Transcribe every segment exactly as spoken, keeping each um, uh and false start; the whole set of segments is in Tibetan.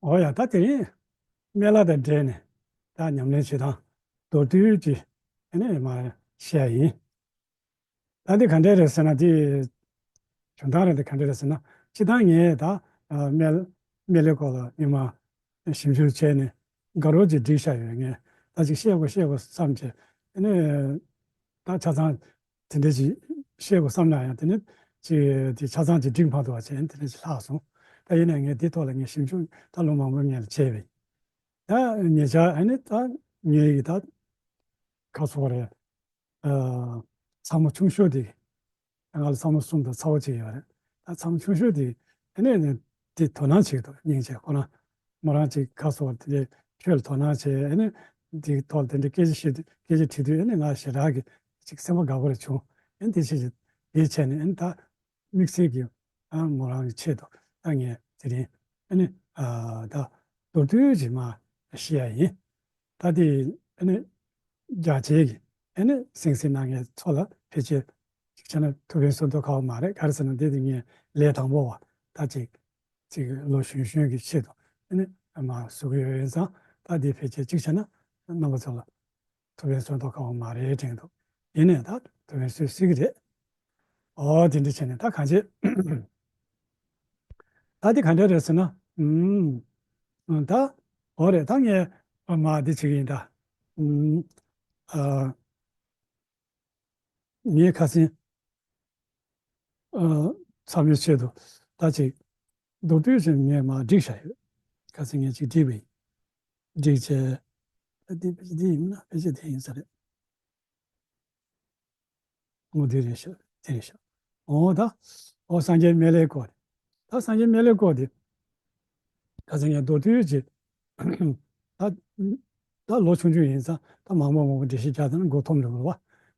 འོ་ཡ། ད་དེ་རིང་སྨན་བླ་དང་འབྲེལ་ནས་ད་ཉམས་ལེན་བྱེད་སྟངས་མདོར་བསྡུས་ཀྱིས་ཨ་ནི་མར་བཤད་ཡིན། ད་འདི་ག་འདྲས་རེད་ཟེར་ན། དེ་བྱུང་སྟངས་རེད། དེ་ག་འདྲས་རེད་ཟེར་ན། སྤྱིར་བཏང་ངས་ད་ཨ་སྨན་སྨན་བླའི་སྐོར་ལ་ཉི་མ་ཞིབ་འཇུག་བྱས་ནས་དགའ་རབ་ཅིག་བསྒྲིགས་བཞག་ཡོད། ངས་ད་ཅིག་བཤད་དགོས་བཤད་དགོས་བསམ་བྱས། ཨ་ནི་ད་ཆ་ཚང་དེ་འདྲས་ཅིག་བཤད་དགོས་བསམ་ན་ཡང་དེ་ནི་ཅིག་དེ་ཆ་ཚང་ཅིག་བསྒྲིགས་མ་ཐུབ་པ་བྱས་ནས་དེ་འདྲས་ཅིག་ལྷག་སོང་། ད་ཡིན་ནའི་ངས་འདི་ཐོག་ལ་ངས་ཞིབ་འཇུག་ད་ལོ་མང་པོའི་སྔོན་ལ་བྱས་པ་ཡིན། ད་ཉེ་ཆར་ཨ་ནི་ད་ངའི་ད་ག་ཟེར་དགོས་རེད། ཨ་ཚ་མོ་ཆུང་ཤོས་དེ། ང་ལ་ཚ་མོ་གསུམ་དང་ཚ་བོ་གཅིག་ཡོད་རེད། ད་ཚ་མོ་ཆུང་ཤོས་དེ་ཨ་ནི་དེ་དོ་སྣང་བྱེད་ཀྱི་འདུག་སྙིང་རྗེ། ཁོ་རང་མོ་རང་ཅིག་ག་ཟེར་དགོས་རེད། དེ་འདྲའི་ཆོས་ལ་དོ་སྣང་བྱས། ཨ་ནི་དེའི་ཐོག་ལ་དེ་འདྲའི་སྐད་ཆ་བཤད་དུས། སྐད་ཆ་དྲིས་དུས་ཨ་ནི་ང་ཞེ་དྲག་གི་ཅིག་སེམས་པ་དགའ་པོ་རེ་བྱུང་། ཨ་ནི་དེ་བྱས་ཀྱི་དེ་བྱས་ནས་ཨ་ནི་ད་དམིགས་བསལ་གྱི་ཨ་མོ་རང་གི་ཆེད་དུ་ད་ངས་དེ་རིང་ཨ་ནི་ཨ་ད་མདོར་བསྡུས་ཅིག་མར་བཤད་ཡ་ཡིན། ད་དེ་ཨ་ནི་རྒྱ་ཆེའི་གི་ཨ་ནི་གསན་གཟིགས་གནང་མཁན་ཚོ་ལ་ཕལ་ཆེར་ཅིག་བྱས་ན་ཐུགས་ཕན་གསོས་མདོག་ཁ་པོ་མ་རེད། ག་རེ་ཟེར་ན་འདི་དེ་ངས་ལས་དང་པོ་བ་ད་ཅིག་ཅིག་ལོ་གཞོན་གཞོན་གྱི་ཆེད་དུ་ཨ་ནི་མར་བཟོ་གི་ཡོད། ཡིན་ཙང་ད་དེ་ཕལ་ཆེར་ཅིག་བྱས་ན་རྣམ་པ་ཚོ་ལ་ཐུགས་ཕན་གསོས་མདོག་ཁ་པོ་མ་རེད་དྲན་འདུག་ཡིན་ནའི་ད་ཐུགས་ཕན་གསོས་སྲིད་ཀྱི་རེད། ཨོ་དེ་འདྲ་བྱས་ནས་ད་གང་བྱེད། ད་དེ་ག་འདྲ་རེད་ཟེར་ན། ཨུམ། ད་འོ་རེད། ད་ངས་མར་འདི་བྱེད་ཀྱི་ཡིན་ད། ཨུམ། ཨ། ངས་ཁ་སང་ཨ་ཚང་མའི་ཆེད་དུ་ད་ཅིག་མདོར་བསྡུས་ཤིག་ངས་མར་བསྒྲིགས་བཞག་ཡོད། ཁ་སང་ངས་ཅིག་བསྒྲིགས་པ་ཡིན། བསྒྲིགས་བྱས། ད་འདི་འདི་ཡིན་ན་ཕལ་ཆེར་དེ་ཡིན་ས་རེད། འོ་དེ་རེད་ཤག་དེ་རེད་ཤག་འོ་ད། འོ་སངས་རྒྱས་སྨན་བླའི་སྐོར་རེད། ད་སངས་རྒྱས་སྨན་བླའི་སྐོར་དེ། ཁ་སང་ངས་མདོར་བསྡུས་ཅིག་ད་ད་ལོ་ཆུང་ཆུང་ཡིན་ཙང་ད་མང་པོ་མང་པོ་འགྲེལ་བཤད་རྒྱག་ཐུབ་ན་མགོ་འཐོམ་འགྲོ་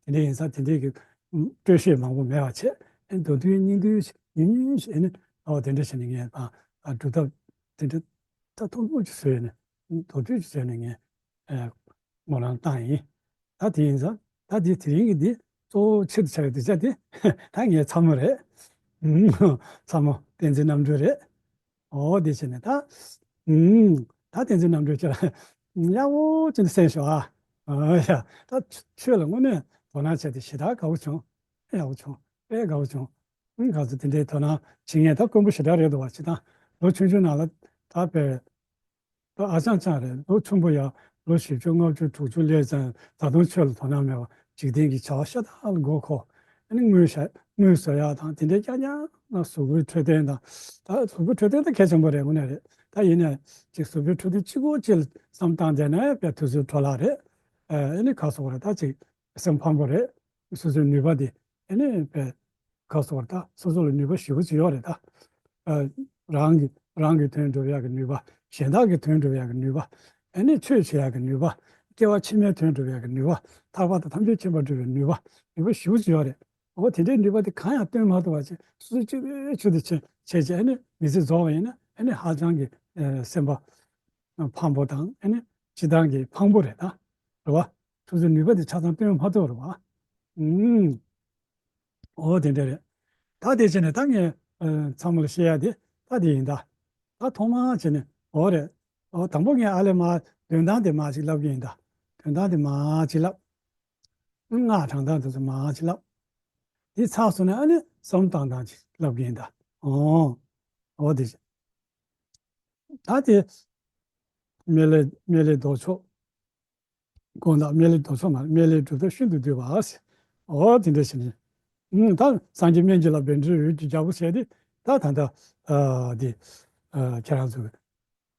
གི་རེད་བ། དེ་འདྲ་ཡིན་ཙང་དེ་འདྲའི་གི་སྤྲོས་བཤད་མང་པོ་མེད་པ་བྱས། ཨེ་མདོར་བསྡུས་སྙིང་བསྡུས་ཉུང་ཉུང་ཞིག་ཨེ་ནི་ཨོ་དེ་འདྲ་བྱས་ནས་ངས་ད་སྒྲུབ་ཐབས་དེ་འདྲ་ད་ཐུང་ཐུང་ཅིག་བཟོས་ནས་མདོར་བསྡུས་ཅིག་བཟོས་ནས་ངས་ཨེ་མོ་རང་བཏང་ཡིན། ད་དེ་ཡིན་ཙང་ད་དེ་དེ་རིང་གི་འདི་གཙོ་བོ་ཆེད་དུ་ཆགས་པའི་དེ་ཆ་དེ་ད་ངའི་ཚ་མོ་རེད། ཚ་མོ་བསྟན་འཛིན་རྣམ་གྲོལ་རེད། ཨོ་དེ་བྱས་ནས་ད། ཨུམ། ད་བསྟན་འཛིན་རྣམ་གྲོལ་ཁྱེད་རང་ཡག་པོ་ཅིག་གསན་ཤོག་ཨ། ཨ་ཡ། ད་ཆོས་ལ་དངོས་གནས་དོ་སྣང་བྱས་ཏེ་ཞེ་དྲག་དགའ་བོ་བྱུང་། ཡག་པོ་བྱུང་། དཔེ་དགའ་བོ་བྱུང་། ཨུམ། ག་ཚོད་དེ་འདྲའི་དོ་སྣང་བྱེད་མཁན་ད་དཀོན་པོ་ཞེ་དྲག་རེད་འདུག་བ། ཅི་ད་ལོ་ཆུང་ཆུང་ནང་ལ་ད་དཔེ། ད་ཨ་ཅང་ཅང་རེད། ལོ་ཆུང་པོ་ཡ་ལོ་བཞི་བཅུ་ལྔ་བཅུ་དྲུག་ཅུ་སླེབས་ཙང་ད་དུང་ཆོས་ལ་དོ་སྣང་མེད་པ། འཇིག་རྟེན་གྱི་བྱ་བ་ཤ་སྟག་ལ་མགོ་འཁོར། ཨ་ནི་དངུལ་ཤ་དངུལ་བཟོ་ཡག་དང་དེ་འདྲའི་རྐྱང་རྐྱང་ལ། གཟུགས་པོའི་འཕྲོད་བསྟེན་དང་། ད་གཟུགས་པོའི་འཕྲོད་བསྟེན་ད་གལ་ཆེན་པོ་རེད། དངོས་གནས་རེད། ད་ཡིན་ནའི་ཅིག་གཟུགས་པོའི་འཕྲོད་བསྟེན་གཅིག་པོ་གཅིག་ལ་བསམ་བཏང་བསྡད་ན་དཔེ་དུས་ཚོད་འཕྲོ་བརླག་རེད། ཨ་ནི་ག་ཟེར་དགོས་རེད། ད་ཅིག་སེམས་ཕམ་པོ་རེད། སོ་སོའི་ནུས་པ་དེ་ཨ་ནི་དཔེ་ག་ཟེར་དགོས་རེད། ད་སོ་སོ་ལ་ནུས་པ་ཞེ་པོ་ཅིག་ཡོད་རེད་ད། ཨ། རང་གི་རང་གི་དོན་སྒྲུབ་ཡག་གི་ནུས་པ། གཞན་དག་གི་དོན་སྒྲུབ་ཡག་གི་ནུས་པ། ཨ་ནི་ཆོས་བྱེད་ཡག་གི་ནུས་པ། སྐྱེ་བ་ཕྱི་མའི་དོན་སྒྲུབ་ཡག་གི་ནུས་པ། ཐར་པ་དང་ཐམས་ཅད་མཁྱེན་པ་སྒྲུབ་པའི་ནུས་པ། ནུས་པ་ཞེ་པོ་ཅིག་ཡོད་རེད། འོ་དེ་འདྲའི་ནུས་པ་དེ་གང་ཡང་སྟོན་མ་ཐུབ་པ་བྱས། སོ་སོ་གཅིག་པུའི་ཆེད་དུ་བྱས་བྱས་བྱས། ཨ་ནི་མི་ཚེ་རྫོགས་པ་ཡིན་ན་ཨ་ནི་ཧ་ཅང་གི་ཨ་སེམས་པ་ཕམ་པོ་དང་། ཨ་ནི་སྤྱིར་བཏང་གི་ཕངས་པོ་རེད་ད། རེད་བ། སོ་སོའི་ནུས་པ་དེ་ཆ་ཚང་སྟོན་མ་ཐུབ་རེད་བ། ཨུམ། འོ་དེ་འདྲ་རེད། ད་དེ་བྱས་ནས་ད་ངས་ཨ་ཚང་མ་ལ་བཤད་ཡ་དེ་ད་དེ་ཡིན་ད། ད་ཐོག་མར་བྱས་ནས་འོ་རེད། འོ་དང་པོ་ངས་ཨ་ལས་མར་འདོན་སྟངས་དེ་མར་ཅིག་ལབ་ཀྱི་ཡིན་ད། འདོན་སྟངས་དེ་མར་ཅིག་ལབ། སྔགས་བགྲང་སྟངས་དེ་ཚོ་མར་ཅིག་ལབ། དེ་ཚར་སོང་ན་ཨ་ནི་བསམ་བློ་བཏང་སྟངས་ཅིག་ལབ་ཀྱི་ཡིན་ད། འོ། འོ་དེ་བྱས། ད་དེ་སྨན་བླའི་སྨན་བླའི་ལྡོག་ཕྱོགས། དགོངས་དག་སྨན་བླའི་ལྡོག་ཕྱོགས་མ་རེད། སྨན་བླའི་སྒྲུབ་ཐབས་ཤིན་ཏུ་བསྡུས་པ་ཟེར། འོ་དེ་འདྲ་བྱས་ནས། ཨུམ། ད་སངས་རྒྱས་སྨན་གྱི་བླ་བཻ་ཌཱུརྱ་འོད་ཀྱི་རྒྱལ་པོ་ཟེར་དེ། ད་ད་ལྟ་ཨ་དེ་ཨ་ཁྱེད་རང་ཚོ་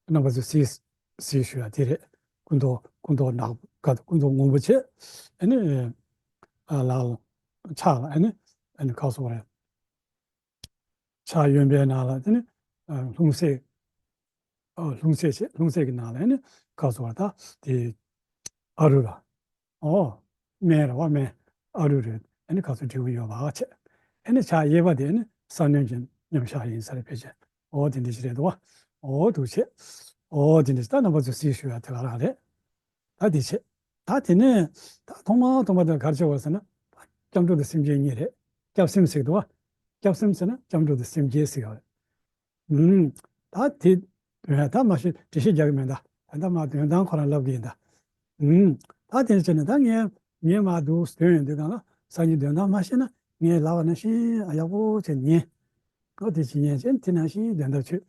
རྣམ་པ་ཚོ་གཟིགས་གཟིགས་ཞུ་ཡ་དེ་རེད། སྐུ་མདོག་སྐུ་མདོག་ནག་ག་སྐུ་མདོག་སྔོན་པོ་བྱས། ཨ་ནི་ཨ་ལག་ལ་ཕྱག་ལ་ཨ་ནི་ཨ་ནི་ག་ཟེར་དགོས་རེད། ཕྱག་གཡོན་པའི་ནང་ལ་དེ་ནི་ཨ་ལྷུང་བཟེད། ཨ་ལྷུང་བཟེད་བྱས། ལྷུང་བཟེད་ཀྱི་ནང་ལ་ཨ་ནི་ག་ཟེར་དགོས་རེད། ད་དེ་ཨ་རུ་ར། ཨོ། སྨན་རེད་བ། སྨན་ཨ་རུ་རུ་ཨ་ནི་ག་ཟེར་དགོས། དྲིལ་བུ་ཡོད་པ་བྱས། ཨ་ནི་ཕྱག་གཡས་པ་དེ་ཨ་ནི་ས་གནོན་གྱི་མཉམ་བཞག་ཡིན་ས་རེད། ཕལ་ཆེར་འོ་དེ་འདྲ་ཞིག་རེད་འདུག་བ། འོ་འདུག་བྱས། འོ་དེ་འདྲ་ཞིག་ད་རྣམ་པ་ཚོས་གཟིགས་ཞུ་ཡ་དེ་ག་རང་རེད། ད་དེ་བྱས། ད་དེ་ནས་ད་ཐོག་མ་ཐོག་མ་དེ་ག་རེ་བྱས་པ་ཟེར་ན། སྐྱབས་འགྲོ་དང་སེམས་བསྐྱེད་གཉིས་རེད། སྐྱབས་སེམས་ཟེར་གི་འདུག་བ། སྐྱབས་སེམས་ཟེར་ན་སྐྱབས་འགྲོ་དང་སེམས་བསྐྱེད་ཟེར་གི་རེད། ཨུམ། ད་དེ་ དོན་ཡང་ད་མ་ཤེས་འགྲེལ་བཤད་རྒྱག་གི་མེད་ད། ད་ལྟ་མ་དོན་དང་ཁོ་རང་ལབ་གི་ཡིན་ད། ཨུམ། ད་དེ་བྱས་ནས་ད་ངས་ངས་མ་འདུག་དོན་ཡོད་འདུག་གང་ལ་སངས་རྒྱས་དོན་དག་མ་ཤེས་ན་ངས་ལབ་པ་ནང་བཞིན་ཨ་ཡག་པོ་བྱས་ཉན། ཨོ་དེ་བྱས་ཉན་བྱས་དེ་ནང་བཞིན་དོན་དག་ཆོས་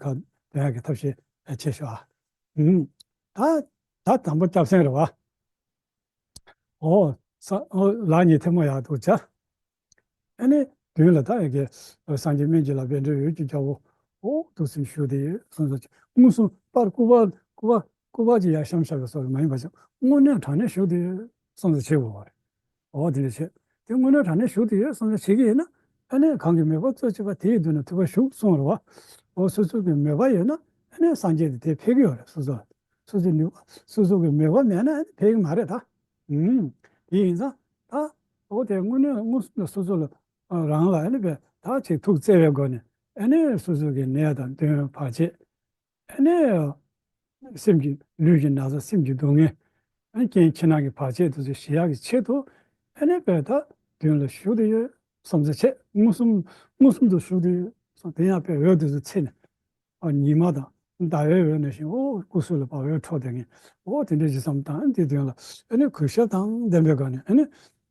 ཁ་དོན་ཡག་གི་ཐབས་ཤེས་བྱེད་ཤོག་ཨ། ཨུམ། ད་དང་པོ་སྐྱབས་སེམས་རེད་བ། ཨོ། ས་ཨོ་ལག་གཉིས་ཐལ་མོ་ཡར་འདུག་བྱ། ཨ་ནི་མདུན་ལ་ད་ཡ་གི་སངས་རྒྱས་སྨན་གྱི་བླ་བཻ་ཌཱུརྱ་འོད་ཀྱི་རྒྱལ་པོ་ཨོ་ཐུགས་སེམས་ཞུགས་ཏེ་ཡོད་གསུངས་སོ། མངོན་སུམ་པར་སྐུ་པར་སྐུ་པར་སྐུ་པར་གྱི་ཡར་བཤམས་བཞག་པའི་སོགས་མ་ཡིན་པ་ཅིག་དངོས་གནས་དྲང་གནས་ཞུགས་ཏེ་ཡོད་གསུངས་སོ་བྱེད་དགོས་པ་རེད། ཨོ་དེ་འདྲ་བྱེད། དེ་དངོས་གནས་དྲང་གནས་ཞུགས་ཏེ་ཡོད་གསུངས་སོ་བྱེད་ཀྱི་ཡིན་ན་ཨ་ནི་གང་གི་མོས་པ་རྩོལ་བྱེད་པ་དེའི་མདུན་ན་ཐུབ་པ་ཞུགས་གསུངས་རེད་བ། ཨོ་སོ་སོ་གི་མོས་པ་ཡོད་ན་ཨ་ནི་སངས་རྒྱས་དེ་དེ་ཕེབས་ཀྱི་ཡོད་རེད་སོ་སོ། སོ་སོའི་ནུས་པ་སོ་སོ་གི་མོས་པ་མེད་ན་ཕན་གྱི་མ་རེད་ད། ཨུམ། དེ་ཡིན་ཙང་ད་འོ་དེ་དངོས་གནས་མངོན་སུམ་དུ་སོ་སོ་ལ་རང་ལ་ཨ་ནི་བས་ད་ཅིག་ཐུགས་བརྩེ་བའི་སྒོ་ནས་ཨ་ནི་སོ་སོ་གི་ནད་དང་གདོན་བར་ཆད་ཨ་ནི་སེམས་ཀྱི་ལུས་ཀྱི་ན་ཚ་སེམས་ཀྱི་སྡུག་བསྔལ་ཨ་ནི་རྐྱེན་ཕྱི་ནང་གི་བར་ཆད་དེ་ཚོ་ཞི་ཡག་གི་ཆེད་དུ་ཨ་ནི་བས་ད་མདུན་ལ་བཞུགས་ཏེ་ཡོད་བསམ་ཚུལ་བྱེད། མངོན་སུམ་མངོན་སུམ་དུ་བཞུགས་ཏེ་ཡོད་བསམ་དེ་ཡང་བས་འོད་དེ་ཚོ་འཚེར་ནས། ཨ་ཉི་མ་དང་ཟླ་བའི་འོད་ནང་བཞིན་འོ་སྐུ་གཟུགས་ལ་བབས་འོད་འཕྲོ་དེ་ངས་འོ་དེ་འདྲ་ཞིག་བསམ་དང་དེ་དོན་ལ་ཨ་ནི་གུས་ཞབས་དང་ལྡན་པའི་སྒོ་ནས་ཨ་ནི་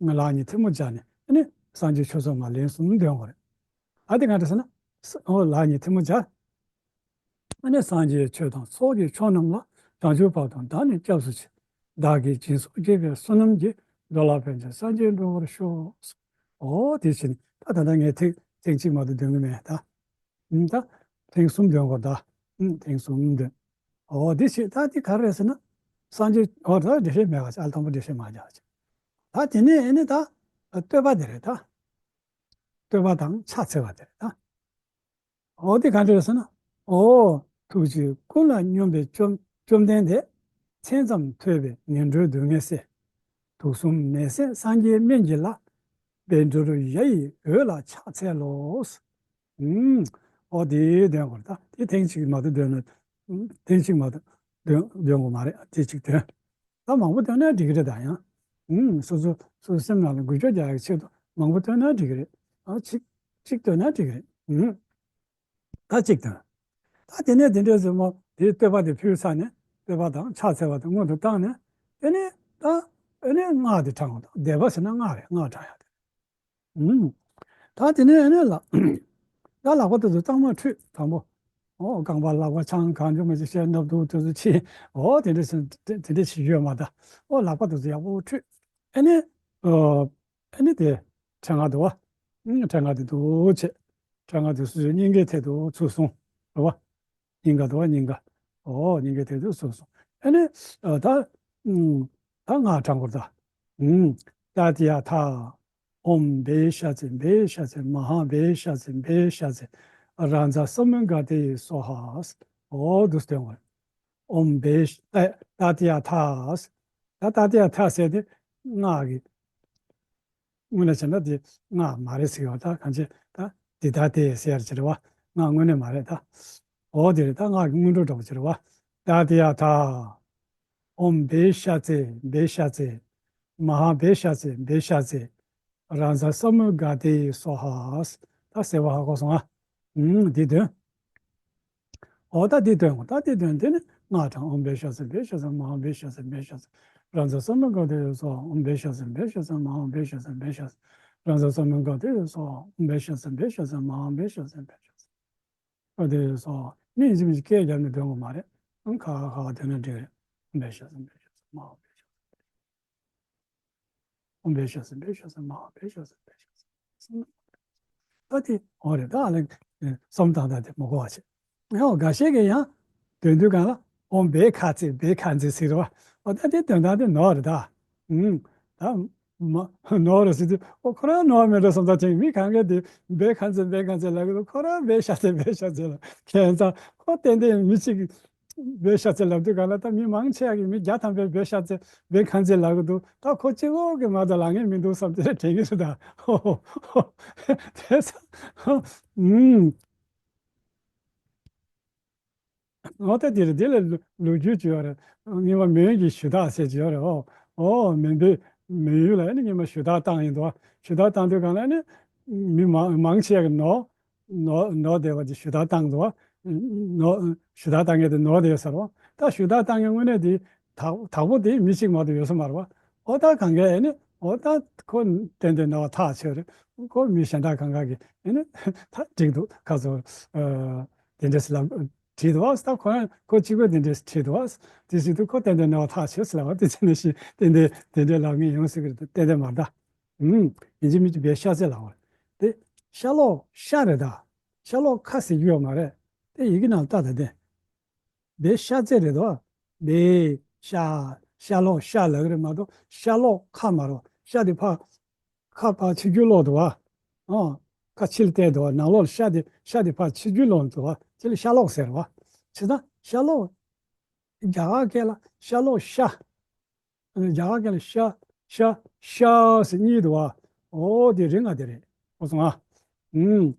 ང་ལག་གཉིས་ཐལ་མོ་སྦྱར་ནས་ཨ་ནི་སངས་རྒྱས་ཆོས་ཚོགས་མ་ལན་གསུམ་འདོན་དགོས་རེད། ཨ་དེ་གང་འདྲ་ཟེར་ན་ས་འོ་ལག་གཉིས་ཐལ་མོ་སྦྱར། ཨ་ནི་སངས་རྒྱས་ཆོས་དང་ཚོགས་ཀྱི་མཆོག་རྣམས་ལ། བྱང་ཆུབ་བར་དུ་བདག་ནི་སྐྱབས་སུ་མཆི། བདག་གིས་སྦྱིན་སོགས་བགྱིས་པའི་བསོད་ནམས་ཀྱིས། འགྲོ་ལ་ཕན་ཕྱིར་སངས་རྒྱས་འགྲུབ་པར་ཤོག། འོ་དེ་བྱས་ནས་ད་ད་ལྟ་ངས་ཐེངས་ཐེངས་གཅིག་མ་གཏོགས་འདོན་གྱི་མེད་ད། ཨུམ། ད་ཐེངས་གསུམ་འདོན་དགོས་ད། ཨུམ། ཐེངས་གསུམ་འདོན། འོ་དེ་བྱས་ད་དེ་ག་རེ་རེད་ཟེར་ན། སངས་རྒྱས་འོ་ད་འགྲེལ་བཤད་མེད་པ་བྱས། ཨ་དང་པོ་འགྲེལ་བཤད་མ་རྒྱག་བྱས། ད་དེ་ནས་ཨ་ནི་ད་བསྟོད་པ་དེ་རེད་ད། བསྟོད་པ་དང་ཕྱག་འཚལ་བ་དེ་རེད་ད། འོ་དེ་ག་འདྲ་རེད་ཟེར་ན། འོ། ཐུགས་རྗེས་ཀུན་ལ་སྙོམས་པའི་བཅོམ་བཅོམ་ལྡན་འདས། མཚན་ཙམ་ཐོས་པས་ངན་འགྲོའི་སྡུག་བསྔལ་སེལ། དུག་གསུམ་མེ་བསྲེགས་སངས་རྒྱས་སྨན་གྱི་བླ། བཻ་ཌཱུརྱ་ཡི་འོད་ལ་ཕྱག་འཚལ་ལོ། ཨུམ། འོ་དེ་འདོན་དགོས་རེད་ད། དེ་ཐེངས་གཅིག་མ་གཏོགས་འདོན་ན། ཐེངས་གཅིག་མ་གཏོགས་འདོན་འདོན་དགོས་མ་རེད། དེ་གཅིག་འདོན། ད་མང་པོ་བཏོན་ན་འགྲིག་གི་རེད་ད་ཡང་། ཨུམ། སོ་སོ་སོ་སོའི་སེམས་ནང་ལ་འགུལ་སྐྱོད་རྒྱག་ཡག་ཆེད་དུ་མང་པོ་བཏོན་ན་འགྲིག་གི་རེད། ཨ་གཅིག་གཅིག་བཏོན་ན་འགྲིག་གི་རེད། ཨུམ། ད་གཅིག་བཏོན། ད་དེ་ནས་དེ་འདྲའི་བཟོས་མོ་དེའི་བསྟོད་པ་དེ་ཕུལ་ཚར་ནས་བསྟོད་པ་དང་ཕྱག་འཚལ་བ་དང་སྔོན་དུ་བཏང་ནས་དེ་ནས་ད་དེ་ནས་སྔགས་དེ་བགྲང་དགོས། ད་བཟླས་པ་ཟེར་ན་སྔགས་རེད། སྔགས་བགྲང་ཡག་དེ། ཨུམ། ད་དེ་ནས་ཨ་ནི་ལ། ད་ལག་པ་དེ་ཚོ་གཙང་མ་འཁྲུད་དང་པོ། ཨོ་རྐང་པ་ལག་པ་ཆང་གང་བྱུང་མ་བྱུང་བཤད་སྣབས་དུག་དེ་ཚོ་ཕྱིས། ཨོ་དེ་འདྲ་ཞིག་དེ་དེ་འདྲ་ཞིག་ཡོད་མ་ད། ཨོ་ལག་པ་དེ་ཚོ་ཡག་པོ་འཁྲུད། ཨ་ནི། ཨོ། ཨ་ནི་དེ། ཕྲེང་བ་དུ་བ། ཨུམ་ཕྲེང་བ་དེ་དུ་བྱེད། ཕྲེང་བ་དེ་སོ་སོའི་སྙིང་གའི་ཐད་དུ་ཚུར་སོང་། རེད་བ། སྙིང་ག་དུ་བ་སྙིང་ག། ཨོ་སྙིང་གའི་ཐད་དུ་སོང་སོང་། ཨ་ནི། ཨ་ད། ཨུམ། ད་སྔགས་བགྲང་དགོས་ད། ཨུམ། ཏདྱ་ཐཱ། ཨོཾ་བཻ་ཥ་ཛྱེ་བཻ་ཥ་ཛྱེ་མ་ཧཱ་བཻ་ཥ་ཛྱེ་བཻ་ཥ་ཛྱེ་རཱ་ཛ་ས་མུདྒ་ཏེ་ཡེ་སྭཱ་ཧཱ། ཨོ་འདུག་སྟོན་དགོས། ཨོཾ་བཻ་ཏདྱ་ཐཱ། ད་ཏདྱ་ཐཱ་ཟེར་དེ་སྔགས་ཀྱི། དངོས་གནས་བྱས་ན་དེ་སྔགས་མ་རེད་ཟེར་བ་ད་གང་བྱེད་ད་འདི་ལྟ་སྟེ་ཟེར་ཡ་ཅིག་རེད་བ། སྔགས་དངོས་གནས་མ་རེད་ད། འོ་དེ་རེད་ད་སྔགས་ཀྱི་སྔོན་འགྲོ་འདྲ་པོ་ཅིག་རེད་བ། ཏདྱ་ཐཱ། ཨོཾ་བཻ་ཥ་ཛྱེ་བཻ་ཥ་ཛྱེ། མ་ཧཱ་བཻ་ཥ་ཛྱེ་བཻ་ཥ་ཛྱེ། རཱ་ཛ་ས་མུདྒ་ཏེ་ཡེ་སྭཱ་ཧཱ། ད་ཟེར་བ་ཧ་གོ་སོང་ཨ། ཨུམ་འདི་འདོན། འོ་ད་འདི་འདོན་དགོས། ད་འདི་འདོན་དེ་ནི་སྔགས་བགྲང་། ཨོཾ་བཻ་ཥ་ཛྱེ་བཻ་ཥ་ཛྱེ་མ་ཧཱ་བཻ་ཥ་ཛྱེ་བཻ་ཥ་ཛྱེ་རཱ་ཛ་ས་མུདྒ་ཏེ་ཡེ་སྭཱ་ཧཱ། ཨོཾ་བཻ་ཥ་ཛྱེ་བཻ་ཥ་ཛྱེ་མ་ཧཱ་བཻ་ཥ་ཛྱེ་བཻ་ཥ་ཛྱེ་རཱ་ཛ་ས་མུདྒ་ཏེ་ཡེ་སྭཱ་ཧཱ། ཨོཾ་བཻ་ཥ་ཛྱེ་བཻ་ཥ་ཛྱེ་མ་ཧཱ་བཻ་ཥ་ཛྱེ་བཻ་ཥ་ཛྱེ་ཨ་དེ་སོ། མི་ཡིན་གཅིག་མིན་གཅིག་སྐད་རྒྱབ་ནས་འདོན་དགོས་མ་རེད། ཨང་ཁ་ཁ་ཁ་འདོན་ན་འགྲིག་རེད། ཨོཾ་བཻ་ཥ་ཛྱེ་བཻ་ཥ་ཛྱེ་མ་ཧཱ་བཻ་ཥ་ཛྱེ། ཨོཾ་བཻ་ཥ་ཛྱེ་བཻ་ཥ་ཛྱེ་མ་ཧཱ་བཻ་ཥ་ཛྱེ་བཻ་ཥ་ཛྱེ། ད་དེ་འོ་རེད་ད་ཨ་ལེ། བསམ་སྟངས་ད་དེ་མ་གོ་བ་བྱེད། ཡང་འགའ་ཤས་ཀྱིས་ཡང་འདོན་དུས་གང་ལ་ཨོཾ་བཻ་ཥ་ཛྱེ་བཻ་ཥ་ཛྱེ་ཟེར་བ། འོ་ད་དེ་འདོན་སྟངས་དེ་ནོར་རེད་ད། ཨུམ། ད་མ་ནོར་རེད་ཟེར་དུས་ཨོ་ཁོ་རང་ནོར་མེད་འགྲོ་བསམ་ད་དེང་མི་གང་གས་དེ་བཻ་ཥ་ཛྱེ་བཻ་ཥ་ཛྱེ་ལབ་གི་འདུག་ཁོ་རང་བཻ་ཥ་ཛྱེ་བཻ་ཥ་ཛྱེ་ལབ་ཁྱད་མཚར་ཁོ་ཏན་ཏན་མི་གཅིག་བཻ་ཥ་ཛྱེ་ལབ་དུས་གང་ལ་ད་མི་མང་ཆེ་བ་གིས་མི་བརྒྱ་ཐམ་པས་བཻ་ཥ་ཛྱེ་བཻ་ཥ་ཛྱེ་ལབ་གི་འདུག་ད་ཁོ་གཅིག་པོ་གིས་མ་གཏོགས་ལབ་མཁན་མི་འདུག་བསམ་དེ་དྲན་གྱི་རེད་ད། དེ་ཚ། ཨུམ། འོ་ད་དེ་རེད། དེ་ལ་ལོ་ལོ་རྒྱུས་ཅིག་ཡོད་རེད། རྙིང་མ་མོན་གྱི་ཞུ་དག་ཟེར་གྱི་ཡོད་རེད། འོ་འོ་མོན་པའི་མོན་ཡུལ་ལ་ནི་རྙིང་མ་ཞུ་དག་བཏང་ཡིན་འདུག་ཞུ་དག་བཏང་དུས་གང་ལ་ནི་མི་མང་མང་ཆེ་གི་ནོར་ནོར་ནོར་བསྡད་པ་དེ་ཞུ་དག་བཏང་འདུག་ནོར་ཞུ་དག་བཏང་མཁན་དེ་ནོར་དེ་ཡོད་ས་རེད་བ། ད་ཞུ་དག་བཏང་མཁན་དངོས་གནས་དེ་དག་དག་པོ་དེ་མི་གཅིག་མ་གཏོགས་ཡོད་ས་མ་རེད་བ། ཨོ་ད་གང་ག་ཨེ་ནི་ཨོ་ད་ཁོ་ཏན་ཏན་ནོར་བ་ཐག་ཆོད་རེད། ཁོ་མི་གཞན་དག་གང་ག་གི་ཨེ་ནི་ད་འགྲིག་འདུག་ཁ་སོ་དེ་འདྲས་ལ་བྲིས་འདུག་བ། ད་ཁོ་ཁོ་གཅིག་པོས་དེ་འདྲས་བྲིས་འདུག་བ། དེ་བཞིན་དུ་ཁོ་ཏན་ཏན་ནོར་བ་ཐག་ཆོད་ཟེར་ལབ་བ། དེ་ཚོ་ནི་ཞིག་ཏན་ཏན་དེ་འདྲས་ལབ་མཁན་ཡོང་སྲིད་ཀྱི་རེད། ཏན་ཏན་མ་རེད་ད། ཨུམ། ཡིན་གཅིག་མིན་གཅིག་བེ་ཤ་ཚེ་ལབ་པ་རེད། དེ་ཤ་ལོག་ཤ་རེད་ད། ཤ་ལོག་ཁ་ཟེར་རྒྱུ་ཡོད་མ་རེད། དེ་ཡི་གེ་ནང་ལྟ་ད་དེ། བེ་ཤ་ཚེ་རེད་དོ། བེ་ཤ། ཤ་ལོག་ཤ་ལབ་ཀྱི་རེད་མ་གཏོགས་ཤ་ལོག་ཁ་མ་རེད། ཤ་དེ་ཕར། ཁ་ཕར་ཕྱི་རྒྱུད་ལོག་འདུག་བ། ཨོ། ཁ་ཕྱི་ལ་བལྟས་འདུག་བ། ནང་ལོགས་ལ་ཤ་དེ་ཤ་དེ་ཕར་ཕྱི་རྒྱུད་ལོག་འདུག་བ། དེ་ལ་ཤ་ལོག་ཟེར་བ། བྱས་ཙང་ཤ་ལོག་རྒྱ་གར་སྐད་ལ་ཤ་ལོག་ཤ། རྒྱ་གར་སྐད་ལ་ཤ། ཤ། ཤ་ཟེར་གཉིས་འདུག་བ། ཨོ་དེ་རིགས་ལྔ་དེ་རེད། ཨོ་སོང་ཨ། ཨུམ།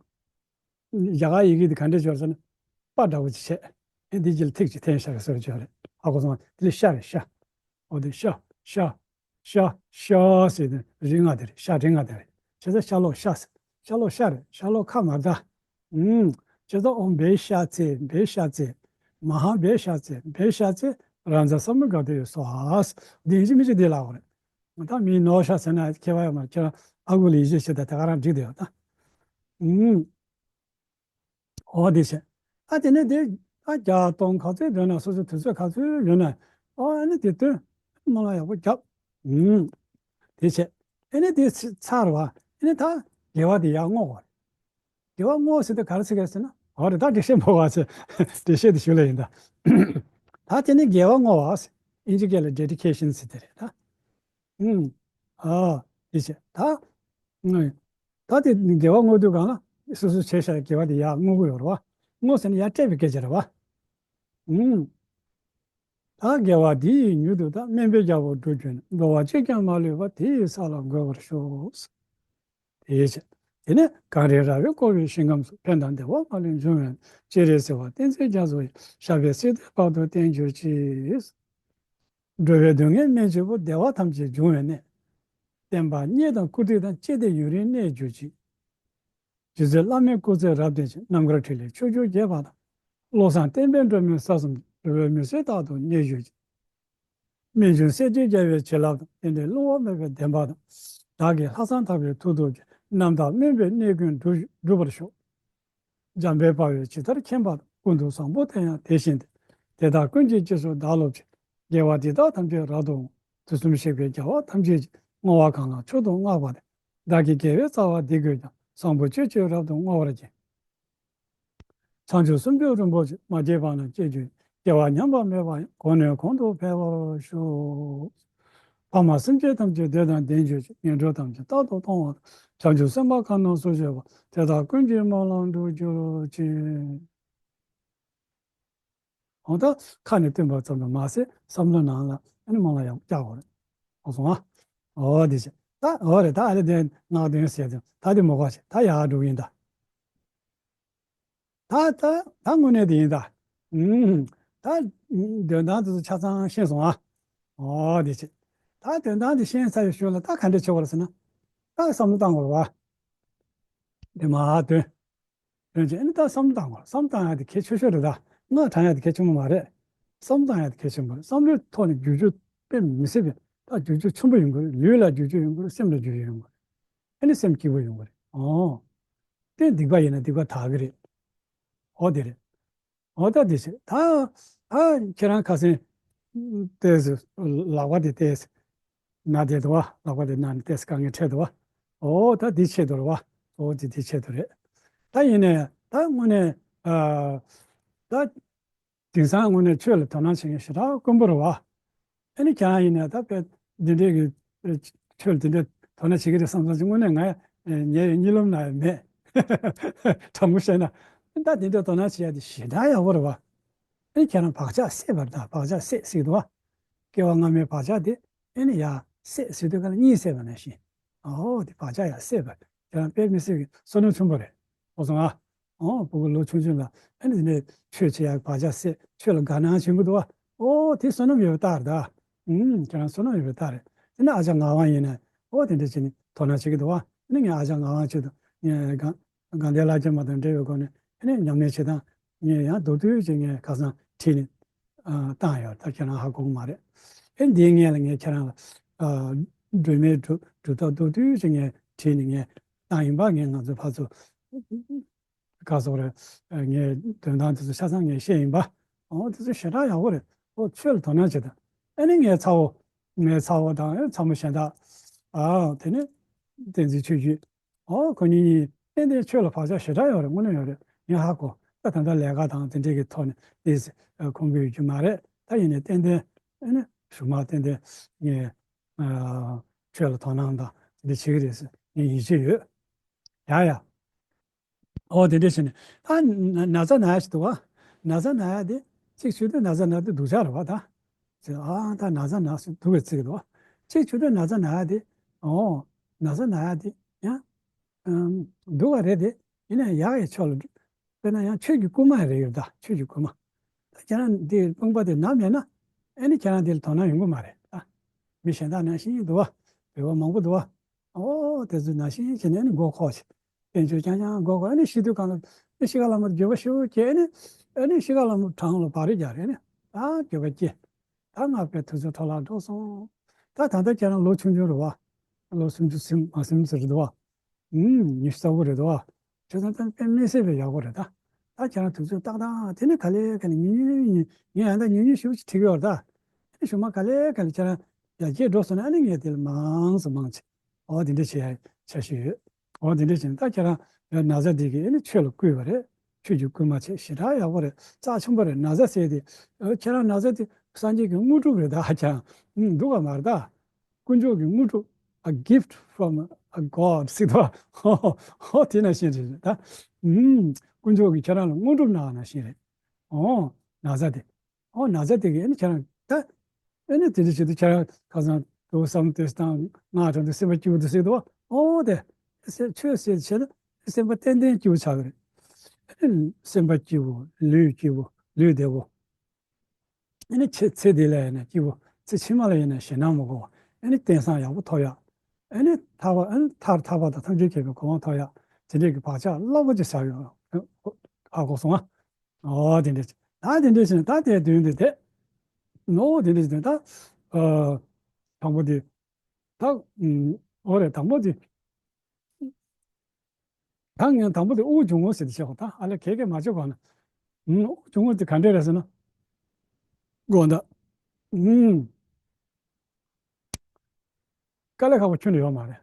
རྒྱ་གར་ཡི་གེ་དེ་ག་འདྲས་སྦྱོར་ཟེར་ན། པ་འདྲ་བོ་ཅིག་བྱས། ཨེ་འདི་རྗེས་ལ་ཐིག་ཅིག་འཐེན་བཞག་གི་བཟོ་འདྲ་སྦྱོར་རེད། ཧ་གོ་སོང་ཨ། དེ་ལ་ཤ་རེད་ཤ། ཨོ་དེ་ཤ། ཤ། ཤ། ཤ་ཟེར་དེ་རིགས་ལྔ་དེ་རེད། ཤ་རིགས་ལྔ་དེ་རེད། བྱས་ཙང་ཤ་ལོག་ཤ་ཟེར། ཤ་ལོག་ཤ་རེད། ཤ་ལོག་ཁ་མ་རེད་ད། ཨུམ། བྱས་ཙང་ཨོཾ་བེ་ཤ་ཚེ། བེ་ཤ་ཚེ། མ་ཧཱ་བེ་ཤ་ཚེ། བེ་ཤ་ཚེ། རཱ་ཛ་ས་མུདྒ་ཏེ་སྭཱ་ཧཱ། འདི་ཡིན་གཅིག་མིན་གཅིག་འདི་ལབ་དགོས་རེད། ད་མིའི་ནོར་ཤ་ཟེར་ན་ཁྱད་པར་ཡོད་མ་རེད། ཁྱེད་རང་ཨ་ཁུ་ལ་ཡིད་ཆེས་བྱེད་དང་དེ་ག་རང་འགྲིག་བསྡད་ཡོད་ད། ཨུམ། འོ་དེ་བྱས། ཨ་དེ་ནས་དེ་ཨ་བརྒྱ་སྟོང་ག་ཚོད་འདོན་ན་སོ་སོ་དུས་ཚོད་ག་ཚོད་ཡོད་ན། ཨོ་ཨ་ནི་དེ་བཏོན། སྨོན་ལམ་ཡག་པོ་བརྒྱབ། ཨུམ། དེ་བྱས། ཨ་ནི་དེ་ཚར་བ། ཨ་ནི་ད་དགེ་བ་དེ་ཡར་བསྔོ་བ་རེད། དགེ་བ་བསྔོ་ཟེར་དུས་ག་རེ་ཟེར་གི་ཟེར་ན། འོ་རེད། ད་འགྲེལ་བཤད་མ་དགོས་པ་ཟེར། འགྲེལ་བཤད་དེ་ཞུ་ལེ་ཡིན་ད། ད་དེ་ནི་དགེ་བ་བསྔོ་བ་ཟེར། ཨིན་ཇི་སྐད་ལ་ཌེ་ཌི་ཀེ་ཤན་ཟེར་དེ་རེད་ད། ཨུམ། ཨ། དེ་བྱས། ད། ཨུམ། ད་དེ་དགེ་བ་བསྔོ་དུས་གང་ལ་སོ་སོས་བྱས་བཞག་དགེ་བ་དེ་ཡར་བསྔོ་གི་ཡོད་རེད་བ། བསྔོ་ཟེར་ན་ཡར་སྤྲད་པའི་སྐད་ཆ་རེད་བ། ཨུམ། ད་དགེ་བ་འདི་ཡིས་མྱུར་དུ་བདག་སྨན་པའི་རྒྱལ་པོར་འགྲུབ་གྱུར་ནས། འགྲོ་བ་གཅིག་ཀྱང་མ་ལུས་པ། དེ་ཡི་ས་ལ་འགོད་པར་ཤོག། དེ་བྱས། དེ་ནས་གངས་རི་ར་བས་བསྐོར་བའི་ཞིང་ཁམས་སུ། ཕན་དང་བདེ་བ་མ་ལུས་འབྱུང་བའི་གནས། སྤྱན་རས་གཟིགས་དབང་བསྟན་འཛིན་རྒྱ་མཚོ་ཡི། ཞབས་པད་སྲིད་མཐའི་བར་དུ་བརྟན་གྱུར་ཅིག། འགྲོ་བའི་སྡུག་བསྔལ་སྨན་གཅིག་པུ། བདེ་བ་ཐམས་ཅད་འབྱུང་བའི་གནས། བསྟན་པ་རྙེད་དང་བཀུར་སྟི་དང་། བཅས་ཏེ་ཡུན་རིང་གནས་གྱུར་ཅིག། རྗེ་བཙུན་བླ་མའི་སྐུ་ཚེ་རབ་བརྟན་ཅིང་། རྣམ་དཀར་ཕྲིན་ལས་ཕྱོགས་བཅུར་རྒྱས་པ་དང་། བློ་བཟང་བསྟན་པའི་སྒྲོན་མེ་ས་གསུམ་དུ། འགྲོ་བའི་མུན་སེལ་རྟག་ཏུ་གནས་གྱུར་ཅིག། རྨད་བྱུང་སྲས་བཅས་རྒྱལ་བའི་བྱིན་རླབས་དང་། བསྟན་འགྲོའི་བསླུ་བ་མེད་པའི་བདེན་པ་དང་། བདག་གིས་ལྷག་བསམ་དག་པའི་མཐུ་སྟོབས་ཀྱིས། རྣམ་དག་སྨོན་པའི་གནས་ཀུན་འགྲུབ་འགྲུབ་པར་ཤོག། འཇམ་དཔལ་དཔའ་བོས་ཇི་ལྟར་མཁྱེན་པ་དང་། ཀུན་ཏུ་བཟང་པོ་དེ་ཡང་དེ་བཞིན་ཏེ། དེ་དག་ཀུན་གྱི་རྗེས་སུ་བདག་སློབ་ཅིང་། དགེ་བ་འདི་དག་ཐམས་ཅད་རབ་ཏུ་བསྔོ། དུས་གསུམ་གཤེགས་པའི་རྒྱལ་བ་ཐམས་ཅད་ཀྱིས། བསྔོ་བ་གང་ལ་མཆོག་ཏུ་བསྔགས་པ་དེས། བདག་གི་དགེ་བའི་རྩ་བ་འདི་བཀོད་ཀྱང་། བཟང་པོ་སྤྱོད་ཕྱིར་རབ་ཏུ་བསྔོ་བར་བགྱི། བྱང་ཆུབ་སེམས་མཆོག་རིན་པོ་ཆེ། མ་སྐྱེས་པ་རྣམས་སྐྱེ་གྱུར་ཅིག། སྐྱེ་བ་ཉམས་པ་མེད་པ་ཡང་། གོང་ནས་གོང་དུ་འཕེལ་བར་ཤོག། ཕ་མ་སེམས་ཅན་ཐམས་ཅད་བདེ་དང་ལྡན་གྱུར་ཅིག། ངན་འགྲོ་ཐམས་ཅད་རྟག་ཏུ་སྟོང་བ་དང་། བྱང་ཆུབ་སེམས་དཔའ་གང་རྣམས་སུ་སྐྱེས་པ། དེ་དག་ཀུན་གྱི་སྨོན་ལམ་འགྲུབ་གྱུར་ཅིག། འོ་ད་ཁ་ནས་བཏོན་པ་ཙམ་དུ་མ་ཟད་བསམ་བློ་ནང་ལ་ཨ་ནི་སྨོན་ལམ་ཡག་པོ་རྒྱག་དགོས་རེད། འོ་སོང་ཨ། འོ་དེ་བྱས། ད་འོ་རེད། ད་ཨ་རེ་དེ་ངག་འདོན་ཟེར་དུས་ད་དེ་མོ་ག་བྱས། ད་ཡག་འགྲོ་གི་ཡིན་ད། ད་ད་ད་དངོས་གནས་དེ་ཡིན་ད། ཨུམ། ད་འདོན་སྟངས་དེ་ཚོ་ཆ་ཚང་ཤེས་སོང་ཨ། འོ་དེ་བྱས། ད་འདོན་སྟངས་དེ་ཤེས་ཚར་བའི་ཤུལ་ལ་ད་ག་འདྲ་བྱེད་དགོས་རེད་ཟེར་ན། ད་བསམ་བློ་བཏང་དགོས་རེད་བ། དེ་མར་འདོན། འདོན་བྱས་ཨ་ནི་ད་བསམ་བློ་བཏང་དགོས། བསམ་བློ་བཏང་ཡག་དེ་གལ་ཆེ་ཤོས་རེད་ད། ངག་བགྲང་ཡག་དེ་གལ་ཆེན་པོ་མ་རེད། བསམ་བློ་བཏང་ཡག་དེ་གལ་ཆེན་པོ་རེད། བསམ་བློའི་ཐོག་ནས་བསྒྱུར་བཅོས་དཔེ་མི་སྲིད་པའི་ད་བསྒྱུར་བཅོས་ཆེན་པོ་ཡོང་གི་རེད། ལུས་ལ་བསྒྱུར་བཅོས་ཡོང་གི་རེད། སེམས་ལ་བསྒྱུར་བཅོས་ཡོང་གི་རེད། ཨ་ནི་སེམས་སྐྱིད་པོ་ཡོང་གི་རེད། ཨོ། དེ་སྡིག་པ་ཡིན་ན་སྡིག་པ་དག་གི་རེད། ཨོ་དེ་རེད། ཨོ་ད་དེ་བྱས། ད་ད་ཁྱེད་རང་ཁ་སང་ཏོག་ཙམ་ལག་པ་དེ་ཏོག་ཙམ་ན་བསྡད་འདུག་བ། ལག་པ་དེ་ན་ནས་ཏོག་ཙམ་དཀའ་ངལ་འཕྲད་འདུག་བ། ཨོ་ད་དེ་ཆེད་དུ་རེད་བ། ཨོ་དེ་དེ་ཆེད་དུ་རེད། ད་ཡིན་ནའི་ད་དངོས་གནས་ཨ་ད་དེང་སང་དངོས་གནས་ཆོས་ལ་དོ་སྣང་བྱེད་མཁན་ཞེ་དྲག་དཀོན་པོ་རེད་བ། ཨ་ནི་ཁྱེད་རང་ཡིན་ན་ད་དཔེ་འདི་འདྲའི་གི་ཨ་ཆོས་ལ་འདི་འདྲ་དོ་སྣང་བྱེད་ཀྱི་རེད་བསམ་བསམ་ཅིག་དངོས་གནས་ང་ཨ་ངའི་གཉིད་ལམ་ན་ཡང་མེད། དྲང་པོ་བཤད་ན། ད་འདི་འདྲ་དོ་སྣང་བྱེད་ཡ་དེ་ཞེ་དྲག་ཡག་པོ་རེད་བ། ཨ་ནི་ཁྱེད་རང་བག་ཆགས་སད་པ་རེད་ད། བག་ཆགས་སད་ཟེར་གྱི་འདུག་བ། སྐྱེ་བ་སྔ་མའི་བག་ཆགས་དེ་ཨ་ནི་ཡར་སད་ཟེར་དུས་ག་ལ་གཉིད་སད་པ་ནང་བཞིན། ཨོ་དེ་བག་ཆགས་ཡར་སད་པ་རེད། ཁྱེད་རང་དཔེ་མི་སྲིད་ཀྱི་བསོད་ནམས་ཆེན་པོ་རེད། ཨོ་སོང་ཨ། ཨོ་ཕྲུ་གུ་ལོ་ཆུང་ཆུང་ལ་ཨ་ནི་དེ་ནས་ཆོས་བྱེད་ཡག་བག་ཆགས་སད། ཆོས་ལ་དགའ་སྣང་བྱེད་ཀྱི་འདུག་བ། ཨོ་དེ་བསོད་ནམས་ཡོད་པའི་རྟགས་རེད་ད། ཨུམ་ཁྱེད་རང་བསོད་ནམས་ཡོད་པའི་རྟགས་རེད། དེ་ནས་ཨ་ཅག་ངག་དབང་ཡིན་ན་ཨོ་དེ་འདྲ་བྱས་ནས་དོ་སྣང་བྱེད་ཀྱི་འདུག་བ། ཨ་ནི་ངས་ཨ་ཅག་ངག་དབང་ཆེད་དུ་ངས་དགའ་དགའ་ལྡན་ལྷ་བརྒྱ་མ་དང་འབྲེལ་བའི་སྒོ་ནས་ཨ་ནི་ཉམས་ལེན་བྱེད་སྟངས་ ངས་ཡང་མདོར་བསྡུས་ཅིག་ངས་ཁ་སང་བྲིས་ནས་ཨ་བཏང་ཡོད། ད་ཁྱེད་རང་ཧ་གོ་གི་མ་རེད། ཨེ་འདིའི་སྔོན་ལ་ངས་ཁྱེད་རང་ལ་ཨ་སྒྲོལ་མའི་སྒྲུབ་སྒྲུབ་ཐབས་མདོར་བསྡུས་ཅིག་ངས་བྲིས་ནས་ངས་བཏང་ཡིན་པ། ངས་ང་ཚོ་ཕར་ཚུར་ག་སོགས་རེད། ངས་དོན་དག་དེ་ཚོ་ཆ་ཚང་ངས་བཤད་ཡིན་པ། འོ་དེ་ཚོ་ཞེ་དྲག་ཡག་པོ་རེད། འོ་ཆོས་ལ་དོ་སྣང་བྱེད་དང་། ཨ་ནི་ངའི་ཚ་བོ། ངའི་ཚ་བོ་དང་ཨེ་ཚ་མོ་གཞན་དག་ཨ་དེ་ནི་བསྟན་འཛིན་ཆོས་བརྒྱུད། འོ་ཁོ་གཉིས་གཉིས་ཏན་ཏན་ཆོས་ལ་བག་ཆགས་ཞེ་དྲག་ཡོད་རེད། དངོས་གནས་ཡོད་རེད། ངས་ཧ་གོ། ད་ད་ལྟ་ལས་ཀ་དང་དེ་འདྲས་ཀྱི་ཐོག་ནས་དེ་ཁོང་གི་ཡོད་རྒྱུ་མ་རེད། ད་ཡིན་ནའི་ཏན་ཏན་ཨ་ནི་གཞུག་མ་ཏན་ཏན་ངས་ཆོས་ལ་དོ་སྣང་དང་དེ་འདྲ་བྱེད་ཀྱི་རེད་ཟེར་ངས་ཡིད་ཆེས་ཡོད། ཡ་ཡ། ཨོ་དེ་འདྲ་བྱས་ནས་ད་ན་ན་ཚ་ན་ཡ་ཞིག་འདུག་བ། ན་ཚ་ན་ཡ་དེ་གཅིག་བྱུང་དུས་ན་ཚ་ན་དུས་སྡུག་ཅག་རེད་བ་ད། ཟེར་ཨ་ད་ན་ཚ་ན་སྡུག་པའི་ཚིག་འདུག་བ། གཅིག་བྱུང་དུས་ན་ཚ་ན་ཡ་དེ། ཨོ་ན་ཚ་ན་ཡ་དེ་ཡང་སྡུག་པ་རེད་དེ། ཡིན་ན་ཡག་གི་ཕྱོགས་ལ། དཔེར་ན་ཡང་ཆོས་ཀྱི་སྐུལ་མ་རེད་ཡོད་ད། ཆོས་ཀྱི་སྐུལ་མ། ད་ཁྱེད་རང་འདི་དཔུང་པ་དེ་ན་མེད་ན། ཨ་ནི་ཁྱེད་རང་འདི་ལ་དོ་སྣང་ཡོང་གི་མ་རེད་ད། མི་གཞན་དག་ནང་བཞིན་འདུག་བ། བོད་པ་མང་པོ་འདུག་བ། ཨོ་དེ་ཚོ་ནང་བཞིན་བྱས་ནས་ཨ་ནི་མགོ་འཁོར་བྱས། དཔལ་འབྱོར་རྐྱང་རྐྱང་མགོ་འཁོར། ཨ་ནི་ཤི་དུས་གང་ལ་ཨ་ནི་ཤི་ཁ་ལ་མར་འགྱོད་པ་ཤུགས་སྐྱེས། ཨ་ནི་ཨ་ནི་ཤི་ཁ་ལ་མར་བྲང་ལ་བག་རེ་རྒྱག་རེད། ཨ་ནི་ད་འགྱོད་པ་སྐྱེས། ད་ང་དཔེ་དུས་ཚོད་འཕྲོ་བརླག་འགྲོ་སོང་། ད་ད་ལྟ་ཁྱེད་རང་ལོ་ཆུང་ཆུང་རེད་བ། ལོ་སུམ་ཅུ་ཟིན་མ་ཟིན་ཟེར་འདུག་བ། ཨུམ། ཉི་ཤུ་རྩ་དགུ་རེད་འདུག་བ། བྱས་ཙང་ད་དཔེ་མི་སྲིད་པའི་ཡག་པོ་རེད་ད། ད་ཁྱེད་རང་དུས་ཚོད་ཏག་ཏག་དེ་ནས་ག་ལེ་ག་ལེ་ཉུང་ཉུང་ཉུང་ཉུང་། ངས་ཡང་ད་ཉུང་ཉུང་ཞིག་བྲིས་ཀྱི་ཡོད་རེད་ད། དེ་ནས་གཞུག་མ་ག་ལེ་ག་ལེ་ཁྱེད་རང་ཡར་རྒྱས་འགྲོ་སོང་ན་ཨ་ནི་ངས་དེ་ལ་མང་ཙམ་མང་ཙམ། ཨོ་དེ་འདྲ་བྱེད་ཡ་འཆར་གཞི་ཡོད། ཨོ་དེ་འདྲ་བྱས་ན་ད་ཁྱེད་རང་ཡང་ན་ཚ་འདི་གིས་ཨ་ནི་ཆོས་ལ་བསྐུལ་བ་རེད། ཆོས་ཀྱི་བསྐུལ་མ་བྱས། ཞེ་དྲག་ཡག་པོ་རེད། རྩ་ཆེན་པོ་རེད། ན་ཚ་ཟེར་དེ། ཨོ་ཁྱེད་རང་ན་ཚ་དེ་སངས་རྒྱས་ཀྱི་དངོས་གྲུབ་རེད་ད་ཁྱེད་རང་། ཨུམ། སྡུག་པ་མ་རེད་ད། དཀོན་མཆོག་གི་དངོས་གྲུབ། A gift from a God ཟེར་དོ། ཧོ་ཧོ་དེ་ནང་བཞིན་རེད་ད། ཨུམ། དཀོན་མཆོག་གིས་ཁྱེད་རང་ལ་དངོས་གྲུབ་གནང་བ་ནང་བཞིན་རེད། ཨོ་ན་ཚ་དེ། ཨོ་ན་ཚ་དེ་གིས་ཨ་ནི་ཁྱེད་རང་ད། ཨ་ནི་དེ་འདྲ་བྱེད་དུས་ཁྱེད་རང་ཁ་སང་དུ་བསམ་བློ་དེ་བཏང་། སྔགས་བགྲང་དུས་སེམས་པ་སྐྱིད་པོ་འདུག་ཟེར་དོ། ཨོ་དེ། སེམས་ཆོས་ཟེར་བྱས་ན་སེམས་པ་ཏན་ཏན་སྐྱིད་པོ་ཆགས་ཀྱི་རེད། ཨ་ནི་སེམས་པ་སྐྱིད་པོ། ལུས་སྐྱིད་པོ། ལུས་བདེ་པོ། ཨ་ནི་ཚེ་ཚེ་འདི་ལ་ཡིན་ན་སྐྱིད་པོ། ཚེ་ཕྱི་མ་ལ་ཡིན་ན་ཞེད་སྣང་མི་དགོས་པ། ཨ་ནི་རྟེན་བཟང་ཡག་པོ་ཐོབ་ཡག་ཨ་ནི་ཐར་པ། ཨ་ནི་མཐར་ཐར་པ་དང་ཐམས་ཅད་མཁྱེན་པའི་གོ་འཕང་ཐོབ་ཡག་དེ་འདྲས་ཀྱི་བག་ཆགས་རླབས་པོ་ཆེ་ཟ་ཡོང་། ཧ་གོ་སོང་ང་། ཨོ་དེ་འདྲས་ད་དེ་འདྲས་བྱས་ནས་ད་དེ་དོན་དེ་དེ། ནོ་དེ་འདྲས་བྱས་ནས་ད། ཨ། དང་པོ་དེ། ད། ཨོ་རེད། དང་པོ་དེ། ད་ངས་དང་པོ་དེ་དབུགས་འབྱུང་རྔུབ་ཟེར་ཏེ་བཤད་གོ་ད་ཨ་ལས་གས་གས་མ་བྱེད་གོ་ན། ཨུམ། དབུགས་འབྱུང་རྔུབ་དེ་ག་འདྲས་རེད་ཟེར་ན། དགོངས་དག་ཨུམ། དཀའ་ལས་ཁག་པོ་ཁྱོན་ནས་ཡོད་མ་རེད།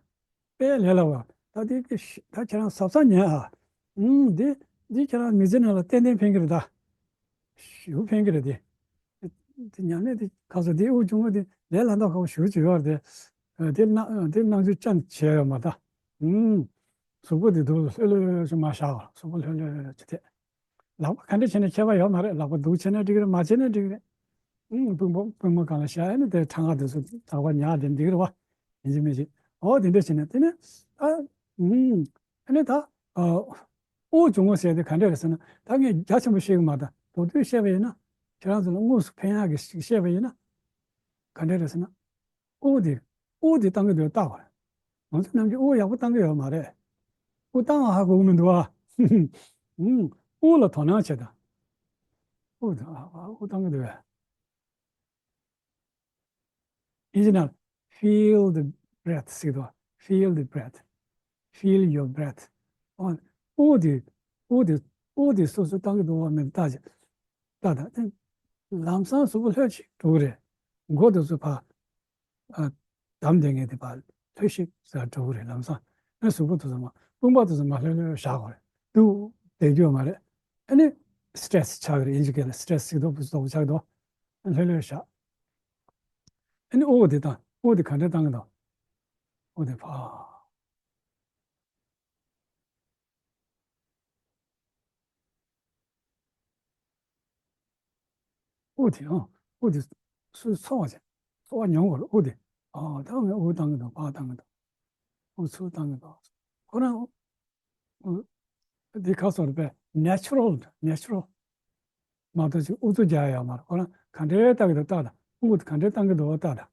དཔེ་ལས་སླ་བ། ད་དེ་གི་ཤ་ད་ཁྱེད་རང་གཟབ་གཟབ་ཉན་ཨ། ཨུམ། འདི་འདི་ཁྱེད་རང་མི་ཚེ་ནང་ལ་ཏན་ཏན་ཕན་གི་རེད་ད། ཞེ་པོ་ཕན་གི་རེད་དེ། དེ་ཉམས་ལེན་དེ་ག་ཚོད་དེ་དབུགས་འབྱུང་བ་དེ་ལས་སླ་མདོག་ཁ་པོ་ཞེ་པོ་ཅིག་ཡོད་རེད་དེ། དེ་སྣང་དེ་སྣང་ཆུང་ཅང་བྱས་ཡོད་མ་རེད་ད། ཨུམ། གཟུགས་པོ་དེ་འདུག་ལྷོད་ལྷོད་ཅིག་མ་བཞག་གཟུགས་པོ་ལྷོད་ལྷོད་ཅིག་བསྡད། ལག་པ་ག་འདྲ་བྱས་ན་ཁྱད་པར་ཡོད་མ་རེད། ལག་པ་འདུག་བྱས་ན་འགྲིག་གི་རེད། མ་བྱས་ན་འགྲིག་གི་རེད། ཨུམ། པུས་མོ་པུས་མོ་སྒང་ལ་བཞག་ཨ་ནི་དེ་ཕྲེང་བ་དེ་ཚོ་ལག་པ་ཉག་དེ་འགྲིག་གི་རེད་བ། ཡིན་གཅིག་མིན་གཅིག་ཨོ་དེ་འདྲ་བྱས་ན་དེ་ནི་ཨ། ཨུམ། ཨ་ནི་ད། ཨ། དབུགས་འབྱུང་རྔུབ་ཟེར་དེ་ག་འདྲ་རེད་ཟེར་ན། ད་ངས་རྒྱ་ཆེན་པོ་བཤད་གི་མ་རེད། མདོར་བསྡུས་བཤད་པ་ཡིན་ན། ཁྱེད་རང་ཚོ་ལ་དངོས་སུ་ཕན་ཡག་གི་ཞིག་བཤད་པ་ཡིན་ན། ག་འདྲ་རེད་ཟེར་ན། དབུགས་དེ། དབུགས་དེ་བཏང་གི་འདུག་བལྟ་དགོས་རེད། ང་ཚོ་ནམ་རྒྱུན་དབུགས་ཡག་པོ་བཏང་གི་ཡོད་མ་རེད། དབུགས་བཏང་བ་ཧ་གོ་གི་མི་འདུག་ཨ། ཨུམ། དབུགས་ལ་དོ་སྣང་བྱེད་དང་། དབུགས་དང་ཨ་ཨ་དབུགས་བཏང་གི་འདུག་བས། ཡིན་གཅིག་ན། Feel the breath ཟེར་གི་འདུག Feel the breath. Feel your breath. ཨོ། དབུགས་དེ། དབུགས་དེ། དབུགས་དེ་སོ་སོ་བཏང་གི་འདུག་བ་མིན་བལྟ་ཅིག་བལྟ་དང་། ལམ་སང་གཟུགས་པོ་ལྷོད་ཅིག་འགྲོ་གི་རེད། མགོ་དེ་ཚོ་ཕར། ཨ། བསྡམས་བསྡད་མཁན་དེ་ཕར་ལྷོད་ཅིག་ཟེར་འགྲོ་གི་རེད། ལམ་སང་ཨ་གཟུགས་པོ་དེ་ཚོ་མར་དཔུང་པ་དེ་ཚོ་མར་ལྷོད་ལྷོད་བཞག་དགོས་རེད། འདུག་བསྡད་རྒྱུ་ཡོད་མ་རེད། ཨ་ནི་སི་ཊེ་རེ་སི་ཆགས་ཀྱི་རེད། དབྱིན་ཇི་སྐད་ལ་སི་ཊེ་རེ་སི་ཟེར་གི་འདུག་སི་ཊེ་རེ་སི་ཆགས་ཀྱི་འདུག་ལྷོད་ལྷོད་བཞག་ཨ་ནི་དབུགས་དེ་བཏང་། དབུགས་དེ་ག་འདྲས་བཏང་གི་འདུག་དབུགས་དེ་ཕར། དབུགས་དེ་ཨང་། དབུགས་དེ་སུ་ཚོར་བ་བྱས། ཚོར་བ་མྱོང་དགོས་རེད། དབུགས་དེ། ཨ་ད་ངས་དབུགས་བཏང་གི་འདུག་ཕར་བཏང་གི་འདུག་དབུགས་ཚུར་བཏང་གི་འདུག་ཁོ་རང་། འདི་ཁ་སོ་རེད་པས། ནེ་ཅུ་རལ། ནེ་ཅུ་རལ་མ་གཏོགས་ཅིག་ཨུ་ཚུགས་རྒྱག་ཡ་ཡོད་མ་རེད། ཁོ་རང་ག་འདྲའི་བཏང་གི་འདུག་བལྟ་དང་། དབུགས་ག་འདྲའི་བཏང་གི་འདུག་བལྟ་དང་།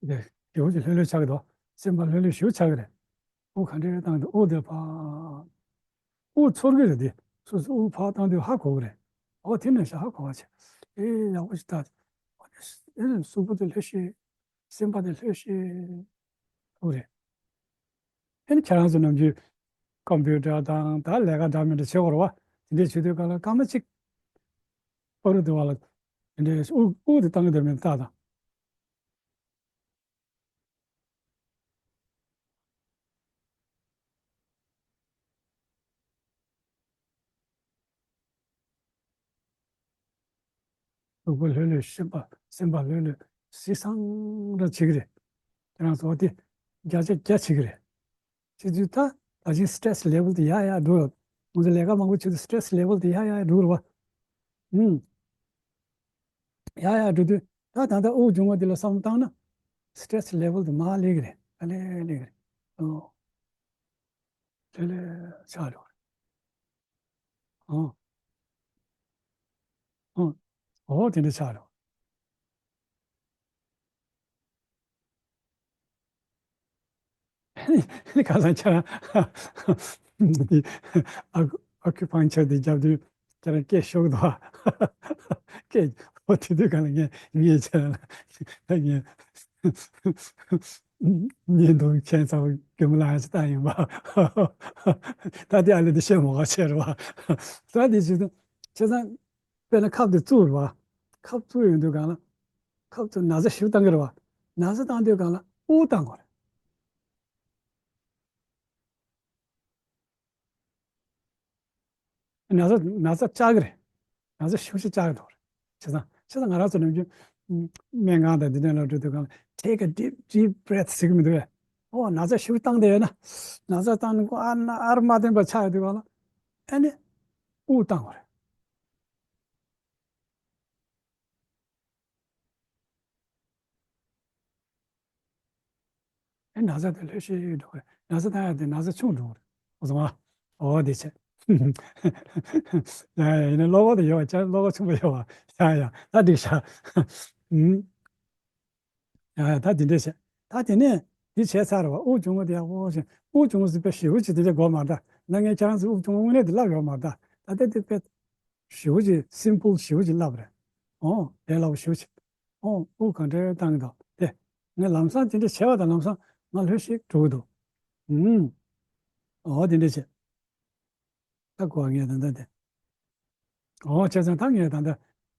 དེ་ཞེ་པོ་ཅིག་ལྷོད་ལྷོད་ཆགས་ཀྱི་འདུག་སེམས་པ་ལྷོད་ལྷོད་ཞེ་པོ་ཆགས་ཀྱི་རེད། དབུགས་ག་འདྲས་བཏང་དུས་དབུགས་དེ་ཕར། དབུགས་ཚོར་གྱི་རེད་དེ། སོ་སོ་དབུགས་ཕར་བཏང་དུས་ཧ་གོ་གི་རེད། འོ་དེ་ནས་ཤ་ཧ་གོ་བ་བྱས། ཨེ་ཡག་པོ་ཞིག་ལྟ། ཨེ་གཟུགས་པོ་དེ་ལྷོད་ཤེས། སེམས་པ་དེ་ལྷོད་ཤེས། འོ་རེད། ཨེ་ནི་ཁྱེད་རང་ཚོ་ནམ་རྒྱུན་ཀམ་པུ་ཊར་དང་ད་ལས་ཀ་འདྲ་མི་འདྲ་བྱེད་དགོས་རེད་བ། དེ་འདྲས་བྱེད་དུས་ག་ལ་སྐར་མ་གཅིག་བར་དུ་བ་ལ་དེ་འདྲས་དབུགས་དབུགས་དེ་བཏང་གི་འདུག་མེད་ལྟ་དང་། གཟུགས་པོ་ལྷོད་ལྷོད། སེམས་པ་སེམས་པ་ལྷོད་ལྷོད། ཟི་སང་ར་བྱེད་ཀྱི་རེད། ཁྱེད་རང་ཚོ་དེ་བརྒྱ་ཆ་བརྒྱ་བྱེད་ཀྱི་རེད། བྱེད་དུས་ད་ད་ཅིག་སི་ཊེ་རེ་སི་ལེ་ཝལ་དེ་ཡར་ཡར་འགྲོ་ཡོད། ང་ཚོ་ལས་ཀ་མང་པོ་བྱེད་དུས་སི་ཊེ་རེ་སི་ལེ་ཝལ་དེ་ཡར་ཡར་འགྲོ་རེད་བ། ཨུམ། ཡར་ཡར་འགྲོ་དུས་ད་ད་ལྟ་དབུགས་འབྱུང་བ་འདི་ལ་བསམ་བློ་བཏང་ན་སི་ཊེ་རེ་སི་ལེ་ཝལ་དེ་མར་སླེབས་ཀྱི་རེད། ཨ་ལས་སླེབས་ཀྱི་རེད། ཨོ། ལྷོད་ལྷོད་ཆགས་འགྲོ་གི་རེད། ཨོ། ཨོ། ཨོ་དེ་འདྲ་ཆགས་འགྲོ་གི་རེད། ཁ་སང་ཁྱེད་རང་ཨ་ཁུ་ཨ་ཁུ་པང་ཆར་དེ་རྒྱབ་དུས་ཁྱེད་རང་སྐད་ཤོར་འདུག་ཨ། སྐད་ཨོ་དེ་དུས་ག་ལ་ངས་ངས་ཁྱེད་རང་ལ་ངས་ཉེས་རྡུང་ཁྱེད་ཚ་བོ་རྒན་མོ་ལ་ཡང་ཅི་བཏང་ཡིན་པ། ད་དེ་ཨ་ལེ་དེ་བཤད་མོ་ག་བྱས་རེད་བ། ད་དེ་བྱེད་དུས་ཁྱེད་ཚང་དཔེར་ན་ཁབ་དེ་བཙུགས་རེད་བ། ཁབ་བཙུགས་ཡོང་དུས་ག་ལ་ཁབ་བཙུགས་ན་ཚ་ཞིབ་བཏང་གི་རེད་བ། ན་ཚ་བཏང་དུས་ག་ལ་དབུགས་བཏང་དགོས་རེད། ན་ཚ་ན་ཚ་བཅག་གི་རེད། ན་ཚ་ཤུགས་ཆེ་བཅག་གི་འགྲོ་གི་རེད། བྱས་ཙང་བྱས་ཙང་ང་རང་ཚོ་ནམ་རྒྱུན་སྨན་ཁང་དང་འདི་འདྲ་ལ་འགྲོ་དུས་གང་ལ་take a deep deep breath ཟེར་གི་མི་འདུག་གས། ཨོ་ན་ཚ་ཤུགས་བཏང་བསྡད་ཡོད་ན། ན་ཚ་བཏང་ནས་ཁོ་ཨ་ན་ཨར་མ་བསྟན་པ་ཆགས་ཡོད་དུས་གང་ལ་ཨ་ནི་དབུགས་བཏང་དགོས་རེད། ཨེ་ན་ཚ་དེ་ལྷོད་ཤེས་འགྲོ་གི་རེད། ན་ཚ་བཏང་ཡག་དེ་ན་ཚ་ཆུང་འགྲོ་གི་རེད། ཨོ་སོང་ཨ། ཨོ་དེ་བྱས། ཡ་ཡ་ཡིན་ན་བློ་ཁོག་དེ་ཡོད་བ་ཅག་བློ་ཁོག་ཆུང་པོ་ཡོད་བ། ཡ་ཡ་ད་འགྲིག་ཤག་ཨུམ། ཡ་ཡ་ད་དེ་འདྲས་བྱས། ད་དེ་ནས་དེ་བྱས་ཚར་བ་དབུགས་འབྱུང་བ་དེ་ཡག་པོ་བྱས། དབུགས་འབྱུང་བ་ཟེར་བའི་ཞེ་པོ་ཅིག་དེ་འདྲས་དགོས་མ་རེད། ད་ངས་ཁྱེད་རང་ཚོ་དབུགས་འབྱུང་བ་དངོས་གནས་དེ་ལབ་ཡོད་མ་རེད། ད་ད་དེ་དཔེ་ཞེ་པོ་ཅིག་སིམ་པལ་ཞེ་པོ་ཅིག་ལབ་རེད། ཨོ་ལས་སླ་པོ་ཞེ་པོ་ཅིག་ཨོ་དབུགས་ག་འདྲས་བཏང་གི་འདུག་དེ་ངས་ལམ་སང་དེ་འདྲ་བྱས་པ་དང་ལམ་སང་ང་ལྷོད་ཤིག་འགྲོ་གི་འདུག་ཨུམ། ཨོ་དེ་འདྲ་བྱས། ད་གོ་བ་ངས་ད་ལྟ་དེ། ཨོ་བྱས་ཙང་ད་ངས་ད་ལྟ་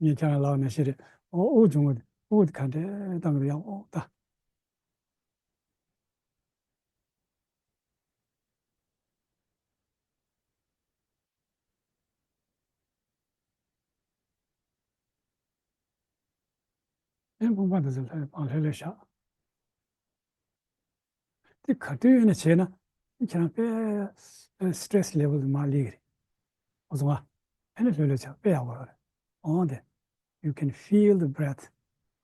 ངས་ཁྱེད་རང་ལབ་ནས་ཤེས་རེད། ཨོ་དབུགས་འབྱུང་བ་དེ་དབུགས་དེ་ག་འདྲས་བཏང་གི་འདུག་ཡག་ཨོ་ད། ཨེ་དཔུང་པ་འདི་ཚོ་ལྷོད་པང་ལྷོད་ལྷོད་བཞག་དེ་ག་དུས་ཡིན་ན་བྱས་ན་ཁྱེད་རང་དཔེ་སི་ཊེ་རེ་སི་ལེ་ཝལ་དེ་མར་སླེབས་ཀྱི་རེད། ཨོ་སོང་ཨ། ཨེ་ནི་ལྷོད་ལྷོད་བྱ་དཔེ་ཡག་པོ་རེད། འོང་དེ། You can feel the breath.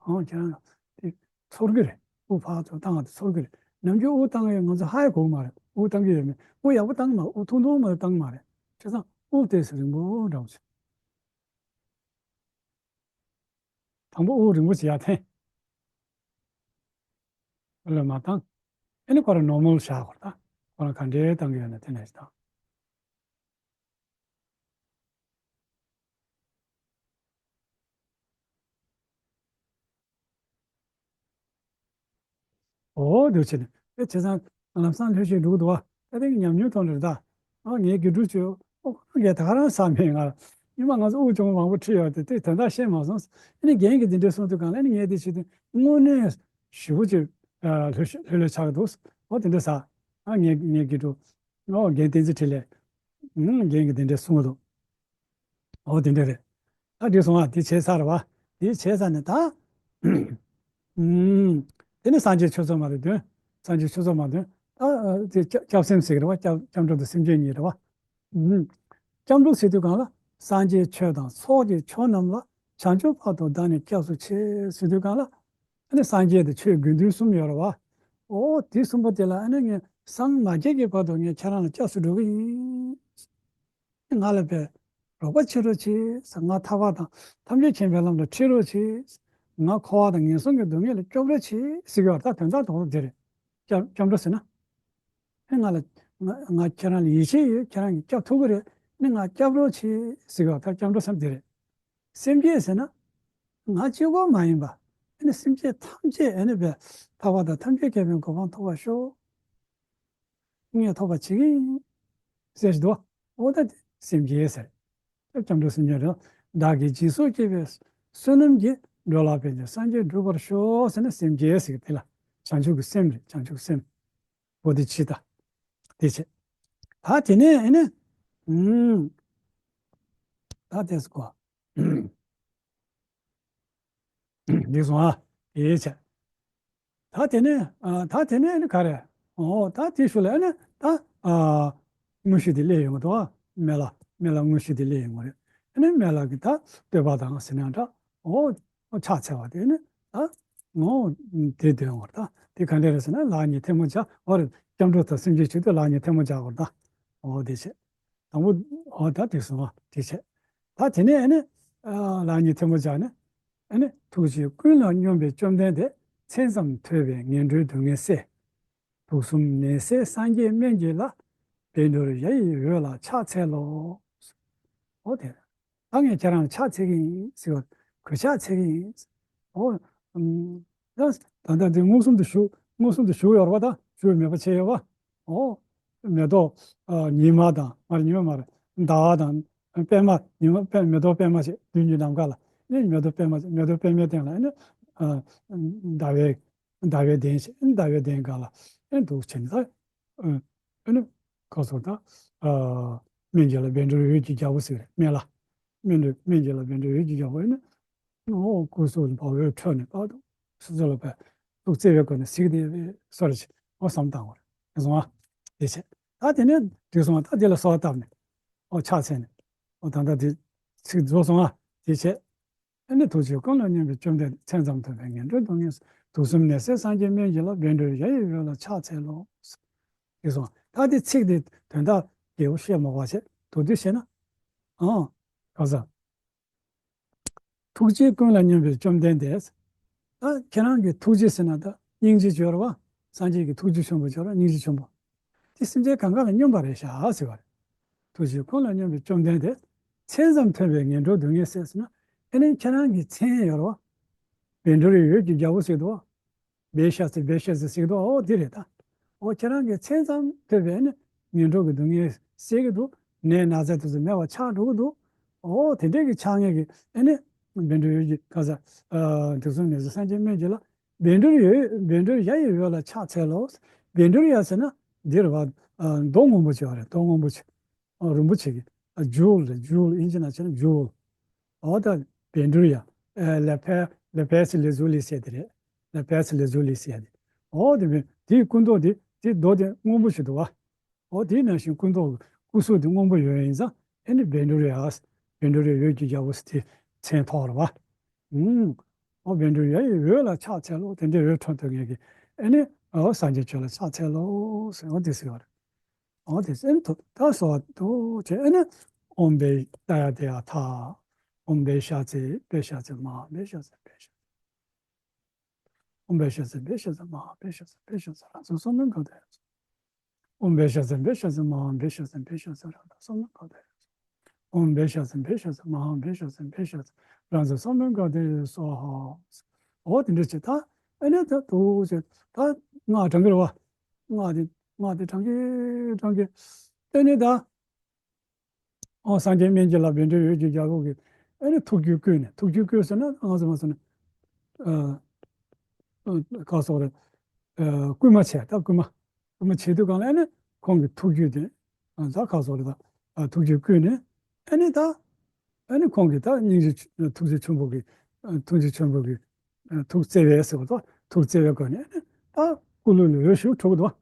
ཨོ་ཁྱེད་རང་དེ་ཚོར་གི་རེད། དབུགས་ཕར་ཚུར་བཏང་བ་དེ་ཚོར་གི་རེད། ནམ་རྒྱུན་དབུགས་བཏང་ཡས་ང་ཚོ་ཧ་ཡང་གོ་གི་མ་རེད། དབུགས་བཏང་གི་ཡོད་མེད། དབུགས་ཡག་པོ་བཏང་མ་རེད། དབུགས་ཐུང་ཐུང་མ་རེད་བཏང་མ་རེད། བྱས་ཙང་དབུགས་དེ་ཚོ་རིང་པོ་འདྲ་བོ་བྱས། དང་པོ་དབུགས་རིང་པོ་ཞིག་ཡར་འཐེན། ལོས་མ་བཏང་། ཨེ་ནི་ཁོ་རང་ནོར་མལ་བཞག་དགོས་རེད་ད། ཁོ་རང་ག་འདྲའི་བཏང་གི་ཡོད་ན་དེ་ནས་བཏང་། ཨོ་འདུག་བྱས་ནས་ཨེ་བྱས་ཙང་ལམ་སང་ལྷོད་ཤིག་འགྲོ་གི་འདུག་བ། ད་ཐེངས་ཉམས་མྱོང་ཐོག་ནས་རེད་ད། ཨ་ངས་དགེ་ཕྲུག་ཚོས་ཨོ་ཁོ་རང་གིས་ད་ག་རང་ཟ་མེད་ང་། ཉི་མ་ང་ཚོ་དབུགས་ཆུང་མང་པོ་ཁྲིད་ཡོད་དེ་དེ་དོན་དག་ཤེས་མ་སོང་། ཨ་ནི་རྒན་གྱིས་འདི་འདྲས་གསུངས་དུས་གང་ལ་ཨ་ནི་ངས་དེ་བྱེད་དུས་དངོས་གནས་ཞེ་པོ་ཅིག་ལྷོད་ལྷོད་ལྷོད་ཆགས་འདུག་ཨོ་དེ་འདྲས་ཟ། ཨ་ངས་ངས་དགེ་ཕྲུག་ཨོ་རྒན་བསྟན་འཛིན་འཕྲིན་ལས། ཨང་རྒན་གྱིས་དེ་འདྲས་གསུངས་འདུག་ཨོ་དེ་འདྲས་རེད། ད་འགྲིག་སོང་ཨ། དེ་བྱས་ཚར་བ། དེ་བྱས་ཚར་ནས་ད། ཨུམ། དེ་ནས་སངས་རྒྱས་ཆོས་ཚོགས་མ་རེད་འདོན། སངས་རྒྱས་ཆོས་ཚོགས་མ་འདོན། ད་དེ་སྐྱབས་སྐྱབས་སེམས་ཟེར་གི་རེད་བ། སྐྱབས་སྐྱབས་འགྲོ་དང་སེམས་བསྐྱེད་གཉིས་རེད་བ། ཨུམ། སྐྱབས་འགྲོ་ཟེར་དུས་གང་ལ་སངས་རྒྱས་ཆོས་དང་ཚོགས་ཀྱི་མཆོག་རྣམས་ལ་བྱང་ཆུབ་བར་དུ་བདག་ནི་སྐྱབས་སུ་མཆི་ཟེར་དུས་གང་ལ། ཨ་ནི་སངས་རྒྱས་དང་ཆོས་དགེ་འདུན་གསུམ་ཡོད་རེད་བ། ཨོ་དེ་གསུམ་པོ་དེ་ལ་ཨ་ནི་ངས་སངས་མ་རྒྱས་ཀྱི་བར་དུ་ངས་ཁྱེད་རང་ལ་སྐྱབས་སུ་འགྲོ་གི་ཡིན། ང་ལ་དཔེ་རོགས་པ་བྱེད་རོགས་བྱེད་ཟེར། ང་ཐར་པ་དང་ཐམས་ཅད་མཁྱེན་པའི་ལམ་ལ་ཁྲིད་རོགས་བྱེད། ང་འཁོར་བ་དང་ངན་སོང་གི་སྡུག་བསྔལ་ལས་སྐྱོབ་རོགས་བྱེད་ཟེར་གྱི་ཡོད་རེད། ད་དོན་དག་དོན་དུ་དེ་རེད། སྐྱབས་སྐྱབས་འགྲོ་ཟེར་ན། ཨེ་ང་ལ་ང་ང་ཁྱེད་རང་ལ་ཡིད་ཆེས་ཡོད། ཁྱེད་རང་གིས་སྐྱོབ་ཐུབ་ཀྱི་རེད། ནི་ང་སྐྱོབ་རོགས་བྱེད་ཟེར་གྱི་ཡོད་རེད། ད་སྐྱབས་འགྲོ་ཟེར་ན་དེ་རེད། སེམས་བསྐྱེད་ཟེར་ན། ང་གཅིག་པོ་མ་ཡིན་པ། ཨ་ནི་སེམས་ཅན་ཐམས་ཅད་ཨ་ནི་བས་ཐར་པ་དང་ཐམས་ཅད་མཁྱེན་པའི་གོ་འཕང་ཐོབ་པར་ཤོག། ངས་ཐོབ་པར་བྱེད་ཀྱི་ཡིན། ཟེར་ཞིག་འདུག་འོ་ད་དེ་སེམས་བསྐྱེད་ཟེར། སྐྱབས་འགྲོ་སེམས་བསྐྱེད་རེད། བདག་གིས་སྦྱིན་སོགས་བགྱིས་པའི་བསོད་ནམས་ཀྱིས། འགྲོ་ལ་ཕན་ཕྱིར་སངས་རྒྱས་འགྲུབ་པར་ཤོག་ཟེར་ན་སེམས་བསྐྱེད་ཟེར་གི་དེ་ལ་བྱང་ཆུབ་ཀྱི་སེམས་རེད། བྱང་ཆུབ་ཀྱི་སེམས། འོ་དེ་ཕྱི་ད། དེ་བྱས། ད་དེ་ནས་ཨ་ནི། ཨུམ། ད་དེ་སྐོར། འགྲིག་སོང་ཨ། དེ་བྱས། ད་དེ་ནས་ཨ་ད་དེ་ནས་ནི་ག་རེ། ཨོ་ད་དེ་ཞུ་ལ་ཨ་ནི་ད་ཨ་དངོས་གཞི་དེ་སླེབས་ཡོང་གི་འདུག་ཨ། སྨན་བླ་སྨན་བླ་དངོས་གཞི་དེ་སླེབས་ཡོང་གི་རེད། ཨ་ནི་སྨན་བླ་གི་ད་བསྟོད་པ་དང་ཟེར་ན་འདྲ། ཨོ་ཕྱག་འཚལ་བ་དེ་ནི་ད་ངོ་དེ་འདོན་བར་ད་དེ་ག་འདྲ་རེད་ཟེར་ན་ལག་གཉིས་ཐལ་མོ་སྦྱར་བར་སྐྱབས་འགྲོ་དང་སེམས་བསྐྱེད་བྱེད་དུས་ལག་གཉིས་ཐལ་མོ་སྦྱར་བར་ད། ཨོ་དེ་བྱས། དང་པོ། འོ་ད་དེ་སོང་བ་དེ་བྱས། ད་དེ་ནས་ཨ་ནི། ཨ་ལག་གཉིས་ཐལ་མོ་སྦྱར་ནས། ཨ་ནི་ཐུགས་རྗེ་ཀུན་ལ་སྙོམས་པའི་བཅོམ་ལྡན་འདས། མཚན་ཙམ་ཐོས་པས་ངན་འགྲོའི་སྡུག་བསྔལ་སེལ། དུག་གསུམ་ནད་སེལ་སངས་རྒྱས་སྨན་གྱི་བླ། བཻ་ཌཱུརྱ་ཡི་འོད་ལ་ཕྱག་འཚལ་ལོ། འོ་དེ། ད་ངས་ཁྱེད་རང་ལ་ཕྱག་འཚལ་གྱི་ཡིན་ཟེར་བ། གུས་ཕྱག་འཚལ་གྱི་ཡིན། ཨོ། ཨམ། ད་ད་ལྟ་འདི་མངོན་སུམ་དུ་བཞུགས་མངོན་སུམ་དུ་བཞུགས་ཡོད་རེད་པ། ད་བཞུགས་མེད་པ་བྱས་ཡོད་པ། ཨོ། མེ་ཏོག་ཨ་ཉི་མ་དང་མ་རེད། ཉི་མ་མ་རེད། ཟླ་བ་དང་པད་མ། ཉི་མ་པད་མེ་ཏོག་པད་མ་བྱས་མདུན་གྱི་ནམ་མཁའ་ལ་ནི་མེ་ཏོག་པད་མ་བྱས། མེ་ཏོག་པད་མའི་སྟེང་ལ་ནི་ཨ་ཟླ་བའི་ཟླ་བའི་གདན་བྱས། ཟླ་བའི་གདན་སྒང་ལ་ཨེ་འདུག་བྱས་ནས་ད། ཨ་ཨ་ནི་ཁ་སོ་ད། ཨ་སྨན་གྱི་བླ་བཻ་ཌཱུརྱ་འོད་ཀྱི་རྒྱལ་པོ་ཟེར་རེད། སྨན་བླ། སྨན་བླ་སྨན་གྱི་བླ་བཻ་ཌཱུརྱ་འོད་ཀྱི་རྒྱལ་པོ་ཨེ་ནི། ཨོ་སྐུ་གཟུགས་ལ་འོད་འཕྲོས་ནས་དཔག་ཏུ་སོ་སོ་ལ་བས་ཐུགས་བརྩེ་བའི་སྒོ་ནས་གཟིགས་ཏེ་སོ་རེ་བྱས། ཨོ་བསམ་བཏང་བར་དེ་སོང་ཨ། དེ་བྱས། ད་དེ་ནས་དུས་སོང་བ་ད་དེ་ལ་གསོལ་བ་བཏབ་ནས། ཨོ་ཕྱག་འཚལ་ནས། ཨོ་ད་ད་དེ་ཚིག་རྫོགས་སོང་ཨ། དེ་བྱས། ཨ་ནི་ཐུགས་རྗེ་ཀུན་ལ་སྙོམས་པའི་བཅོམ་ལྡན་འདས། མཚན་ཙམ་ཐོས་པས་ངན་འགྲོའི་སྡུག་བསྔལ་སེལ། དུག་གསུམ་ནད་སེལ་སངས་རྒྱས་སྨན་གྱི་བླ། བཻ་ཌཱུརྱ་ཡི་འོད་ལ་ཕྱག་འཚལ་ལོ། ཞེས་གསུངས། ད་དེ་ཚིག་དེ་དོན་དག་རྒྱས་པོ་བཤད་མ་དགོས་པ་བྱས། མདོར་བསྡུས་བཤད་ན། ཨང་། ག་ས། ཐུགས་རྗེ་ཀུན་ལ་སྙོམས་པའི་བཅོམ་ལྡན་འདས། ད་ཁྱེད་རང་གི་ཐུགས་རྗེ་ཟེར་ན་ད་སྙིང་རྗེ་སྦྱོར་བ། སངས་རྒྱས་ཀྱི་ཐུགས་རྗེ་ཆེན་པོ་སྦྱོར་བ། སྙིང་རྗེ་ཆེན་པོ། དེ་སེམས་ཅན་གང་ག་ལ་སྙོམས་པ་རེད་ཤག་ཟེར་བ་རེད། ཐུགས་རྗེ་ཀུན་ལ་སྙོམས་པའི་བཅོམ་ལྡན་འདས། མཚན་ཙམ་ཐོས་པས་ངན་འགྲོའི་སྡུག་བསྔལ་སེལ་ཟེར་ན། ཨེ་ནས་ཁྱེད་རང་གི་མཚན་ཡོད་རེད་བ། བཻ་ཌཱུརྱ་འོད་ཀྱི་རྒྱལ་པོ་ཟེར་འདུག་བ། བཻ་ཤ་ཙི་བཻ་ཤ་ཙི་ཟེར་འདུག་ཨོ་དེ་རེད་ད། ཨོ་ཁྱེད་རང་གི་མཚན་ཙམ་ཐོས་པས་ནི་ངན་འགྲོ་གི་སྡུག་བསྔལ་སེལ་གྱི་འདུག་ནད་ན་ཚ་དེ་ཚོ་མེད་པ་ཆགས་འགྲོ་གི་འདུག་ཨོ་དེ་འདྲས་ཀྱི་ཆགས་ངེས་ཀྱི་ཨེ་ནི། བཻ་ཌཱུརྱ་འོད་ཀྱི་ག་ས། དུག་གསུམ་ནད་སེལ་སངས་རྒྱས་སྨན་གྱི་བླ། བཻ་ཌཱུརྱ་འོད། བཻ་ཌཱུརྱ་ཡི་འོད་ལ་ཕྱག་འཚལ་ལོ། བཻ་ཌཱུརྱ་ཟེར་ན་འདིར་བ། རྡོ་སྔོན་པོ་ཅིག་ཡོད་རེད། རྡོ་སྔོན་པོ་ཅིག་ཨ་རིན་པོ་ཆེ་གི་ཨ་ཇུལ་རེད། ཇུལ། ཨིན་ཇི་ནང་བྱས་ན་ཇུལ། ཨོ་ད་བཻ་ཌཱུརྱ། ཨེ་ལ་ཕེ་ལ་ཕེ་སི་ལེ་ཛུ་ལི་ཟེར་དེ་རེད། ལ་ཕེ་སི་ལེ་ཛུ་ལི་ཟེར་དེ། ཨོ་དེ་བས་དེའི་སྐུ་མདོག་དེ་དེ་རྡོ་དེ་སྔོན་པོ་ཞིག་འདུག་བ། ཨོ་དེ་ནང་བཞིན་སྐུ་མདོག་སྐུ་གཟུགས་དེ་སྔོན་པོ་ཡོད་ཡིན་ཙང་ཨེ་ནི་བཻ་ཌཱུརྱ། བཻ་ཌཱུརྱ་འོད་ཀྱི་རྒྱལ་པོ་ཟེར་དེ་མཚན་ཐོགས་རེད་བ། ཨུམ། ཨོ་བཻ་ཌཱུརྱ་ཡི་འོད་ལ་ཕྱག་འཚལ་ལོ། དེ་འདྲའི་འོད་འཕྲོ་མཐོ་ངེས་ཀྱི་ཨེ་ནི་ཨོ་སངས་རྒྱས་ཆོས་ལ་ཕྱག་འཚལ་ལོ་ཟེར་ཨོ་དེ་ཟེར་བ་རེད། འོ་དེ་ཚེ་ཐུབ་ད་སོ་ཐུབ་བྱས་ཨེ་ནི། ཨོཾ་བཻ་ཏདྱ་ཐཱ། ཨོཾ་བཻ་ཤ་ཙི་བཻ་ཤ་ཙི་མ་ཧཱ་བཻ་ཤ་ཙི་བཻ་ཤ་ཙི། ཨོཾ་བཻ་ཤ་ཙི་བཻ་ཤ་ཙི་མ་ཧཱ་བཻ་ཤ་ཙི་བཻ་ཤ་ཙི། རང་ཚོ་གསུམ་ལ་གང་དེ། ཨོཾ་བཻ་ཤ་ཙི་བཻ་ཤ་ཙི་མ་ཧཱ་བཻ་ཤ་ཙི་བཻ་ཤ་ཙི། རང་ཚོ་གསུམ་ལ་གང་དེ། ཨོཾ་བཻ་ཤ་ཙི་བཻ་ཤ་ཙི་མ་ཧཱ་བཻ་ཤ་ཙི་བཻ་ཤ་ཙི། རང་ཚོ་གསུམ་ལ་གང་དེ་སྭཱ་ཧཱ། འོ་དེ་འདྲ་བྱས་ད་ཨེ་ནི་ད་དུ་བྱས་ད་སྔགས་བགྲང་གི་རེད་བ། སྔགས་དེ་སྔགས་དེ་བགྲང་གི་བགྲང་གི་ཨེ་ནི་ད། ཨོ་སངས་རྒྱས་སྨན་གྱི་བླ་བཻ་ཌཱུརྱ་འོད་ཀྱི་རྒྱལ་པོ་གིས་ཨེ་ནི་ཐུགས་རྒྱུད་བསྐུལ་ནས། ཐུགས་རྒྱུད་བསྐུལ་ཟེར་ན་ང་ཚོ་མ་སོང་ནས་ཨ་ཨ་ག་སོགས་རེད། ཨ་བསྐུལ་མ་བྱས། ད་བསྐུལ་མ་བསྐུལ་མ་བྱེད་དུས་གང་ལ་ཨེ་ནི་ཁོང་གི་ཐུགས་རྒྱུད་དེ་ཨ་ད་ག་སོགས་རེད། ད་ཨ་ཐུགས་རྒྱུད་བསྐུལ་ནས་ཨེ་ནི་ད་ཨེ་ནི་ཁོང་གིས་ད་སྙིང་རྗེ་ཐུགས་རྗེ་ཆེན་པོ་གི་ཨ་ཐུགས་རྗེ་ཆེན་པོ་གི་ཨ་ཐུགས་བརྩེ་བས་ཟེར་བ་དང་ཐུགས་བརྩེ་བའི་སྒོ་ནས་ཨེ་ནི་ད་སྐུ་ལུས་ལ་འོད་ཞུ་འཕྲོ་གི་འདུག་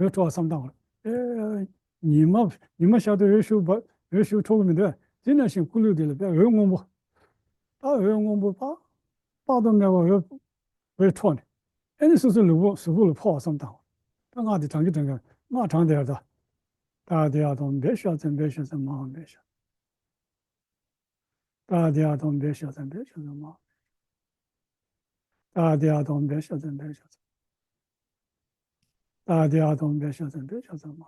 འོད་འཕྲོ་བ་བསམ་བཏང་བ་རེད། ཨེ། ཉི་མ་ཉི་མ་ཤར་དུས་འོད་ཞུ་བ་འོད་ཞུ་འཕྲོ་གི་མི་འདུག་དེ་ནང་བཞིན་སྐུ་ལུས་དེ་ལ་བས་འོད་སྔོན་པོ། ད་འོད་སྔོན་པོ་དཔག་དཔག་ཏུ་མེད་པ་འོད་འོད་འཕྲོ་ནས་ཨེ་ནི་སོ་སོའི་ལུས་པོ་གཟུགས་པོ་ལ་ཕོག་པ་བསམ་བཏང་། ད་སྔགས་དེ་བགྲང་གི་བགྲང་གི་སྔགས་བགྲང་དེ་ཡར་ད། ཏདྱ་ཐཱ་ཨོཾ་བཻ་ཤ་ཙི་བཻ་ཤ་ཙི་མ་ཧཱ་བཻ་ཤ། ཏདྱ་ཐཱ་ཨོཾ་བཻ་ཤ་ཙི་བཻ་ཤ་ཙི་མ་ཧཱ་བཻ་ཤ། ཏ་དེ་ཨ་དོམ་བེ་ཤ་ཙམ་བེ་ཤ་ཙམ། ཏ་དེ་ཨ་དོམ་བེ་ཤ་ཙམ་བེ་ཤ་ཙམ་མ།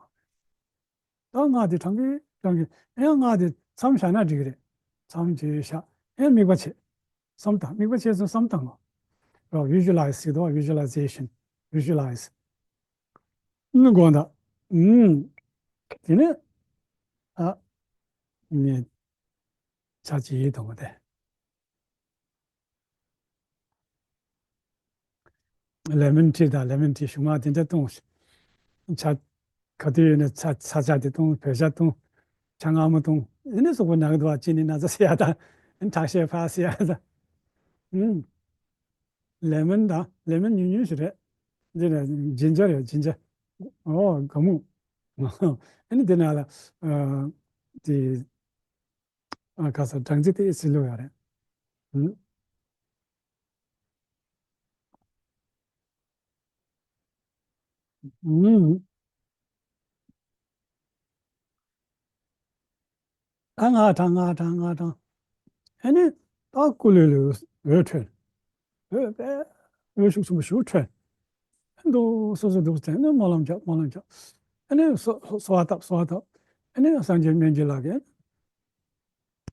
ད་ང་དེ་དྲང་གི་དྲང་གི་ཡང་ང་དེ་མཚམས་བཞག་ན་འགྲིག་གི་རེད། མཚམས་བྱས་བཞག་ཡང་དམིགས་པ་བྱེད། བསམ་བཏང་དམིགས་པ་བྱས་སོང་བསམ་བཏང་ངོ་། རོ་visualize ཟེར་དོ། visualization visualize ནི་དགོངས་དག་ཨུམ། དེ་ནས་ཨ་ནི་ཆ་ཅི་ཡིད་དུ་མ་དེ། ལེ་མོན་ཊི་དང་ལེ་མོན་ཊི་ཞུ་མ་དེ་འདྲ་བཏུང་། ཆ་ག་དུས་ཡོད་ན་ཚ་ཚ་ཇ་དེ་བཏུང་། བོད་ཇ་བཏུང་། ཇ་མངར་མོ་བཏུང་། ཨེ་ནི་སོག་པོ་ནང་གི་འདུག་བ། ཅི་ནི་ན་ཚ་སེལ་ཡ་དང་ཁྲག་ཤེད་འཕར་སེལ་ཡ་དང་། ཨུམ། ལེ་མོན་དང་ལེ་མོན་ཉུང་ཉུང་ཞིག་རེད། འདི་ནས་ཇིན་ཇར་ཡོད། ཇིན་ཇར། ཨོ་ག་མུ། ཨེ་ནི་འདི་ནང་ལ་ཨ་དེ། ཨ་ཁ་ས་སྦྲང་རྩི་དེ་ཨེ་སི་བླུགས་ཡོད་རེད། ཨུམ། ཨུམ། ཨ་ང་དྲང་ང་དྲང་ང་དྲང་། ཨེ་ནི་ད་ཀུ་ལུ་ལུ་འོད་འཕྲོས། འོད་པས་འོད་ཤུགས་ཆེན་པོ་ཞིག་འཕྲོས། ཨེ་འདུག་སོ་སོ་འདུག་ཟེར་ནས་སྨོན་ལམ་རྒྱབ། སྨོན་ལམ་རྒྱབ། ཨེ་ནི་གསོལ་གསོལ་བ་བཏབ། གསོལ་བ་བཏབ། ཨེ་ནི་སངས་རྒྱས་སྨན་གྱི་བླ་གིས།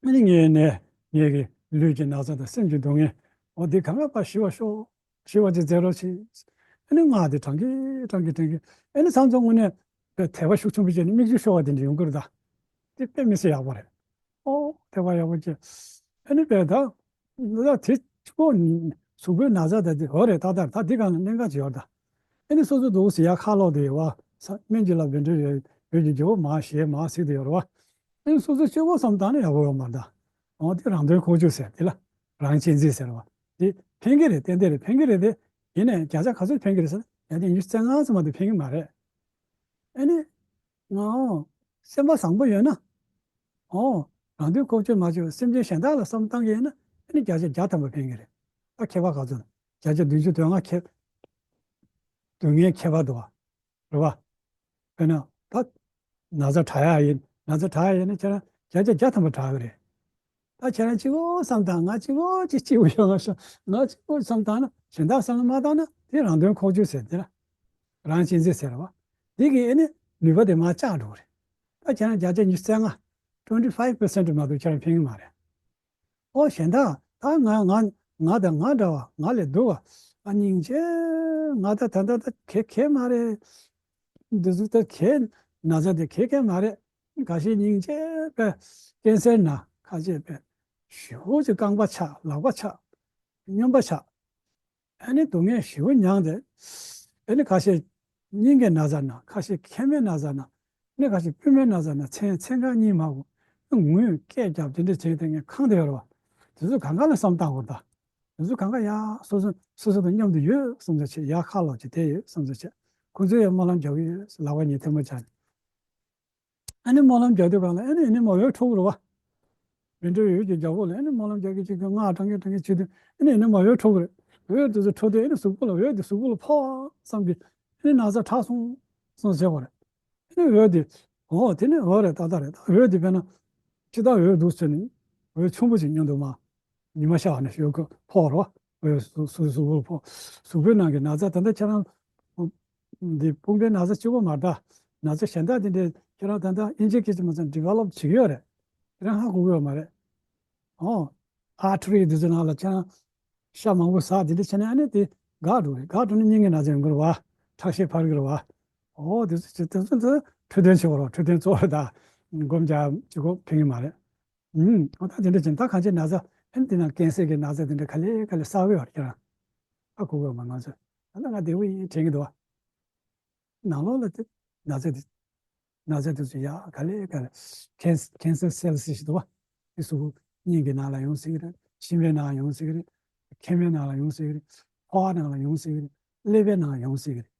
ཨ་ནི་ངའི་ནད། ངེད་ཀྱི་ལུས་ཀྱི་ན་ཚ་དང་སེམས་ཀྱི་སྡུག་བསྔལ། འོ་འདི་གང་ག་པ་ཞི་བར་ཤོག་ཞི་བ་དེ་མཛད་རོགས་གྱིས། ཨ་ནི་ང་དེ་དྲང་གི་དྲང་གི་དྲང་གི། ཨ་ནི་ཚང་ཚང་དངོས་གནས་དད་པ་ཤུགས་ཆེན་པོ་བྱས་ནས་མིག་ཆུ་ཤོར་བ་དེ་འདྲ་ཡོང་གི་རེད་ད། དེ་དཔེ་མི་སྲིད་ཡག་པོ་རེད། ཨོ་དད་པ་ཡག་པོ་བྱས། ཨ་ནི་དཔེ་ད། ད་དེ་ཁོ་གཟུགས་པོའི་ན་ཚ་ད་དེ་འོ་རེད། ད་ད་ད་འདི་གང་ལ་གནད་འགག་ཅིག་ཡོད་ད། ཨ་ནི་སོ་སོ་འདུག་ཟེར་ཡ་ཁ་ལོག་དེ་ཡོད་བ། ས་སྨན་གྱི་བླ་བཻ་ཌཱུརྱ་ཡོད་ཀྱི་རྒྱལ་པོ་མ་ཞེས་མ་ཟིག་དེ་ཡོད་རེད་བ། ཨ་ནི་སོ་སོ་སྐྱེ་བོ་བསམ་བཏང་ན་ཡག་པོ་ཡོད་མ་རེད་ད། འོ་དེ་རང་དོན་ཁོག་ཆུད་ཟེར་དེ་ལ་རང་གཅེས་འཛིན་ཟེར་བ། དེ་ཕན་གྱི་རེད། ཏན་ཏན་རེད། ཕན་གྱི་རེད་དེ། ཡིན་ནའི་བརྒྱ་ཆ་ག་ཚོད་ཕན་གྱི་རེད་ཟེར་ན་ཡ་དེ་ཉི་ཤུ་རྩ་ལྔ་ཙམ་མ་གཏོགས་ཕན་གྱི་མ་རེད། ཨ་ནི། ང་ཨོ། སེམས་པ་བཟང་པོ་ཡོད་ན། ཨོ། རང་དོན་ཁོག་ཆུད་མ་བྱས་པར་སེམས་ཅན་གཞན་དག་ལ་བསམ་བཏང་གི་ཡིན་ན་ཨ་ནི་བརྒྱ་ཆ་བརྒྱ་ཐམ་པ་ཕན་གྱི་རེད། ད་ཁྱད་པར་ག་ཚོད་ན་བརྒྱ་ཆ་བདུན་ཅུ་དོན་ལྔ་ཁྱད། སྡུག་བསྔལ་ཁྱད་པར་འདུག་བ། རེད་བ། དཔེར་ན་ད། ན་ཚ་དྲག་ཡག་ཡིན། ན་ཚ་དྲག་ཡག་ཡིན་ན་ཁྱེད་རང་བརྒྱ་ཆ་བརྒྱ་ཐམ་པ་དྲག་གི་རེད། ད་ཁྱེད་རང་གཅིག་པོ་བསམ་བཏང་། ང་གཅིག་པོ་གཅིག་གཅིག་པོ་ཡོང་བ་ཤོག་ང་གཅིག་པོ་བསམ་བཏང་ན་གཞན་དག་བསམ་བློ་མ་བཏང་ན་དེ་རང་དོན་ཁོག་ཆུད་ཟེར་དེ་ལ། རང་གཅེས་འཛིན་ཟེར་བ། འདི་གི་ཨེ་ནི་ནུས་པ་དེ་མར་བཅག་འགྲོ་གི་རེད། ད་ཁྱེད་རང་བརྒྱ་ཆ་ཉི་ཤུ་རྩ་ལྔ། twenty five percent མ་གཏོགས་ཁྱེད་རང་ཕན་གྱི་མ་རེད། ཨོ་གཞན་དག་ད་ང་ང་ང་དང་ང་འདྲ་བ། ང་ལས་སྡུག་པ། ཨ་སྙིང་རྗེ། ང་ད་ད་ད་ད་གལ་གལ་མ་རེད། འདི་ཚོ་ད་གལ་ན་ཚ་དེ་གལ་གལ་མ་རེད། ཁ་ཤས་སྙིང་རྗེ་པས་ཀན་སར་ན། ཁ་ཤས་པས་ཞེ་པོ་ཅིག་རྐང་པ་ཆག་ལག་པ་ཆག་སྨྱོན་པ་ཆགས། ཨ་ནི་སྡུག་བསྔལ་ཞེ་པོ་མྱངས་ཏེ། ཨ་ནི་ཁ་ཤས་སྙིང་གི་ན་ཚ་ན། ཁ་ཤས་མཁལ་མའི་ན་ཚ་ན། ཨ་ནི་ཁ་ཤས་པུས་མོའི་ན་ཚ་ན། མཚན་མཚན་གང་གཉིད་མ་ཁུག་ངུས་སྐད་རྒྱབ་དེ་འདྲ་བྱས་ཏེ་ངས་ཁེངས་བསྡད་ཡོད་རེད་བ། དེ་ཚོ་གང་ག་ལ་བསམ་བཏང་དགོས་རེད་ད། དེ་ཚོ་གང་ག་ཡ་སོ་སོ་སོ་སོ་དང་མཉམ་དུ་ཡོད་བསམ་ཚུལ་བྱས། ཡ་ཁ་ལོག་ཅིག་བསྡད་ཡོད་བསམ་ཚུལ་བྱས། ཁོང་ཚོས་ཡང་སྨོན་ལམ་རྒྱག་གི་ཡོད། ལག་པ་གཉིས་ཐལ་མོ་སྦྱར་ནས། ཨ་ནི་སྨོན་ལམ་རྒྱག་དུས་གང་ལ་ཨ་ནི་ཨ་ནི་མར་འོད་འཕྲོ་གི་རེད་བ། བཻ་ཌཱུརྱ་ཡོད་ཀྱི་རྒྱལ་པོ་ལ་ཨ་ནི་སྨོན་ལམ་རྒྱག་གི་བྱེད་ཀྱི་སྔགས་བགྲང་གི་བགྲང་གི་བྱེད་དུས་ཨ་ནི་ཨ་ནི་མར་འོད་འཕྲོ་གི་རེད། འོད་དེ་ཚོ་འཕྲོ་དུས་ཨ་ནི་གཟུགས་པོ་ལ་འོད་དེ་གཟུགས་པོ་ལ་ཕོག་བསམ་གི་ཨ་ནི་ན་ཚ་དྲག་སོང་སོང་ཟེར་བ་རེད། ཨ་ནི་འོད་དེ་འོ་དེ་ནི་འོད་རེད། ཏག་ཏག་རེད། ད་འོད་དེ་དཔེར་ན་ཕྱི་ལྟར་འོད་འདུག་ཟེར་ནས་འོད་ཆེན་པོ་ཅིག་མཉམ་དུ་མར། ཉི་མ་ཤར་བ་ནས་ཞོགས་ཀྱི་ཕོག་རོ། འོ་གཟུགས་གཟུགས་གཟུགས་པོ་ཕོག་གཟུགས་པོའི་ནང་གི་ན་ཚ་ད་ལྟ་ཁྱེད་རང་། འདི་དཔུང་པའི་ན་ཚ་གཅིག་པོ་མ་རེད། ན་ཚ་གཞན་དག་དེ་འདྲའི་ཁྱེད་རང་ད་ལྟ་ཨིན་ཇི་སྐད་ཀྱི་མ་ཚད་ཌི་ཝེ་ལོབ་བྱེད་ཀྱི་ཡོད་རེད། ཁྱེད་རང་ཧ་གོ་གི་ཡོད་མ་རེད། ཨོ། ཨར་ཊི་རི་འདི་ཚོ་ནང་ལ་ཁྱེད་རང་ཤ་མང་པོ་ཟ་དེ་འདྲ་བྱས་ནས་ཨ་ནི་དེ་འགག་འགྲོ་རེད། འགག་འགྲོ་ནས་སྙིང་གི་ན་ཚ་ཡོང་གི་རེད་བ། ཁྲག་ཤེད་འཕར་གི་རེད་བ། ཨོ་དེ་ཚོ་དེ་ཚོ་འཕྲོད་བསྟེན་བྱེད་དགོས་རེད་བ། འཕྲོད་བསྟེན་གཙོ་བོ་རེད་ད། སྒོམ་རྒྱག་གཅིག་པོ་ཕན་གི་མ་རེད། ཨུམ། ཨོ་ད་དེ་འདྲ་བྱས་ན་ད་གང་ཅི་ན་ཚ་ཨེ་འདི་ན་ཀན་སར་གྱི་ན་ཚ་དེ་འདྲ་ག་ལེ་ག་ལེ་གསར་པ་ཡོད་རེད་ཁྱེད་རང་། ཨ་གོ་གི་ཡོད་མ་ང་ཚོས། ཨ་ད་ང་བདེ་པོ་ཡིན་དྲན་གྱི་འདུག་བ། ནང་ལོགས་ལ་དེ་ན་ཚ་དེ་ན་ཚ་དེ་ཚོ་ཡ་ག་ལེ་ག་ལེ་ཀན་ཀན་སར་སེལ་ཟེར་ཞིག་འདུག་བ། དེ་གཟུགས་པོ་སྙིང་གི་ནང་ལ་ཡོང་སྲིད་ཀྱི་རེད། མཆིན་པའི་ནང་ལ་ཡོང་སྲིད་ཀྱི་རེད། མཁལ་མའི་ནང་ལ་ཡོང་སྲིད་ཀྱི་རེད། ཕོ་བ་ནང་ལ་ཡོང་སྲིད་ཀྱི་རེད། ཀླད་པའི་ནང་ལ་ཡོང་སྲིད་ཀྱི་རེད།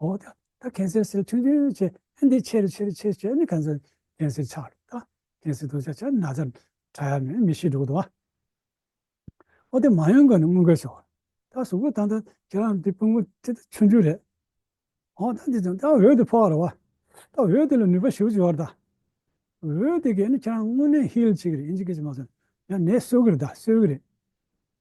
འོ་ད་ད་ཀན་སར་སེལ་ཆུང་ཆུང་བྱས་ཨ་འདི་ཆེ་རུ་ཆེ་རུ་ཆེ་རུ་ཆེ་ཨ་ནི་ཀན་སར་ཀན་སར་ཆགས་རེད། ད་ཀན་སར་དུ་ཆགས་ཆགས་ན་ཚ་དྲག་ཡ་མེད་མི་ཤི་འགྲོ་གི་འདུག་བ། འོ་དེ་མ་ཡོང་གོང་ནས་སྔོན་འགོག་བྱེད་དགོས། ད་གཟུགས་པོ་ད་ལྟ་ཁྱེད་རང་འདི་ཕུང་པོ་དེ་ད་ཆུང་ཆུང་རེད། འོ་ད་འདི་ད་འོད་དེ་ཕོག་རེད་བ། ད་འོད་དེ་ལ་ནུས་པ་ཞེ་པོ་ཅིག་ཡོད་རེད་ད། འོད་དེ་གས་ནི་ཁྱེད་རང་དངོས་གནས་ཧིལ་བྱེད་ཀྱི་རེད། ཨིན་ཇི་སྐད་ཅིག་མ་སོང་ཡང་ནད་གསོ་གི་རེད་ད། གསོ་གི་རེད།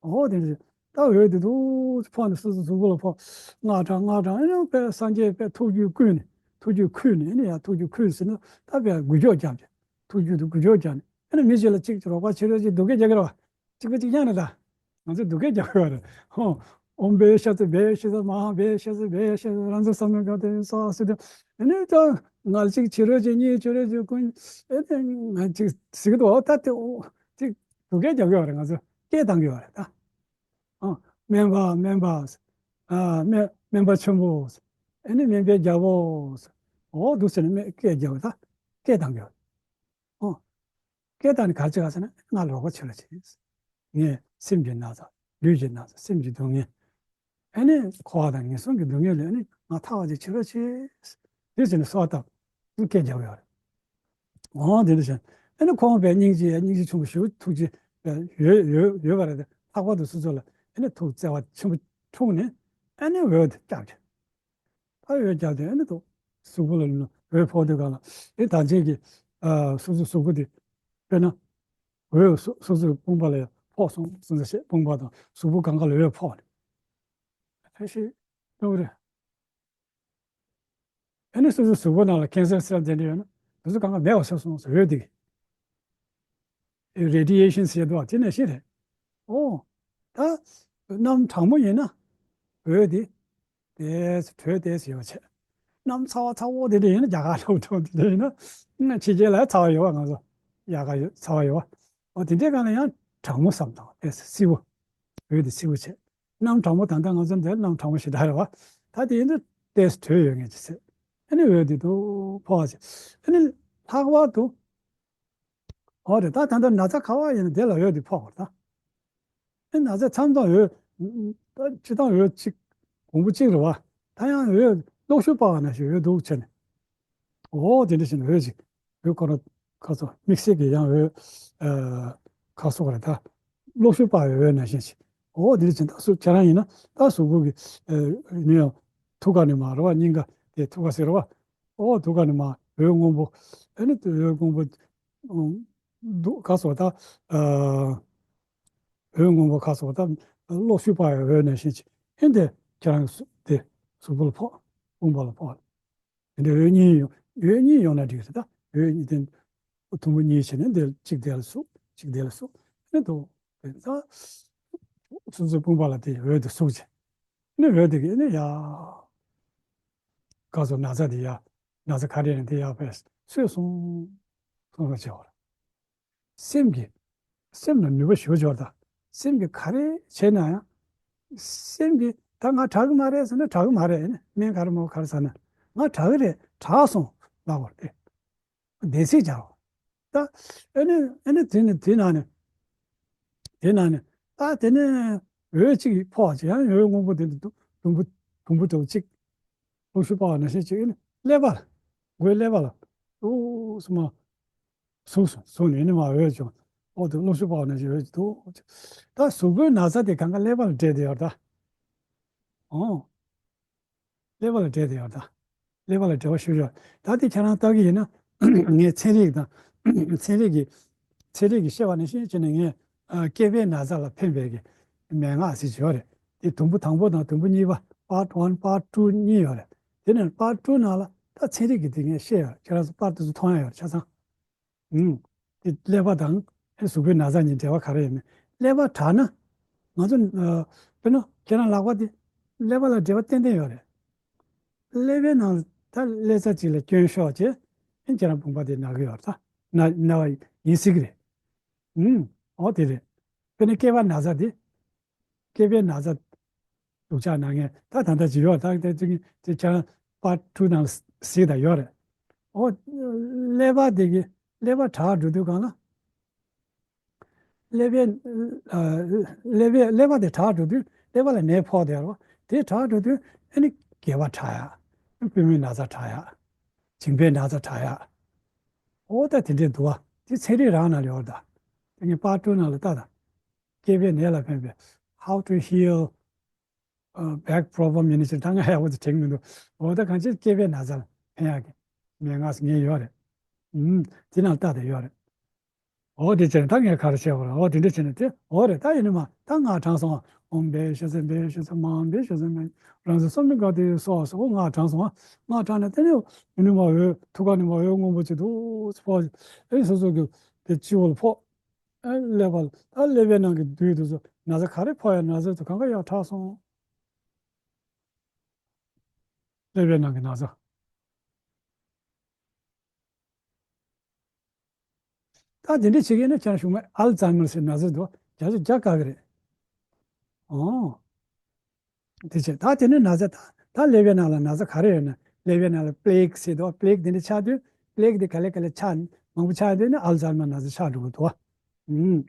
འོ་དེ་འདྲ་ ད་འོད་དེ་ཏོག་ཙམ་ཕོག་ནས་སོ་སོའི་གཟུགས་པོ་ལ་ཕོག། སྔགས་བགྲང་སྔགས་བགྲང་ཨེ་ནི་དཔེ་སངས་རྒྱས་དཔེ་ཐུགས་རྒྱུད་བསྐུལ་ནས་ཐུགས་རྒྱུད་བསྐུལ་ནས་ཨེ་ནི་ཡང་ཐུགས་རྒྱུད་བསྐུལ་ཟེར་ན་ད་དཔེ་འགུལ་སྐྱོད་རྒྱབ་ཀྱི་ཐུགས་རྒྱུད་དུ་འགུལ་སྐྱོད་རྒྱབ་ནས་ཨེ་ནི་མི་གཅིག་ལ་གཅིག་རོགས་པ་བྱེད་རོགས་བྱེད་སྡུག་སྐད་རྒྱག་གི་རེད་བ། གཅིག་པ་གཅིག་རྐྱང་རེད་ད། ང་ཚོས་སྡུག་སྐད་རྒྱག་གི་ཡོད་རེད། ཧོ། ཨོཾ་བྷཻ་ཥ་ཏི་བྷཻ་ཥ་ཏི་མ་ཧཱ་བྷཻ་ཥ་ཏི་བྷཻ་ཥ་ཏི་རང་ཚོ་བསམ་མནོ་བྱ་དེ་སོ་སོ་དེ། ཨེ་ནས་ད་ང་གཅིག་བྱེད་རོགས་བྱེད་གཉིས་བྱེད་རོགས་བྱེད་ཀུན་ཨེ་ནས་ང་གཅིག་ཟེར་གི་འདུག་ད་དེ་ཨོ་གཅིག་སྡུག་སྐད་རྒྱག་གི་ཡོད་རེད། ང་ཚོས་སྐད་བཏང་གི་ཡོད་རེད་ད། ཨ། སྨན་པ་སྨན་པ། ཨ། སྨན་སྨན་པ་ཆེན་པོ། ཨེ་ནས་སྨན་པའི་རྒྱལ་པོ། ཨོ་འདུག་ཟེར་ནས་སྨན་སྐད་རྒྱག་གི་ད་སྐད་བཏང་གི་ཡོད་རེད། ཨོ། སྐད་བཏང་ནས་ག་རེ་བྱེད་ག་ཟེར་ན་ང་རོགས་པ་བྱེད་རོགས་བྱེད། ངས་སེམས་ཀྱི་ན་ཚ་ལུས་ཀྱི་ན་ཚ་སེམས་ཀྱི་སྡུག་བསྔལ། ཨ་ནི་འཁོར་བ་དང་ངན་སོང་གི་སྡུག་བསྔལ་ལས་ཨ་ནི་ང་ཐར་བ་ཅིག་བྱེད་རོགས་བྱེད། དེ་བྱས་ནས་གསོལ་བ་བཏབ། སྐད་རྒྱག་ཡོད་རེད། འོ་དེ་འདྲ་བྱས། ཨ་ནི་ཁོང་པའི་སྙིང་རྗེ་སྙིང་རྗེ་ཆེན་པོ་ཞེ་པོ་ཐུགས་རྗེ་ཡོད་ཡོད་ཡོད་པ་རེད། ལྷག་པར་དུ་སོ་སོ་ལ་ཨ་ནི་ཐུགས་བརྩེ་བ་ཆེན་པོ་འཁྲུངས་ནས་ཨ་ནི་འོད་དེ་བཀྱགས་ཏེ། ད་འོད་བརྒྱབ་དེ་ཨ་ནི་ཐུགས་གཟུགས་པོ་ལ་འོད་ཕོག་དུས་གང་ལ་ཨེ་ད་ཅིག་གི་ཨ་སོ་སོའི་གཟུགས་པོ་དེ་དཔེར་ན་འོད་སོ་སོ་སོའི་དཔུང་པ་ལ་ཡང་ཕོག་སོང་ཟེར་ན་བཤད། དཔུང་པ་དང་གཟུགས་པོ་གང་ག་ལ་འོད་ཕོག་ནས་ཕལ་ཆེར་སྟོབས་རེད། ཨ་ནི་སོ་སོའི་གཟུགས་པོ་ནང་ལ་ཀན་སར་སེལ་དེ་འདྲ་ཡོད་ན་དེ་ཚོ་གང་ག་མེད་པ་བཟོས་སོང་ཟེར། འོད་དེ་གི་རེ་ཌི་ཡེ་ཤན་ཟེར་འདུག་བ། དེ་ནང་བཞིན་རེད། ཨོ། ད་གནམ་གྲང་མོ་ཡིན་ན་འོད་དེ་དེ་དྲོད་དེ་ཡོད་བྱས། གནམ་ཚ་བ་ཚ་བོ་དེ་འདྲ་ཡིན་ན། རྒྱ་གར་ལ་འགྲོ་དེ་འདྲ་ཡིན་ན་ཕྱི་རྒྱལ་ལ་ཚ་བ་ཡོད་བ། ང་ཚོ་རྒྱ་གར་ཡོད་ཚ་བ་ཡོད་བ། ཨོ་དེ་འདྲའི་སྒང་ལ་ཡང་གྲང་མོ་བསམ་དང་དེ་བསིལ་པོ། འོད་དེ་བསིལ་པོ་བྱས། གནམ་གྲང་མོ་ད་ལྟ་ང་ཚོ་འདིར་གནམ་གྲང་མོ་ཞེ་དྲག་རེད་བ། ད་དེ་ཡིན་དུས་ཏོག་ཙམ་དྲོད་ཡོད་ངེས་ཀྱི་ཚེ། ཨ་ནི་འོད་དེ་དུ་ཕོག་བྱས། ཨ་ནི་ལྷག་པར་དུ། འོ་རེད། ད་ད་ལྟ་ན་ཚ་ག་བ་ཡིན་ན་དེ་ལ་འོད་དེ་ཕོག་པ་རེད་ད། ཨ་ནི་ན་ཚ་མཚམས་མཚམས་འོད། ད་སྤྱིར་བཏང་འོད་གཅིག་གོང་བུ་གཅིག་རེད་བ། ད་ཡང་འོད་གློག་ཤུགས་སྤར་བ་ནང་བཞིན་འོད་འདུག་བྱས་ནས། འོ་དེ་འདྲ་བྱས་ནས་འོད་ཅིག་འོད་ཁོ་རང་ཁ་སོ་དམིགས་བསལ་གྱི་ཡང་འོད་ཨ་ཁ་སོ་རེད་ད། གློག་ཤུགས་སྤར་བའི་འོད་ནང་བཞིན་ཞིག་འོ་དེ་འདྲ་བྱས་ནས་ད་སུ་ཁྱེད་རང་ཡིན་ན་ད་གཟུགས་པོ་གི་ཨ་ནི་ཡང་ཐུགས་ཀ་ནས་མར་རེད་བ། སྙིང་ག་དེ་ཐུགས་ཀ་ཟེར་བ། འོ་ཐུགས་ཀ་ནས་མར་འོད་སྔོན་པོ། ཨ་ནི་འོད་སྔོན་པོ་འདུག་ཁ་སོ་ད་ཨ་འོད་སྔོན་པོ་ཁ་སོ་ད་གློག་ཤུགས་སྤར་བའི་འོད་ནང་བཞིན་ཞིག་ཨེ་འདི་ཁྱེད་རང་གི་གཟུགས་དེ་གཟུགས་པོ་ལ་ཕོག་དཔུང་པ་ལ་ཕོག་དེ་འདྲའི་འོད་གཉིས་ཡོང་། འོད་གཉིས་ཡོང་ན་འགྲིག་རེད་ད། འོད་གཉིས་དེ་དུམ་བུ་གཉིས་བྱས་ནས་འདི་གཅིག་དེ་ལ་ཟུག་གཅིག་དེ་ལ་ཟུག་ཨེ་འདུག་དེ་ད་སོ་སོའི་དཔུང་པ་ལ་དེ་འོད་དེ་ཟུག་བྱས་ནས་འོད་དེ་གིས་ནི་ཡ་ག་ཚོད་ན་ཚ་དེ་ཡ་ན་ཚ་ག་རེ་ཡིན་དེ་ཡ་བས་སོས་སོང་སོང་སོང་བྱས་པ་རེད། སེམས་ཀྱི་སེམས་ལ་ནུས་པ་ཞེ་པོ་ཅིག་ཡོད་རེད་ད། སེམས་ཀྱིས་ག་རེ་བྱས་ན་ཡང་། སེམས་ཀྱིས་ད་ང་དྲག་གི་མ་རེད་ཟེར་ན་དྲག་གི་མ་རེད། ཨེ་ནི་སྨན་ག་རེ་མོ་ག་རེ་ཟ་ན་ང་དྲག་གི་རེད། དྲག་སོང་ལབ་པ་རེད། བདེན་ཚིག་སྦྱར་བ། ད་ཨེ་ནི་ཨེ་ནི་དེ་ནི་དེ་ན་ནི་དེ་ན་ནི་ད་དེ་ནི་འོད་གཅིག་ཕོག་ཅིག་ཡང་འོད་སྔོན་པོ་དེ་འདུག་དུམ་བུ་དུམ་བུ་འདྲ་བོ་གཅིག་གློག་ཤུགས་སྤར་བ་ནང་བཞིན་གཅིག་ཨེ་ནི་ཀླད་པ་ལ་མགོའི་ཀླད་པ་ལ་ཨུ་སུ་མ། ཟུག་སོང་ཟུག་ནས་ནི་མ་འོད་བྱུང་། འོ་དེ་གློག་ཤུགས་སྤར་བ་ནང་བཞིན་འོད་ཀྱི་འདུག་ད་གཟུགས་པོའི་ན་ཚ་དེ་གང་ག་ཀླད་པ་ལ་འབྲེལ་བསྡད་ཡོད་ད། ཨོ། ཀླད་པ་ལ་འབྲེལ་བསྡད་ཡོད་ད། ཀླད་པ་ལ་འབྲེལ་བ་ཞུ་ཡོད། ད་དེ་ཁྱེད་རང་ལྟ་གི་ཡིན་ན་ངས་ཚན་རིག་དང་ཚན་རིག་གི་ཚན་རིག་གི་བཤད་པ་ནང་བཞིན་བྱས་ནས་ངས་ཨ་སྐེད་པའི་ན་ཚ་ལ་ཕན་པའི་གི་མན་ངག་ཟེར་གྱི་ཡོད་རེད། དེ་དུམ་བུ་དང་པོ་དང་དུམ་བུ་གཉིས་པ་part one part two གཉིས་ཡོད་རེད། དེ་ནས་part two ནང་ལ་ད་ཚན་རིག་གི་དེ་ངས་བཤད་ཡོད། ཁྱེད་རང་ཚོ་པར་དེ་ཚོ་མཐོང་ཡ་ཡོད་རེད་ཆ་ཚང་། ཨུམ། དེ་ཀླད་པ་དང་ཨེ་གཟུགས་པོའི་ན་ཚ་གཉིས་འབྲེལ་བ་ག་རེ་ཡོད་མེད། ཀླད་པ་དྲག་ན། ང་ཚོ་ཨ་དཔེར་ན་ཁྱེད་རང་ལག་པ་དེ་ཀླད་པ་ལ་འབྲེལ་བ་ཏན་ཏན་ཡོད་རེད། ཀླད་པའི་ནང་ད་ཀླད་རྩ་གཅིག་ལ་སྐྱོན་ཤོར་བྱས་ཨེ་ཁྱེད་རང་དཔུང་པ་དེ་ན་གི་ཡོད་རེད་ད། ན་ན་བ་ཡིན་སྲིད་གི་རེད། ཨུམ། འོ་དེ་རེད། དཔེར་ན་སྐེད་པ་ན་ཚ་དེ། སྐེད་པའི་ན་ཚ་སྡུག་ཅག་ན་མཁན་ད་ད་ལྟ་ཅི་ཡོད་ད་དེ་ཚོ་དེ་ཁྱེད་རང་པར་ཊུ་ནང་ལ་གཟིགས་དང་ཡོད་རེད། ཨོ། ཀླད་པ་དེ་གི་ཀླད་པ་དྲག་འགྲོ་དུས་གང་ལ། ཀླད་པའི་ཨ་ཀླད་པའི་ཀླད་པ་དེ་དྲག་འགྲོ་དུས་ཀླད་པ་ལ་ནད་ཕོག་བསྡད་རོ། དེ་དྲག་འགྲོ་དུས་ཨ་ནི་སྐེད་པ་དྲག་ཡ། པུས་མོའི་ན་ཚ་དྲག་ཡ། མཇིང་པའི་ན་ཚ་དྲག་ཡ། ཨོ་ད་དེ་འདྲས་འདུག་བ། དེ་ཚན་རིག་རང་ནང་ལ་ཡོད་རེད་ད། དེ་ངས་པར་ཊུ་ནང་ལ་ལྟ་དང་། སྐེད་པའི་ནད་ལ་ཕན་པའི་How to heal ཨ་back problem ཡིན་ན་ཅིག་ད་ང་ཡག་པོ་ཅིག་དྲན་གྱི་མི་འདུག་འོ་ད་གང་ཅི་སྐེད་པའི་ན་ཚ་ལ་ཕན་ཡག་གི་མན་ངག་ངས་ཡོད་རེད། ཨུམ། དེ་ནང་ལྟ་དང་ཡོད་རེད། འོ་དེ་བྱས་ནས་ད་ངས་ག་རེ་བྱས་པ་རེད། འོ་དེ་འདྲ་བྱས་ནས་དེ་འོ་རེད། ད་ཡིན་ནི་མ་ད་སྔགས་བགྲངས་སོང་། ཨོཾ་བེ་ཤ་ཟེ་བེ་ཤ་ཟེ་མ་ཧཱ་བེ་ཤ་ཟེ་མེ་རང་ཟེ་སོ་མི་ག་དེ་སོགས་སོགས་སྔགས་བགྲངས་སོང་། སྔགས་བགྲངས་ནས་དེ་ནས་ཡིན་ནི་མ་འོད་ཐུགས་ཀ་ནས་མ་འོད་སྔོན་པོ་ཅིག་འདུག་ཕོག་ཨེ་སོ་སོ་གི་དེ་སྤྱི་བོ་ལ་ཕོག་ཨེ་ཀླད་པ་ལ་ད་ཀླད་པའི་ནང་གི་བདུད་དེ་ཚོ་ན་ཚ་ག་རེ་ཕོག་ཡ་ན་ཚ་དེ་གང་ག་ཡག་དྲག་སོང་། ཀླད་པའི་ནང་གི་ན་ཚ། ད་དེ་འདྲ་བྱེད་ཀྱི་ན་ཁྱེད་རང་ཤུགས་མེད་ཨལ་ཛཱི་མར་ཟེར་ན་ཚ་འདུག་བརྒྱ་ཆ་བརྒྱ་བཀག་གི་རེད། ཨོ། དེ་བྱས་ད་དེ་ནས་ན་ཚ་ད་ད་ཀླད་པའི་ནང་ལ་ན་ཚ་ག་རེ་ཡོད་ན་ཀླད་པའི་ནང་ལ་པི་ལེག་ཟེར་འདུག་པི་ལེག་དེ་འདྲ་ཆགས་དུས་པི་ལེག་དེ་ག་ལེ་ག་ལེ་ཆགས་མང་པོ་ཆགས་དུས་ནི་ཨལ་ཛཱི་མར་ན་ཚ་ཆགས་འགྲོ་གི་འདུག་ཨུམ།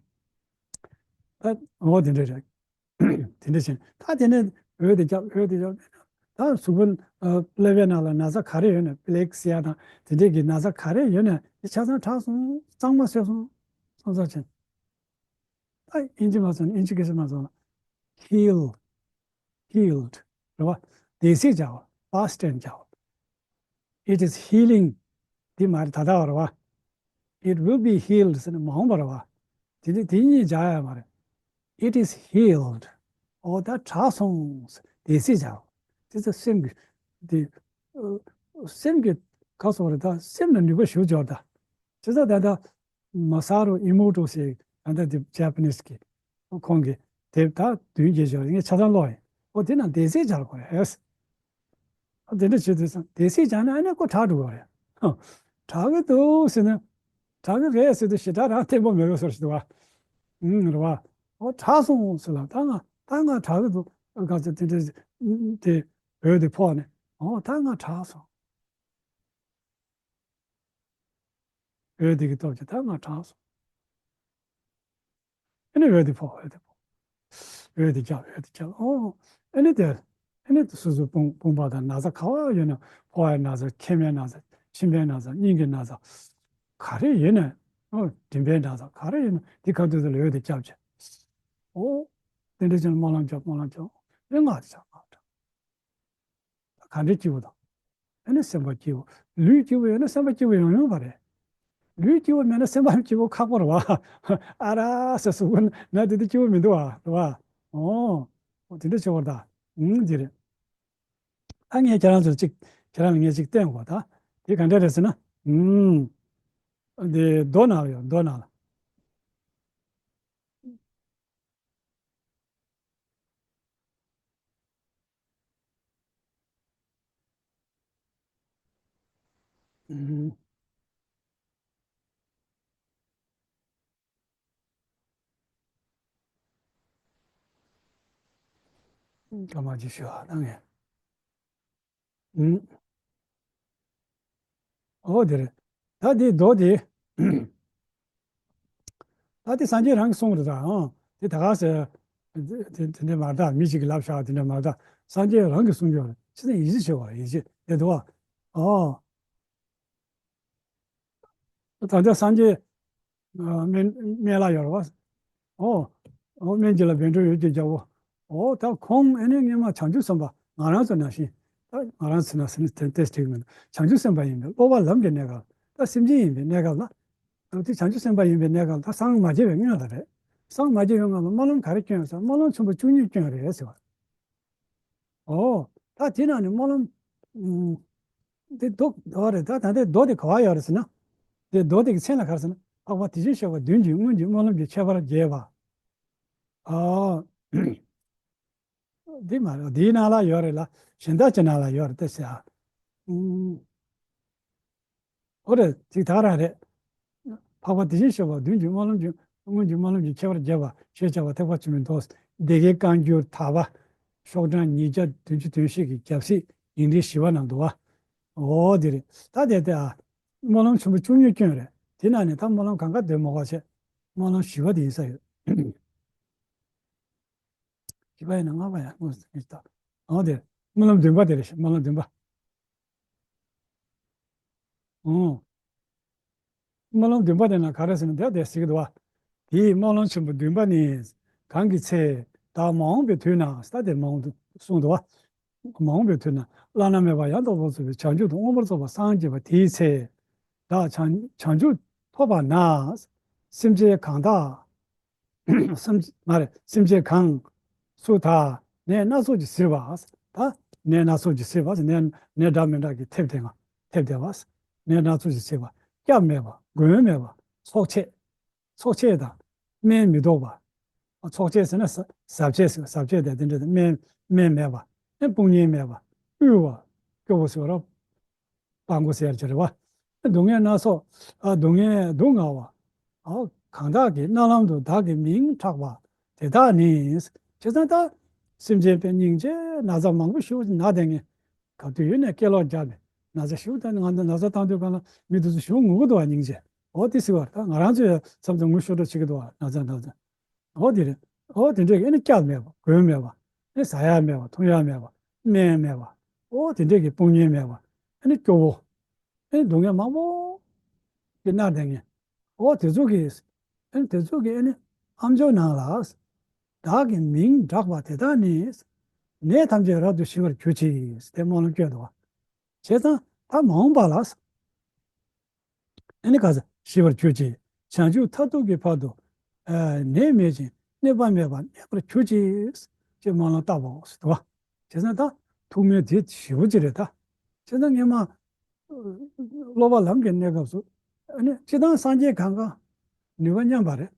ད་འོ་དེ་འདྲ་རེད། དེ་འདྲ་བྱས་ད་དེ་ནས་འོད་དེ་རྒྱབ་འོད་དེ་རྒྱབ། ད་གཟུགས་པོ་ཀླད་པའི་ནང་ལ་ན་ཚ་ག་རེ་ཡོད་ན་པི་ལེག་ཟེར་ཡ་དང་དེ་འདྲས་ཀྱི་ན་ཚ་ག་རེ་ཡོད་ན་དེ་ཆ་ཚང་དྲག་སོང་། གཙང་མ་བཟོས་སོང་། གཙང་ཚ་བྱས། ད་ཨིན་ཇི་མ་སོང་ཨིན་ཇི་སྐད་ཆ་མ་སོང་། heal healed རེད་བ། འདས་ཚིག་བྱ་བ་past tense བྱ་བ། It is healing དེ་མ་རེད་ད་ལྟ་བ་རེད་བ། It will be healed ཟེར་ན་མ་འོངས་པ་རེད་བ། དེ་ནི་དེ་གཉིས་སྦྱར་ཡ་མ་རེད། It is healed ཨོ་ད་དྲག་སོང་། འདས་ཚིག་བྱ་བ། དེ་ཚོ་སེམས་ཀྱི་དེ་སེམས་ཀྱི་ག་སོགས་རེད་ད་སེམས་ལ་ནུས་པ་ཞུ་འབྱོར་ད། དེ་ཚོ་ད་ལྟ། མ་ས་རུ་ཨི་མོ་ཊོ་ཟེར་ད་ལྟ་དེ་ཇ་པ་ནིས་ཀྱི་ཁོང་གི་དེབ་ད་བདུན་བརྒྱད་ཅུ་ངས་ཆ་ཚང་ཀློག་ཡིན། ཨོ་དེ་ན་འདས་ཚིག་སྦྱར་དགོས་རེད། ཨ་དེ་འདྲ་བྱེད་དུས་སང་འདས་ཚིག་སྦྱར་ན་ཨ་ནི་ཁོ་དྲག་འགྲོ་གི་རེད། ཧ། དྲག་གི་འདུག་ཟེར་ན། དྲག་གི་རེད་ཟེར་དུས་ཞེ་དྲག་རང་ཐེན་པོ་མེད་པའི་བཟོ་ཞིག་འདུག་བ། ཨུམ་རེད་བ། ཨོ་དྲག་སོང་ཟེར་ལ་ད་ང་ད་ང་དྲག་གི་འདུག་ག་ཚོད་དེ་འདྲ་དེ་འོད་དེ་ཕོག་ནས་ཨོ་ད་ང་དྲག་སོང་། འོད་དེ་གི་སྟོབས་ཀྱིས་ད་ང་དྲག་སོང་། ཨ་ནི་འོད་དེ་ཕོག་འོད་དེ་ཕོག་འོད་དེ་རྒྱབ་འོད་དེ་རྒྱབ་ཨོ། ཨ་ནི་དེ་ཨ་ནི་སོ་སོའི་དཔུང་དཔུང་པ་དང་ན་ཚ་ག་བ་ཡོད་ན་ཕོག་ཡ་ན་ཚ་མཁལ་མའི་ན་ཚ་མཆིན་པའི་ན་ཚ་སྙིང་གི་ན་ཚ་ག་རེ་ཡོད་ན་ཨོ་མགྲིན་པའི་ན་ཚ་ག་རེ་ཡོད་ན་དེ་ག་དུས་དུ་ལ་འོད་དེ་རྒྱབ་བྱས་ཨོ། དེ་འདྲ་བྱས་ན་སྨོན་ལམ་རྒྱབ་སྨོན་ལམ་རྒྱབ་ཨེ་ང་དེ་ཆགས་ང་དྲག་ག་འདྲའི་སྐྱིད་པོ་དང་། ཨ་ནི་སེམས་པ་སྐྱིད་པོ། ལུས་སྐྱིད་པོ་ཡོད་ན་སེམས་པ་སྐྱིད་པོ་ཡོང་ཡོང་བ་རེད། ལུས་སྐྱིད་པོ་མེད་ན་སེམས་པ་སྐྱིད་པོ་ཁག་པོ་རེད་བ། ཨ་ར་ཟེར་གཟུགས་པོ་ན་དེ་དུས་སྐྱིད་པོ་མི་འདུག་བ་རེད་བ། ཨོ། དེ་འདྲ་བྱེད་པར་ད། ཨང་འདི་རེད། ཨ་ངས་ཁྱེད་རང་ཚོར་གཅིག་ཁྱེད་རང་ལ་ངས་གཅིག་བསྟན་དགོས་ད། དེ་ག་འདྲ་རེད་ཟེར་ན། ཨང་། དེ་རྡོ་ནང་ལ་ཡོད་རྡོ་ནང་ལ། ཨུམ། སྐར་མ་ཅིག་ཞུ་བ་གནང་ངས། ཨུམ། ཨོ་དེ་རེད། ད་དེ་རྡོ་དེ། ད་དེ་སངས་རྒྱས་རང་གིས་གསུངས་རེད་ད་ཨང་། དེ་ད་ག་ཟེར། དེ་དེ་འདྲ་མ་རེད་ད་མི་ཞིག་གིས་ལབ་བཞག་དེ་འདྲ་མ་རེད་ད་སངས་རྒྱས་རང་གིས་གསུངས་ཡོད་རེད་ཕྱི་ནས་ཡིད་ཆེས་བྱེད་དགོས་རེད་ཡིད་ཆེས་དེ་འདུག་ཨ། ཨོ། ད་ལྟ་སངས་རྒྱས་སྨན་སྨན་བླ་ཡོད་རེད་བ། ཨོ། ཨོ་སྨན་གྱི་བླ་བཻ་ཌཱུརྱ་གི་རྒྱལ་པོ། ཨོ་ད་ཁོང་ཨེ་ནས་སྔོན་མ་བྱང་ཆུབ་སེམས་དཔའ་ང་རང་ཚོ་ནང་བཞིན། ད་ང་རང་ཚོ་ནང་བཞིན་དེ་དེ་ཞིག་མིན་བྱང་ཆུབ་སེམས་དཔའ་ཡིན་པའི་སློབ་པ་ལམ་གྱི་གནས་སྐབས་ད་སེམས་ཅན་ཡིན་པའི་གནས་སྐབས་ལ། ད་དེ་བྱང་ཆུབ་སེམས་དཔའ་ཡིན་པའི་གནས་སྐབས་ད་སངས་མ་རྒྱས་པའི་སྔོན་ལ་རེད། སངས་མ་རྒྱས་པའི་སྔོན་ལ་སྨོན་ལམ་ག་རེ་སྐྱོན་ཡོད་ཟེར་སྨོན་ལམ་ཆེན་པོ་བཅུ་གཉིས་སྐྱོན་རེད་ཟེར་བ། ཨོ། ད་དེ་ནང་ནས་སྨོན་ལམ། ཨུམ། དེ་རྡོ་རྡོ་རེད་ད་ད་ལྟའི་རྡོ་དེ་ག་བ་ཡོད་རེད་ཟེར་ན། དེ་རྡོ་དེ་གི་མཚན་ལ་ག་རེ་ཟེར་ན་འཕགས་པ་དེ་བཞིན་གཤེགས་པ་བདུན་གྱི་སྔོན་གྱི་སྨོན་ལམ་གྱི་ཁྱད་པར་རྒྱས་པ། ཨོ། འདི་མ་རེད་འདིའི་ནང་ལ་ཡོད་རེད་ལ་གཞན་དག་ཅིག་ནང་ལ་ཡོད་རེད་ད་ཟེར་ཨ། ཨུམ། ཨོ་རེད་ཅིག་ད་རང་རེད། འཕགས་པ་དེ་བཞིན་གཤེགས་པ་བདུན་གྱི་སྨོན་ལམ་གྱི་སྔོན་གྱི་སྨོན་ལམ་གྱི་ཁྱད་པར་རྒྱས་པ་ཞེས་བྱ་བ་ཐེག་པ་ཆེན་པོའི་མདོ། སྡེ་དགེ་བཀའ་འགྱུར་དག་པ། ཤོག་གྲངས་ཉིས་བརྒྱ་བདུན་ཅུ་དོན་བཞི་གི་རྒྱབ་གཟིགས་ཡིག་འབྲེལ་བཞི་པ་ནང་འདུག་བ། ཨོ་དེ་རེད་ད་དེ་དེ་ཨ། སྨོན་ལམ་ཆེན་པོ་བཅུ་གཉིས་སྐྱོན་རེད་དེ་ནང་ནས་ད་སྨོན་ལམ་གང་ག་འདོན་མ་དགོས་བྱས། སྨོན་ལམ་བཞི་པ་དེ་ཡིན་ས་ཡོད། བཞི་པ་ཡིན་ན་ལྔ་པ་ཡང་དངོས་སུ་ངེས་ད། ཨོ་དེ་སྨོན་ལམ་བདུན་པ་དེ་རེད་སྨོན་ལམ་བདུན་པ། ཨོ། སྨོན་ལམ་བདུན་པ་དེ་ན་ག་རེ་ཟེར་ན་དེ་དེ་ཟེར་གི་འདུག་བ། དེའི་སྨོན་ལམ་ཆེན་པོ་བདུན་པ་ནི། གང་གི་ཚེ། བདག་མ་འོངས་པའི་དུས་ན་ད་དེ་མ་འོངས་དུ་གསུངས་འདུག་བ། མ་འོངས་པའི་དུས་ན་བླ་ན་མེད་པ་ཡང་དག་པར་རྫོགས་པའི་བྱང་ཆུབ་ཏུ་མངོན་པར་རྫོགས་པར་སངས་རྒྱས་པ་དེའི་ཚེ། བདག་བྱང་བྱང་ཆུབ་ཐོབ་པ་ན། སེམས་ཅན་གང་དག་སེམས་མ་རེད། སེམས་ཅན་གང་སུ་དག་ནད་སྣ་ཚོགས་ཀྱིས་གཟིར་བ། ད་ནད་སྣ་ཚོགས་ཀྱིས་གཟིར་བ། ནད་ནད་འདྲ་མི་འདྲ་གིས་ཐེབས་བསྡད་ང་། ཐེབས་བསྡད་པ། ནད་སྣ་ཚོགས་ཀྱིས་གཟིར་བ། སྐྱབས་མེད་པ། མགོན་མེད་པ། སྲོག་ཆད། སྲོག་ཆད་དང་། སྨན་མི་ཐོགས་པ། སྲོག་ཆད་ཟེར་ན་ཟ་ཟ་ཆད་ཟེར། ཟ་ཆད་དང་དེ་འདྲ་དང་། སྨན་སྨན་མེད་པ། ཨེ་དཔུང་གཉེན་མེད་པ། དབུལ་བ། སྐྱོ་བོ་ཟེར་བ་ར། སྤྲང་པོ་ཟེར་གྱི་རེད་བ། སྡུག་བསྔལ་སྣ་ཚོགས། ཨ་སྡུག་བསྔལ་སྡུག་བསྔལ་བ། ཨ་གང་དག་གི་རྣ་ལམ་དུ་བདག་གི་མིང་གྲགས་པ་དེ་དག་ནི། བྱས་ཙང་ད་སེམས་ཅན་དཔེ་སྙིང་རྗེ་ན་ཚ་མང་པོ་ཞིག་ན་བསྡད་མཁན། ག་དུས་ཡིན་ནའི་སྐད་ལོག་རྒྱབ་ནས་ན་ཚ་ཞིག་ད་ང་ཚོ་ན་ཚ་བཏང་དུས་གང་ལ་མི་དེ་ཚོ་ཞིག་ངུ་གི་འདུག་བ། སྙིང་རྗེ། འོ་དེ་ཟེར་བ་རེད། ད་ང་རང་ཚོའི་མཚམས་དུ་ངུ་ཤོར་འགྲོ་བྱེད་ཀྱི་འདུག་བ། ན་ཚ་ན་ཚ། འོ་དེ་རེད། འོ་དེ་འདྲས་ཀྱི་ཨ་ནི་སྐྱབས་མེད་པ། མགོན་མེད་པ། ཨ་ནི་ཟ་ཡ་མེད་པ། འཐུང་ཡ་མེད་པ། སྨན་མེད་པ། འོ་དེ་འདྲས་ཀྱི་དཔུང་གཉེན་མེད་པ། ཨ་ནི་སྐྱོ་བོ། ཨ་ནི་སྡུག་བསྔལ་མང་པོ་གི་མནར་བསྡད་མཁན། འོ་དེ་ཚོ་གི་ཨ་ནི་དེ་ཚོ་གི་ཨ་ནི་ཨ་མཆོག་རྣམས་ལ། བདག་གི་མིང་གྲགས་པ་དེ་དག་ནི། ནད་ཐམས་ཅད་རབ་ཏུ་ཞི་བར་གྱུར་ཅིག་དེ་སྨོན་ལམ་སྐྱོན་འདུག་བ། བྱས་ཙང་ད་མ་འོངས་པ་ལ། ཨ་ནི་ག་ས་ཞི་བར་གྱུར་ཅིག་བྱང་ཆུབ་མཐར་ཐུག་གི་བར་དུ། ཨ་ནད་མེད་ཅིང་གནོད་པ་མེད་པར་གནས་པར་གྱུར་ཅིག་ཅེས་སྨོན་ལམ་བཏབ་པ་འདུག་བ། བྱས་ཙང་ད་ཐུགས་སྨོན་དེ་ཞེ་པོ་ཅིག་རེད་ད། བྱས་ཙང་སྔོན་མ་སློབ་པ་ལམ་གྱི་གནས་སྐབས་སུ། ཨ་ནི་སྤྱིར་བཏང་སངས་རྒྱས་གང་ག་ནུས་པ་མཉམ་པ་རེད།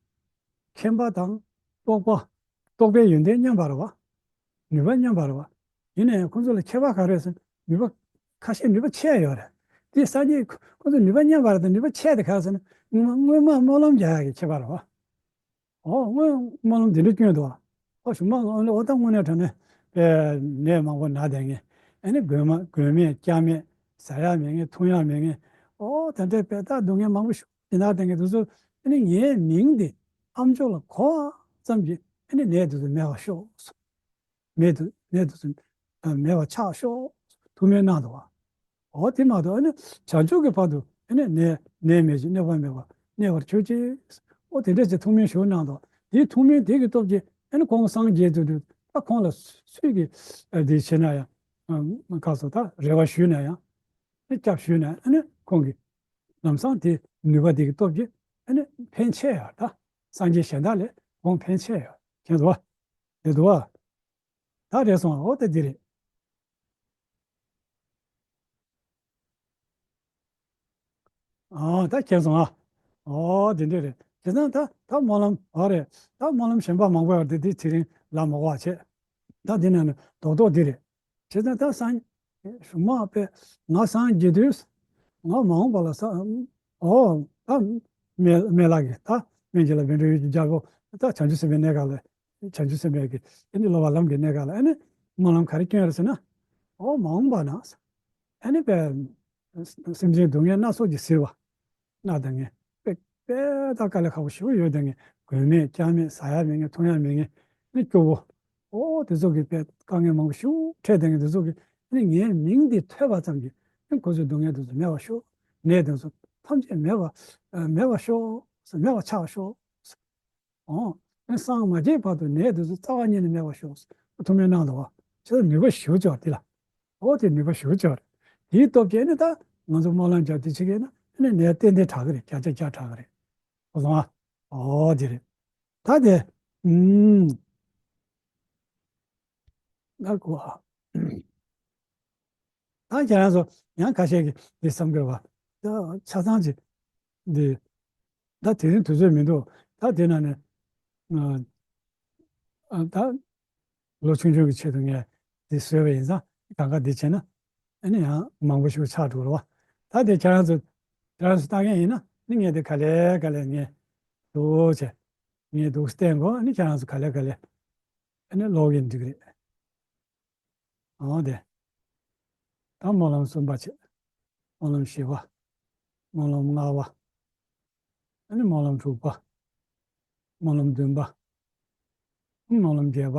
མཁྱེན་པ་དང་རྟོགས་པ། རྟོགས་པའི་ཡོན་ཏན་མཉམ་པ་རེད་བ། ནུས་པ་མཉམ་པ་རེད་བ། ཡིན་ནའི་ཁོང་ཚོ་ལ་ཁྱད་པར་ག་རེ་ཟེར་ན། ནུས་པ་ཁ་ཤས་ནུས་པ་ཆེ་ཡོད་རེད། དེ་སངས་རྒྱས་ཁོང་ཚོ་ནུས་པ་མཉམ་པ་རེད་དང་ནུས་པ་ཆེ་དེ་ག་རེ་ཟེར་ན། སྔོན་མ་སྔོན་མ་སྨོན་ལམ་རྒྱག་ཡག་གི་ཁྱད་པར་རེད་བ། ཨོ་སྔོན་སྨོན་ལམ་འདི་འདྲ་སྐྱོན་འདུག་བ། ཨོ་གཞུག་མ་ཨོ་ལེ་ཨོ་ད་དངོས་གནས་དྲང་གནས་དཔེ་ནད་མང་པོ་ན་བསྡད་མཁན། ཨ་ནི་མགོན་མ་མགོན་མེད་སྐྱབས་མེད། ཟ་ཡ་མེད་མཁན། འཐུང་ཡ་མེད་མཁན། ཨོ་དེ་འདྲའི་དཔེ་ད་སྡུག་བསྔལ་མང་པོ་ཞིག་ཅིག་ན་བསྡད་མཁན་དེ་ཚོ། ཨ་ནི་ངའི་མིང་འདི་ཨ་མཆོག་ལ་གོ་བ་ཙམ་གྱིས་ཨ་ནི་ནད་དེ་ཚོ་མེད་པར་ཤོག་མེད་དུ་ནད་དེ་ཚོ་མེད་པར་ཆགས་ཤོག་ཐུགས་སྨོན་གནང་འདུག་བ། ཨོ་དེ་མ་གཏོགས་ཨ་ནི་བྱང་ཆུབ་ཀྱི་བར་དུ་ཨ་ནི་ནད་ནད་མེད་ཅིང་གནོད་པ་མེད་པར་གནས་པར་གྱུར་ཅིག་ཨོ་དེ་འདྲ་ཅིག་ཐུགས་སྨོན་ཞུ་གནང་འདུག་དེའི་ཐུགས་སྨོན་དེ་གི་སྟོབས་ཀྱིས་ཨ་ནི་ཁོང་སངས་རྒྱས་དུས་དུས་ད་ཁོང་ལ་སུས་ཀྱིས་ཨ་དེ་བྱས་ན་ཡང་། ཨ་ག་སོ་ད་རེ་བ་ཞུས་ན་ཡང་། ཨ་སྐྱབས་ཞུས་ན་ཨ་ནི་ཁོང་གིས་ལམ་སང་དེ་ནུས་པ་དེ་གི་སྟོབས་ཀྱིས་ཨ་ནི་ཕན་ཆེ་ཡོད་ད། སངས་རྒྱས་གཞན་དག་ལས་ཁོང་ཕན་ཆེ་ཡོད་མཁྱེན་སོང་བ། དེ་འདུག་བ། ད་རེད་སོང་ཨོ་ད་འདི་རེད། ཨ་ད་མཁྱེན་སོང་ཨ། ཨོ་འདི་འདྲ་རེད། བྱས་ཙང་ད་ད་སྨོན་ལམ་ཨོ་རེད། ད་སྨོན་ལམ་གཞན་པ་མང་པོ་ཡོད་རེད། འདི་དེ་རིང་ལ་མ་གོ་བ་བྱས། ད་འདི་ནང་ནས་རྡོག་རྡོག་འདི་རེད། བྱས་ཙང་ད་སངས་གཞུག་མ་དཔེ་ང་སངས་རྒྱས་དུས་ང་མ་འོངས་པ་ལ་ས་ཨོ་ད་མེ་མེ་ལགས་ཀྱིས་ད་སྨན་གྱི་ལ་བཻ་ཌཱུརྱ་གི་རྒྱལ་པོ་ད་བྱང་ཆུབ་སེམས་དཔའི་གནས་སྐབས་ལ། བྱང་ཆུབ་སེམས་དཔའི་གི་ཨ་ནི་སློབ་པ་ལམ་གྱི་གནས་སྐབས་ལ་ཨ་ནི་སྨོན་ལམ་ག་རེ་སྐྱོན་ཡོད་རེད་ཟེར་ན། ཨོ་མ་འོངས་པ་ན་ཨ་ནི་དཔེ་སེམས་ཅན་སྡུག་བསྔལ་སྣ་ཚོགས་ཀྱིས་གཟིར་བ་ན་བསྡད་མཁན། དཔེ་དཔེ་ད་དཀའ་ལས་ཁག་པོ་ཞེ་པོ་ཡོད་བསྡད་མཁན། མགོན་མེད་སྐྱབས་མེད་ཟ་ཡ་མེད་མཁན་འཐུང་ཡ་མེད་མཁན་ནི་སྐྱོ་བོ། ཨོ་དེ་ཚོ་གི་དཔེ་དཀའ་ངལ་མང་པོ་ཞེ་པོ་འཕྲད་བསྡད་མཁན་དེ་ཚོ་གི་ཨ་ནི་ངའི་མིང་འདི་ཐོས་པ་ཙམ་གྱིས་ཨ་ནི་ཁོ་ཚོའི་སྡུག་བསྔལ་དེ་ཚོ་མེད་པར་ཤོག་ནད་དེ་ཚོ་ཐམས་ཅད་མེད་པ་མེད་པར་ཤོག་མེད་པར་ཆགས་ཤོག་ཨོ། ཨ་ནི་སངས་མ་རྒྱས་བར་དུ་ནད་དེ་ཚོ་རྩ་བ་ཉིད་ནས་མེད་པར་ཤོག་ཐུགས་སྨོན་གནང་འདུག་བ། ཁྱེད་ཚོ་ནུས་པ་ཞེ་པོ་ཅིག་ཡོད་རེད་དེ་ལ། ཨོ་དེ་ནུས་པ་ཞེ་པོ་ཅིག་ཡོད་རེད། དེའི་སྟོབས་ཀྱིས་ནི་ད་ང་ཚོ་སྨོན་ལམ་རྒྱག་དུས་ཅིག་ཡིན་ན་ཨ་ནི་ནད་ཏན་ཏན་དྲག་གི་རེད། བརྒྱ་ཆ་བརྒྱ་དྲག་གི་རེད། གོ་སོང་ཨ། ཨོ་དེ་རེད། ད་དེ། ཨུམ། ད་གོ་ཨ། ད་ཁྱེད་རང་ཚོ་ཡང་ཁ་ཤས་ཀྱིས་འདི་བསམ་གྱི་རེད་བ། ད་ཆ་ཚང་ཅིག་འདི། ད་དེ་རིང་དུས་ཚོད་མི་འདུག་ད་དེ་ན་ནས། ཨ། ཨ། ད་ལོ་ཆུང་ཆུང་གི་ཆེད་དུ་ངས་འདི་བཟོས་པ་ཡིན་ཙང་གང་ག་འདི་བྱས་ན་ཨ་ནི་ཡང་མང་པོ་ཞིག་ཆགས་འགྲོ་རེད་བ། ད་དེ་ཁྱེད་རང་ཚོ་ཁྱེད་རང་ཚོ་ལྟ་མཁན་ཡིན་ན་ནི་ངས་འདི་ག་ལེ་ག་ལེ་ངས་འདུག་བྱས། ངས་འདུག་བསྟན་གོ་ཨ་ནི་ཁྱེད་རང་ཚོ་ག་ལེ་ག་ལེ་ཨ་ནི་ཀློག་གིན་འགྲིག་རེད། འོ་དེ། ད་སྨོན་ལམ་གསུམ་པ་བྱེད། སྨོན་ལམ་བཞི་པ། སྨོན་ལམ་ལྔ་པ། ཨ་ནི་སྨོན་ལམ་དྲུག་པ། སྨོན་ལམ་བདུན་པ། སྨོན་ལམ་བརྒྱད་པ།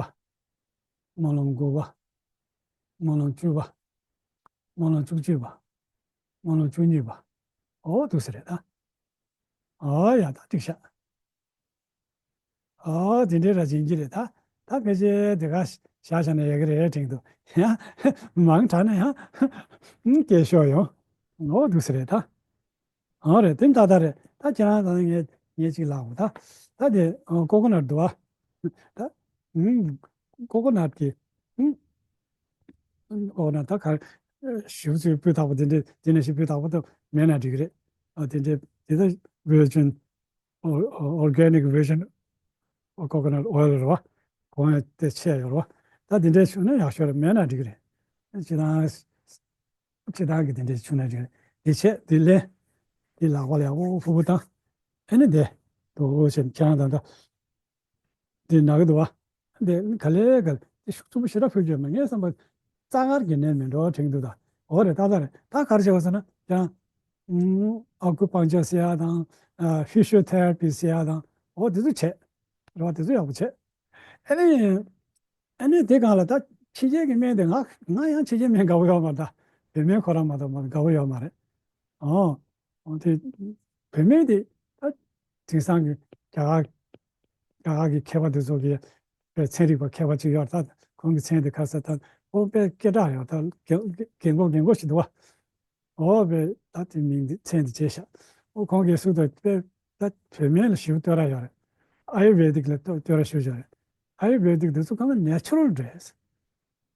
སྨོན་ལམ་དགུ་པ། སྨོན་ལམ་བཅུ་པ། སྨོན་ལམ་བཅུ་གཅིག་པ། སྨོན་ལམ་བཅུ་གཉིས་པ། འོ་འདུག་སེ་རེད་ད། འོ་ཡ་ད་འགྲིག་ཤག་ཨོ་དེ་འདྲའི་ར་བྱིན་གྱི་རེད་ད། ད་ཕལ་ཆེར་དེ་ག་བཞག་བཞག་ན་ཡག་གི་རེད་དྲན་འདུག་ཡང་མང་དྲགས་ན་ཡང་སྐད་ཤོར་ཡོང་། ངོ་འདུག་སེ་རེད་ད། ཨོ་རེད་དེ་ད་ད་རེད་ད་ཁྱེད་རང་ད་ངས་ ངས་ཅིག་ལབ་དགོས། ད་ད་དེ་ཀོ་ཀོ་ནཊ་འདུག་བ། ད་ཀོ་ཀོ་ནཊ་གི་ཀོ་ཀོ་ནཊ་ད་ག་ཞིབ་ཚོས་སྤུས་དག་པོ་དེ་འདྲས་དེ་ནས་ཞིབ་སྤུས་དག་པོ་ད་མེད་ན་འགྲིག་གི་རེད། ཨ་དེ་འདྲས་དེ་ད་ཝར་ཇིན་ཨོ་ཨོར་གེ་ནིག་ཝར་ཇིན་ཀོ་ཀོ་ནཊ་ཨོའི་ལ་རེད་བ། གོང་ཡང་དེ་ཆད་ཡོད་རེད་བ། ད་དེ་འདྲའི་བྱུང་ན་ཡག་ཤོས་རེད། མེད་ན་འགྲིག་གི་རེད། སྤྱིར་བཏང་སྤྱིར་བཏང་གི་དེ་འདྲའི་བྱུང་ན་འགྲིག་གི་རེད། དེ་ཆད་དེ་ལེན། དེ་ལག་པ་ལ་ཡག་པོ་ཕུར་བུ་བཏང་། ཨེ་ནི་དེ་དོ་ཞེས་ཁྱེད་རང་ད་ལྟ་དེ་ན་གི་འདུག་བ། དེ་ག་ལེ་ག་ལེ་དེ་ཤུགས་ཆེན་པོ་ཞེ་དྲག་ཕུལ་རྒྱུ་མ་ངས་བསམ་པ། རྩ་ངར་གྱི་ནད་མེད་འགྲོ་དྲན་གྱི་འདུག་ད་འོ་རེད། ཏག་ཏག་རེད། ད་ག་རེ་བྱེད་པ་ཟེར་ན་ཡང་ཨ་ཀུ་པང་ཅར་ཟེར་ཡ་དང་། ཕི་ཤི་ཡོ་ཐེ་ར་པི་ཟེར་ཡ་དང་། འོ་དེ་ཚོ་བྱས་རེད་བ། དེ་ཚོ་ཡག་པོ་བྱས། ཨ་ནི། ཨ་ནི་དེ་སྒང་ལ་ད་ཕྱི་རྒྱལ་གྱི་སྨན་དེ་ང་ང་ཡང་ཕྱི་རྒྱལ་སྨན་དགའ་པོ་ཡོད་མ་རེད། ད་བོད་སྨན་ཁོ་རང་མ་གཏོགས་མ་དགའ་པོ་ཡོད་མ་རེད། ཨོ། ཨོ་དེ་བོད་སྨན་དེ་ད་དེང་སང་གི་རྒྱ་གར་རྒྱ་གར་གྱི་མཁས་པ་དེ་ཚོ་གི་དཔེ་ཚན་རིག་པ་མཁས་པ་ཅིག་ཡོད་རེད། ད་ཁོང་གི་མཚན་དེ་ག་རེ་ཟེར། ད་ཁོང་དཔེ་སྐད་གྲགས་ཡོད། ད་རྒན་རྒན་གོག་རྒན་གོག་ཞིག་འདུག་བ། འོ་བས་ད་དེ་མིང་འདི་མཚན་འདི་བྱས་ཤག་ཨོ་ཁོང་གིས་སུ་དང་དཔེ་ད་བོད་སྨན་ལ་ཞིབ་བསྟོད་ར་ཡོད་རེད། ཨ་ཡུར་ཝེ་དིག་ལ་བསྟོད་བསྟོད་ར་ཞུ་ཡོད་རེད། ཨ་ཡུར་ཝེ་དིག་འདི་ཚོ་གང་ག་ནེ་ཆུ་རལ་རེད།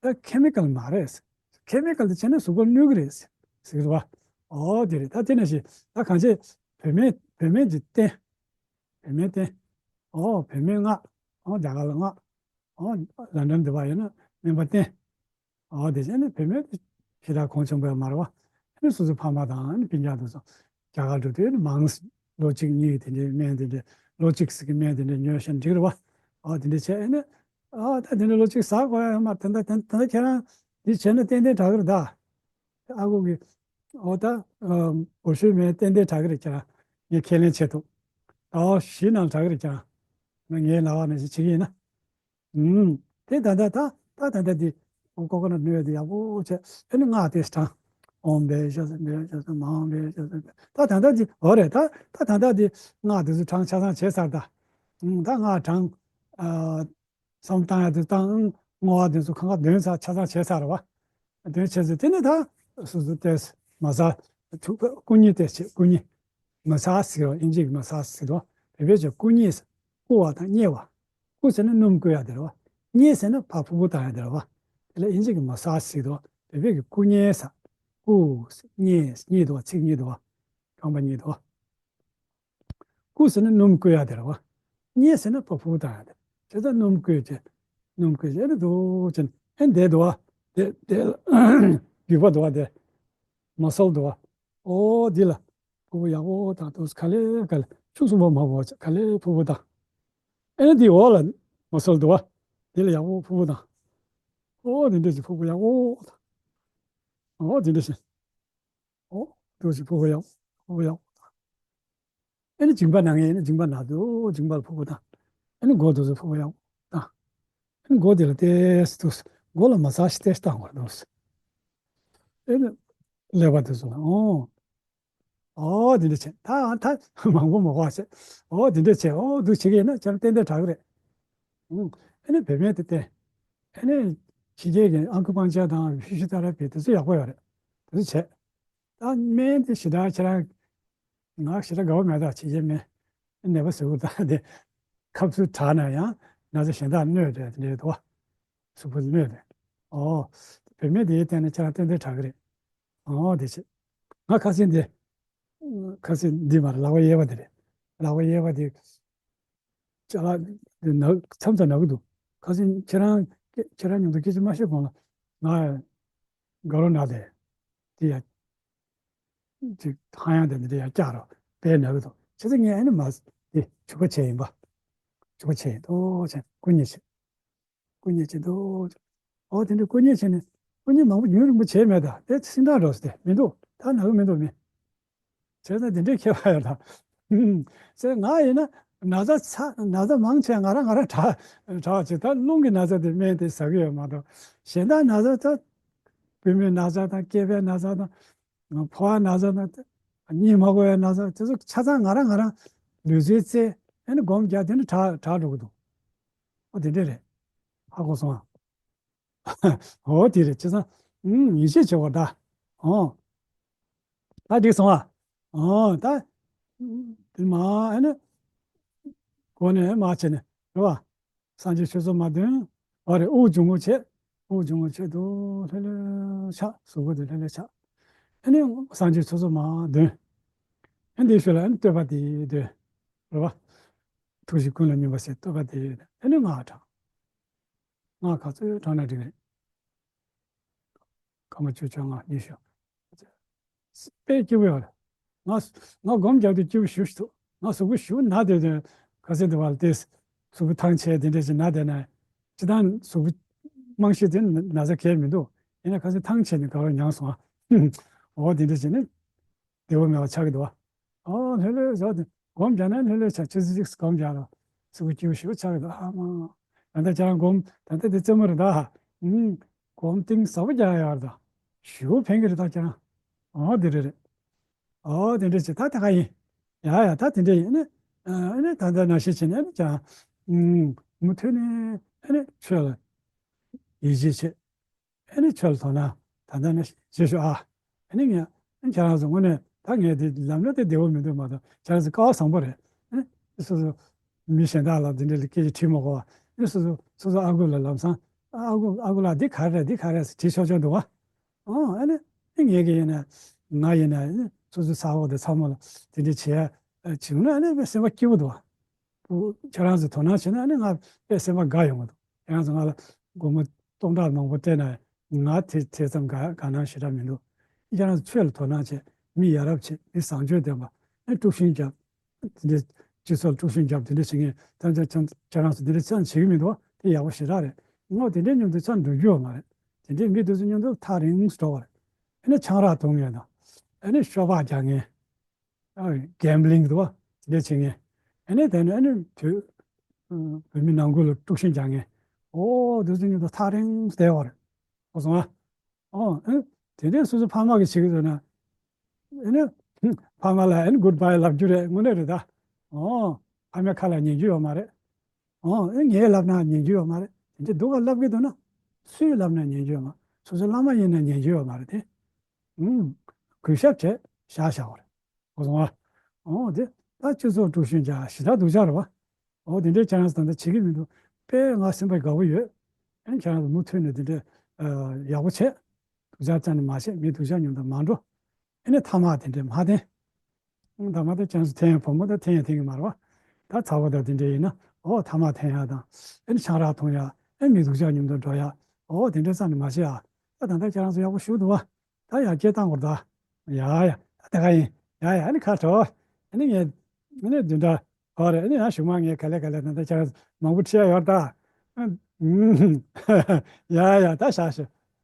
ད་ཁེ་མི་ཀལ་མ་རེད། ཁེ་མི་ཀལ་དེ་བྱས་ན་གཟུགས་པོར་གནོད་གི་རེད་ཟེར་གི་རེད་བ། འོ་དེ་རེད། ད་དེ་ནང་བཞིན་ད་གང་བྱས་བོད་སྨན་བོད་སྨན་གྱི་བསྟེན། བོད་སྨན་བསྟེན། འོ་བོད་སྨན་མངགས། འོ་རྒྱ་གར་ལ་མངགས། འོ་ལན་ཌན་འདི་བ་ཡིན་ན་སྨན་པ་བསྟེན། འོ་དེ་བྱས་ནས་བོད་སྨན་དེ་ཞེ་དྲག་གོང་ཆེན་པོ་ཡང་མ་རེད་བ། ཨ་ནི་སོ་སོའི་ཕ་མ་དང་ཨ་ནི་སྤུན་ཀྱག་དེ་ཚོ་རྒྱ་གར་འགྲོ་དུས་ཨ་ནི་མང་ལོ་གཅིག་གཉིས་དེ་འདྲའི་སྨན་དེ་འདྲའི་ལོ་གཅིག་ཙམ་གྱི་སྨན་དེ་འདྲའི་ཉོས་ཤེས་འགྲིག་རེད་བ། འོ་དེ་འདྲ་བྱས་ཨ་ནི་ཨ་ད་དེ་འདྲ་ལོ་གཅིག་ཟ་དགོས་ཡ་ཡོད་མ་རེད། ད་ད་ད་ད་ཁྱེད་རང་འདི་བྱས་ན་ཏན་ཏན་དྲག་གི་རེད་ད། ཨ་ཁུ་གིས་འོ་ད་འོ་ཤོད་མེད། ཏན་ཏན་དྲག་གི་རེད། ཁྱེད་རང་ངས་ཁས་ལེན་བྱེད་ཐུབ། ཟླ་བ་བཞི་ནང་དྲག་གི་རེད། ཁྱེད་རང་ངས་ལབ་པ་ནང་བཞིན་བྱེད་ཀྱི་ཡིན་ན། ཨུམ། དེ་ད་ལྟ་ད་ད་ད་ལྟ་འདི་ཀོ་ཀོ་ནཊ་སྨན་དེ་ཡག་པོ་བྱས། ཨ་ནི་སྔགས་དེ་བགྲང་། ཨོཾ་བེ་ཤ་ས་བེ་ཤ་ས་མ་ཧཱ་བེ་ཤ་ས་བེ། ད་ད་ལྟ་འདི་འོ་རེད། ད་ད་ད་ལྟ་འདི་སྔགས་དེ་ཚོ་བགྲང་ཆ་ཚང་བྱས་ཚར། ད་ཨུམ་ད་སྔགས་བགྲང་། ཨ་བསམ་བཏང་ཡ་དེ་བཏང་། ཨུམ་བསྔོ་བ་དེ་ཚོ་གང་ག་འདོན་ཚར། ཆ་ཚང་བྱས་ཚར་བ། དོན་བྱས་ཚེ་དེ་ནས་ད་སོ་སོ་ཏོག་ཙམ་མ་ཟ། ཐུག་པ་སྐུ་མཉེ་ཏོག་ཙམ་བྱེད། སྐུ་མཉེ། མ་ཟ་ཟེར་བ་ཨིན་ཇི་གི་མ་ཟ་ཟེར་དོ། བོད་པས་ཀྱང་སྐུ་མཉེ་ཟེར། སྐུ་བ་དང་མཉེ་བ། སྐུ་ཟེར་ན་སྣུམ་བསྐོལ་ཡ་དེ་རེད་བ། མཉེ་ཟེར་ན་ཕར་ཕུར་བུ་བཏང་ཡ་དེ་རེད་བ། དེ་ལ་ཨིན་ཇི་གི་མ་ཟ་ཟེར་དོ། བོད་པས་ཀྱི་སྐུ་མཉེ་ཟེར། སྐུ་མཉེ་མཉེ་དོ། ཚིག་གཉིས་འདུག་བ། རྐང་པ་གཉིས་འདུག་བ། སྐུ་ཟེར་ན་སྣུམ་བསྐོལ་ཡ་དེ་རེད་བ། མཉེ་ཟེར་ན་ཕར་ཕུར་བུ་བཏང་ཡ་དེ། བྱས་ཙང་སྣུམ་བསྐོལ་བྱས། སྣུམ་བསྐོལ་བྱས་ནས་འདུག་བྱས་ནས་ཨེ་འདི་འདུག་བ། དེ་དེ་ལ་རྒྱུས་པ་འདུག་བ། དེ་མ་སལ་འདུག་བ། ཨོ་འདི་ལ་ཕུར་བུ་ཡག་པོ་དང་འདུག་ག་ལེ་ག་ལེ་ཆུ་གསུམ་པ་མ་བོར་བྱས་ག་ལེ་ཕུར་བུ་བཏང་། ཨེ་འདི་འོག་ལ་མ་སལ་འདུག་བ། འདི་ལ་ཡག་པོ་ཕུར་བུ་བཏང་། ཨོ་འདི་འདྲ་ཞིག་ཕུར་བུ་ཡག་པོ་བཏང་། ཨོ་འདི་འདྲ་ཞིག་ཨོ་འདུག་ཞིག་ཕུར་བུ་ཡག་པོ་ཕུར་བུ་ཡག་པོ་བཏང་། ཨ་ནི་མཇིང་པ་ན་ངས་ཨ་ནི་མཇིང་པ་ན་དུ་མཇིང་པ་ལ་ཕུར་བུ་བཏང་། ཨ་ནི་མགོ་དུ་སུ་ཕུར་བུ་ཡག་པོ་བཏང་། ཨ་ནི་མགོ་དེ་ལ་ཏེས་དུ་མགོ་ལ་མ་ཟ་ཞིག་ཏེས་བཏང་བར་དུ། ཨ་ནི་ཀླད་པ་དུ་སུ་ལ་ཨོ། ཨོ་དེ་འདྲ་བྱས། ད་ད་མང་པོ་མ་གོ་བྱས། ཨོ་དེ་འདྲ་བྱས། ཨོ་འདུག་བྱེད་ཀྱི་ཡིན་ན་ཁྱེད་རང་ཏན་ཏན་དྲག་གི་རེད། ཨུང་། ཨ་ནི་བེད་མེད་དུ་བསྟེན། ཨ་ནི་ཕྱི་རྒྱལ་གྱི་ཨང་ཁུ་པང་ཅར་དང་ཕི་ཤི་ཐེ་ར་པི་དེ་ཚོ་ཡག་པོ་ཡོད་རེད། དེ་ཚོ་བྱས། ད་སྨན་དེ་ཞེ་དྲག་ཁྱེད་རང་ང་ཞེ་དྲག་དགའ་བོ་མེད། ད་ཕྱི་རྒྱལ་སྨན་ནད་པ་ཟེར་བོ་ད་དེ་ཁབ་ཚུལ་དྲག་ན་ཡང་ན་ཚ་གཞན་དག་གནོད་རེད། དེ་འདྲའི་འདུག་བ། གཟུགས་པོ་གནོད་རེད། ཨོ། བེད་མེད་དེའི་སྟེང་ནས་ཁྱེད་རང་ཏན་ཏན་དྲག་གི་རེད། ཨོ་དེ་བྱས། ང་ཁ་སེང་དེ། ཁ་སེང་འདི་མ་རེད། ལག་པ་གཡས་པ་དེ་རེད། ལག་པ་གཡས་པ་དེ། ཅ་ལག་འདི་ན་མཚམས་མཚམས་ན་གི་འདུག་ཁ་སེང་ཁྱེད་རང་ཁྱེད་རང་མཉམ་དུ་སྐད་ཆ་མ་བཤད་གོང་ལ་ང་དགའ་རོགས་ན་དེ་དེ་ཡ་ཅིག་ཧ་ཡང་དེ་འདི་ཡ་བཀྱག་རོགས་དཔེ་ན་གི་འདུག་བྱས་ཙང་ངས་ཨ་ནི་མ་དེ་བྱུག་པ་བྱས་ཡིན་པ། བྱུག་པ་བྱས་ཡིན་འདུག་བྱས་སྐུ་མཉེ་བྱས། སྐུ་མཉེ་བྱེད་དོ། འོ་དེ་འདྲའི་སྐུ་མཉེ་བྱས་ནས་སྐུ་མཉེ་མང་པོ་རྒྱུན་རིང་པོ་བྱས་མེད་ད། དེ་སིང་དྲག་འགྲོ་སྟེ་མི་འདུག་ད་ན་གི་མི་འདུག་མི། བྱས་ཙང་དེ་འདྲའི་ཁྱད་པར་ཡོད་ད། ཟེར་ང་ཡིན་ན་ན་ཚ་ཚ་ན་ཚ་མང་ཆེ་ང་རང་ང་རང་དྲག་དྲག་བྱེད། ད་རླུང་གི་ན་ཚ་དེ་སྨན་དེ་ཟ་གི་ཡོད་མ་གཏོགས་གཞན་དག་ན་ཚ་ད་བུད་མེད་ན་ཚ་དང་སྐྱེས་པའི་ན་ཚ་དང་། ཕོ་བ་ན་ཚ་དང་། གཉིད་མ་ཁུག་པའི་ན་ཚ་དེ་ཚོ་ཆ་ཚང་ང་རང་ང་རང་ལུས་རྩལ་རྩེ་ཨ་ནི་སྒོམ་རྒྱག་དེ་ནི་དྲག་དྲག་འགྲོ་གི་འདུག་ཨོ་དེ་འདྲས་རེད། ཧ་གོ་སོང་ཨ། ཨོ་དེ་རེད། བྱས་ཙང་ཨུམ་ཡིད་ཆེས་བྱེད་དགོས་ད། ཨོ། ད་འགྲིག་སོང་ཨ། ཨོ་ད། དེ་མ་ཨ་ནི། འོ་ནས་མ་བྱས་ནས་རེད་བ། སངས་རྒྱས་ཆོས་ཚོགས་མ་འདོན། འོ་རེད། དབུགས་འབྱུང་པོ་བྱས། དབུགས་འབྱུང་པོ་བྱས་འདུག་ལྷོད་ལྷོད་ཆགས། གཟུགས་པོ་དེ་ལྷོད་ལྷོད་ཆགས། ཨ་ནི་སངས་རྒྱས་ཆོས་ཚོགས་མ་འདོན། ཨ་འདིའི་ཤུལ་ལ་ཨ་ནི་བསྟོད་པ་དེ་འདོན། རེད་བ། ཐུགས་རྗེ་ཀུན་ལ་སྨིན་པ་ཟེར་བསྟོད་པ་དེ་ཨ་ནི་སྔགས་བགྲང་། སྔགས་ག་ཚོད་བགྲང་ན་འགྲིག་རེད། སྐར་མ་བཅུ་བཅོ་ལྔ་ཉི་ཤུ། དཔེ་སྐྱིད་པོ་ཡོད་རེད། ང་ང་སྒོམ་རྒྱག་དུས་སྐྱིད་པོ་ཞེ་པོ་ཞིག་འདུག་ང་གཟུགས་པོ་ཞེ་པོ་ན་བསྡད་དུས་ག་ཚོད་འདུག་བ་ལ། དེ་གཟུགས་པོ་ཐང་ཆད་དེ་འདྲ་ཞིག་ན་བསྡད་ན། སྤྱིར་བཏང་གཟུགས་པོ་རྨང་གཞི་དེ་ན་ན་ཚ་གང་ཡང་མི་འདུག་ཡིན་ན་ག་ཚོད་ཐང་ཆད་ནས་དགའ་བ་མྱངས་སོང་ཨ། འོ་དེ་འདྲ་བྱས་ནས་བདེ་པོ་མེད་པ་ཆགས་ཀྱི་འདུག་བ། ཨོ་ལྷོད་ལྷོད་བཞག་དེ་སྒོམ་རྒྱག་ན་ལྷོད་ལྷོད་བྱ། ཆུ་ཚོད་གཅིག་སྒོམ་རྒྱག་རོགས། གཟུགས་པོ་སྐྱིད་པོ་ཞེ་པོ་ཆགས་ཀྱི་འདུག་ཨ་མ། ད་ལྟ་ཁྱེད་རང་སྒོམ། ད་ལྟ་དེ་རྩེད་མོ་རེད་ད། ཨུམ། སྒོམ་གཏིང་ཟབ་པོ་རྒྱག་ཡག་རེད་ད། ཞེ་པོ་ཕན་གྱི་རེད་ད་ཁྱེད་རང་། ཨོ་དེ་རེད་རེད། ཨོ་དེ་འདྲ་བྱེད། ད་དེ་ག་ཡིན། ཡ་ཡ་ད་དེ་འདྲ་ཡིན་ནི། ཨ་ནི་ད་ལྟ་ནང་བཞིན་བྱས་ནས་ཨ་ནི་ཀྱང་། ཨུམ། མུ་མཐུད་ནས་ཨ་ནི་ཆོས་ལ་ཡིད་ཆེས་བྱེད། ཨ་ནི་ཆོས་ལ་དོ་སྣང་ད་ལྟ་ནས་བྱེད་ཤོག་ཨ། ཨ་ནི་ངས་ཨ་ནི་ཁྱེད་རང་ཚོ་དངོས་གནས་ད་ངས་དེ་ལབ་ན་དེ་བདེ་པོ་མི་འདུག་མ་གཏོགས་ཁྱེད་རང་ཚོ་སྐལ་བ་བཟང་པོ་རེད། ཨ་ནི་སོ་སོ་མི་གཞན་དག་ལ་འདི་འདྲ་ལ་སྐད་ཆ་དྲིས་མ་དགོས་པ། ཨ་ནི་སོ་སོ་སོ་སོ་ཨ་ཁུ་ལ་ལམ་སང་ཨ་ཁུ་ཨ་ཁུ་ལགས་འདི་ག་རེ་འདི་ག་རེ་ཟེར་དྲིས་ཆོག་ཆོག་འདུག་བ། ཨོ་ཨ་ནི་ཨ་ནི་ངས་ཀྱི་ཡིན་ན་ང་ཡིན་ན་ཨ་ནི་སོ་སོའི་ཚ་བོ་དང་ཚ་མོ་ལ་དེ་འདྲ་བྱས་བྱུང་ན་ཨ་ནི་སེམས་པ་སྐྱིད་པོ་འདུག་བ། ཁྱེད་རང་ཚོས་དོ་སྣང་བྱས་ན་ཨ་ནི་ང་དཔེ་སེམས་པ་དགའ་ཡོང་གི་འདུག་ཁྱེད་རང་ཚོ་ང་ལ་སྒོར་མོ་སྟོང་ཕྲག་མང་པོ་སྤྲད་ན་ང་དེ་དེ་ཙམ་དགའ་དགའ་སྣང་ཞེ་དྲག་མི་འདུག་ཁྱེད་རང་ཚོ་ཆོས་ལ་དོ་སྣང་བྱས། མི་ཡ་རབས་བྱས། མི་བཟང་སྤྱོད་ལྡན་པ། ཨ་དཀྲུག་ཤིང་རྒྱབ། དེ་འདྲའི་སྤྱི་ཚོགས་ལ་དཀྲུག་ཤིང་རྒྱབ་དེ་འདྲ་བྱེད་མཁན་ད་ལྟ་ཁྱེད་ཁྱེད་རང་ཚོ་དེ་འདྲ་ཙམ་བྱེད་ཀྱི་མི་འདུག་དེ་ཡག་པོ་ཞེ་དྲག་རེད། ངོ་དེ་འདྲའི་མཉམ་དུ་ཙམ་འགྲོ་རྒྱུ་ཡོད་མ་རེད། དེ་འདྲའི་མི་དེ་ཚོ་མཉམ་དུ་ཐག་རིང་འགྲོ་བ་རེད། ཨ་ནི་ཆང་རག་འཐུང་མཁན་དང་། ཨ་ནི་ཤོ་སྦག་རྒྱག་མཁན། ཨ་གེམ་བྷི་ལིང་འདུག་བ། དེ་འདྲ་བྱེད་མཁན། ཨ་ནི་དེ་ནི་ཨ་ནི་བོད་བོད་མི་ནང་ཁུལ་ལ་དཀྲུག་ཤིང་རྒྱག་མཁན། ཨོ་དེ་ཚོ་མཉམ་དུ་ཐག་རིང་བསྡད་པ་རེད། གོ་སོང་ཨ། ཨོ་ཨེ། དེ་འདྲའི་སོ་སོ་ཕ་མ་གིས་བྱེད་ཀྱི་འདུག་ན། ཨེ་ནི། ཕ་མ་ལ་ཨེ་ནི་གུཌ་བྷའི་ལབ་རྒྱུ་རེད། དངོས་གནས་རེད་ད། ཨོ། ཕ་མའི་ཁ་ལ་ཉན་རྒྱུ་ཡོད་མ་རེད། ཨོ་ཨེ་ངས་ལབ་ན་ཉན་རྒྱུ་ཡོད་མ་རེད། དེ་འདྲའི་སྡུག་ག་ལབ་ཀྱི་འདུག་ན། སུས་ལབ་ན་ཉན་རྒྱུ་ཡོད་མ། སོ་སོའི་བླ་མ་ཡིན་ན་ཉན་རྒྱུ་ཡོད་མ་རེད་དེ། ཨུམ། གུས་ཞབས་བྱས་བཞག་བཞག་པ་རེད། གོ་སོང་ཨ། ཨོ་དེ་ད་སྤྱི་ཚོགས་དཀྲུག་ཤིང་རྒྱག་ཞེ་དྲག་སྡུག་ཅག་རེད་བ། ཨོ་དེ་འདྲའི་ཁྱེད་རང་ཚོ་ད་ལྟ་བྱེད་ཀྱི་མི་འདུག་དཔེ་ང་སེམས་པ་དགའ་པོ་ཡོད། ཨ་ནི་ཁྱེད་རང་ཚོ་མུ་མཐུད་ནས་དེ་འདྲའི་ཨ་ཡག་པོ་བྱེད། སྡུག་ཅག་རྩ་ནས་མ་བྱེད། མི་སྡུག་ཅག་མཉམ་དུ་མ་འགྲོ། ཨ་ནི་ཐ་མག་དེ་འདྲའི་མ་འཐེན། ཨ་ད་མ་འཐེན་ཁྱེད་རང་ཚོ་འཐེན་ཡ་བུ་མོ་ད་འཐེན་ཡ་འཐེན་གྱི་མ་རེད་བ། ད་ཚ་བོ་ད་དེ་འདྲའི་ཡིན་ན་ཨོ་ཐ་མག་འཐེན་ཡ་དང་། ཨ་ནི་ཆང་རག་འཐུང་ཡ། ཨ་ནི་མི་སྡུག་ཅག་མཉམ་དུ་འགྲོ་ཡ། ཨོ་དེ་འདྲའི་རྩ་ནས་མ་བྱེད་ཨ། ད་ད་ལྟ་ཁྱེད་རང་ཚོ་ཡག་པོ་ཞེ་པོ་འདུག་བ། ད་ཡར་རྒྱས་བཏང་དགོས་རེད་ད། ཡ་ཡ། ད་དེ་ག་ཡིན། ཡ་ཡ། ཨ་ནི་ཁ་དྲོ། ཨ་ནི་ངས་ཨ་ནི་བདུན་ཕྲག་ཨོ་རེད། ཨ་ནི་ཡང་གཞུག་མ་ངས་ག་ལེ་ག་ལེ་ད་ལྟ་ཁྱེད་རང་ཚོ་མང་པོ་ཁྲིད་ཡ་ཡོད་རེད་ད། ཨ་ཨུམ། ཡ་ཡ། ད་བཞག་ཞུ།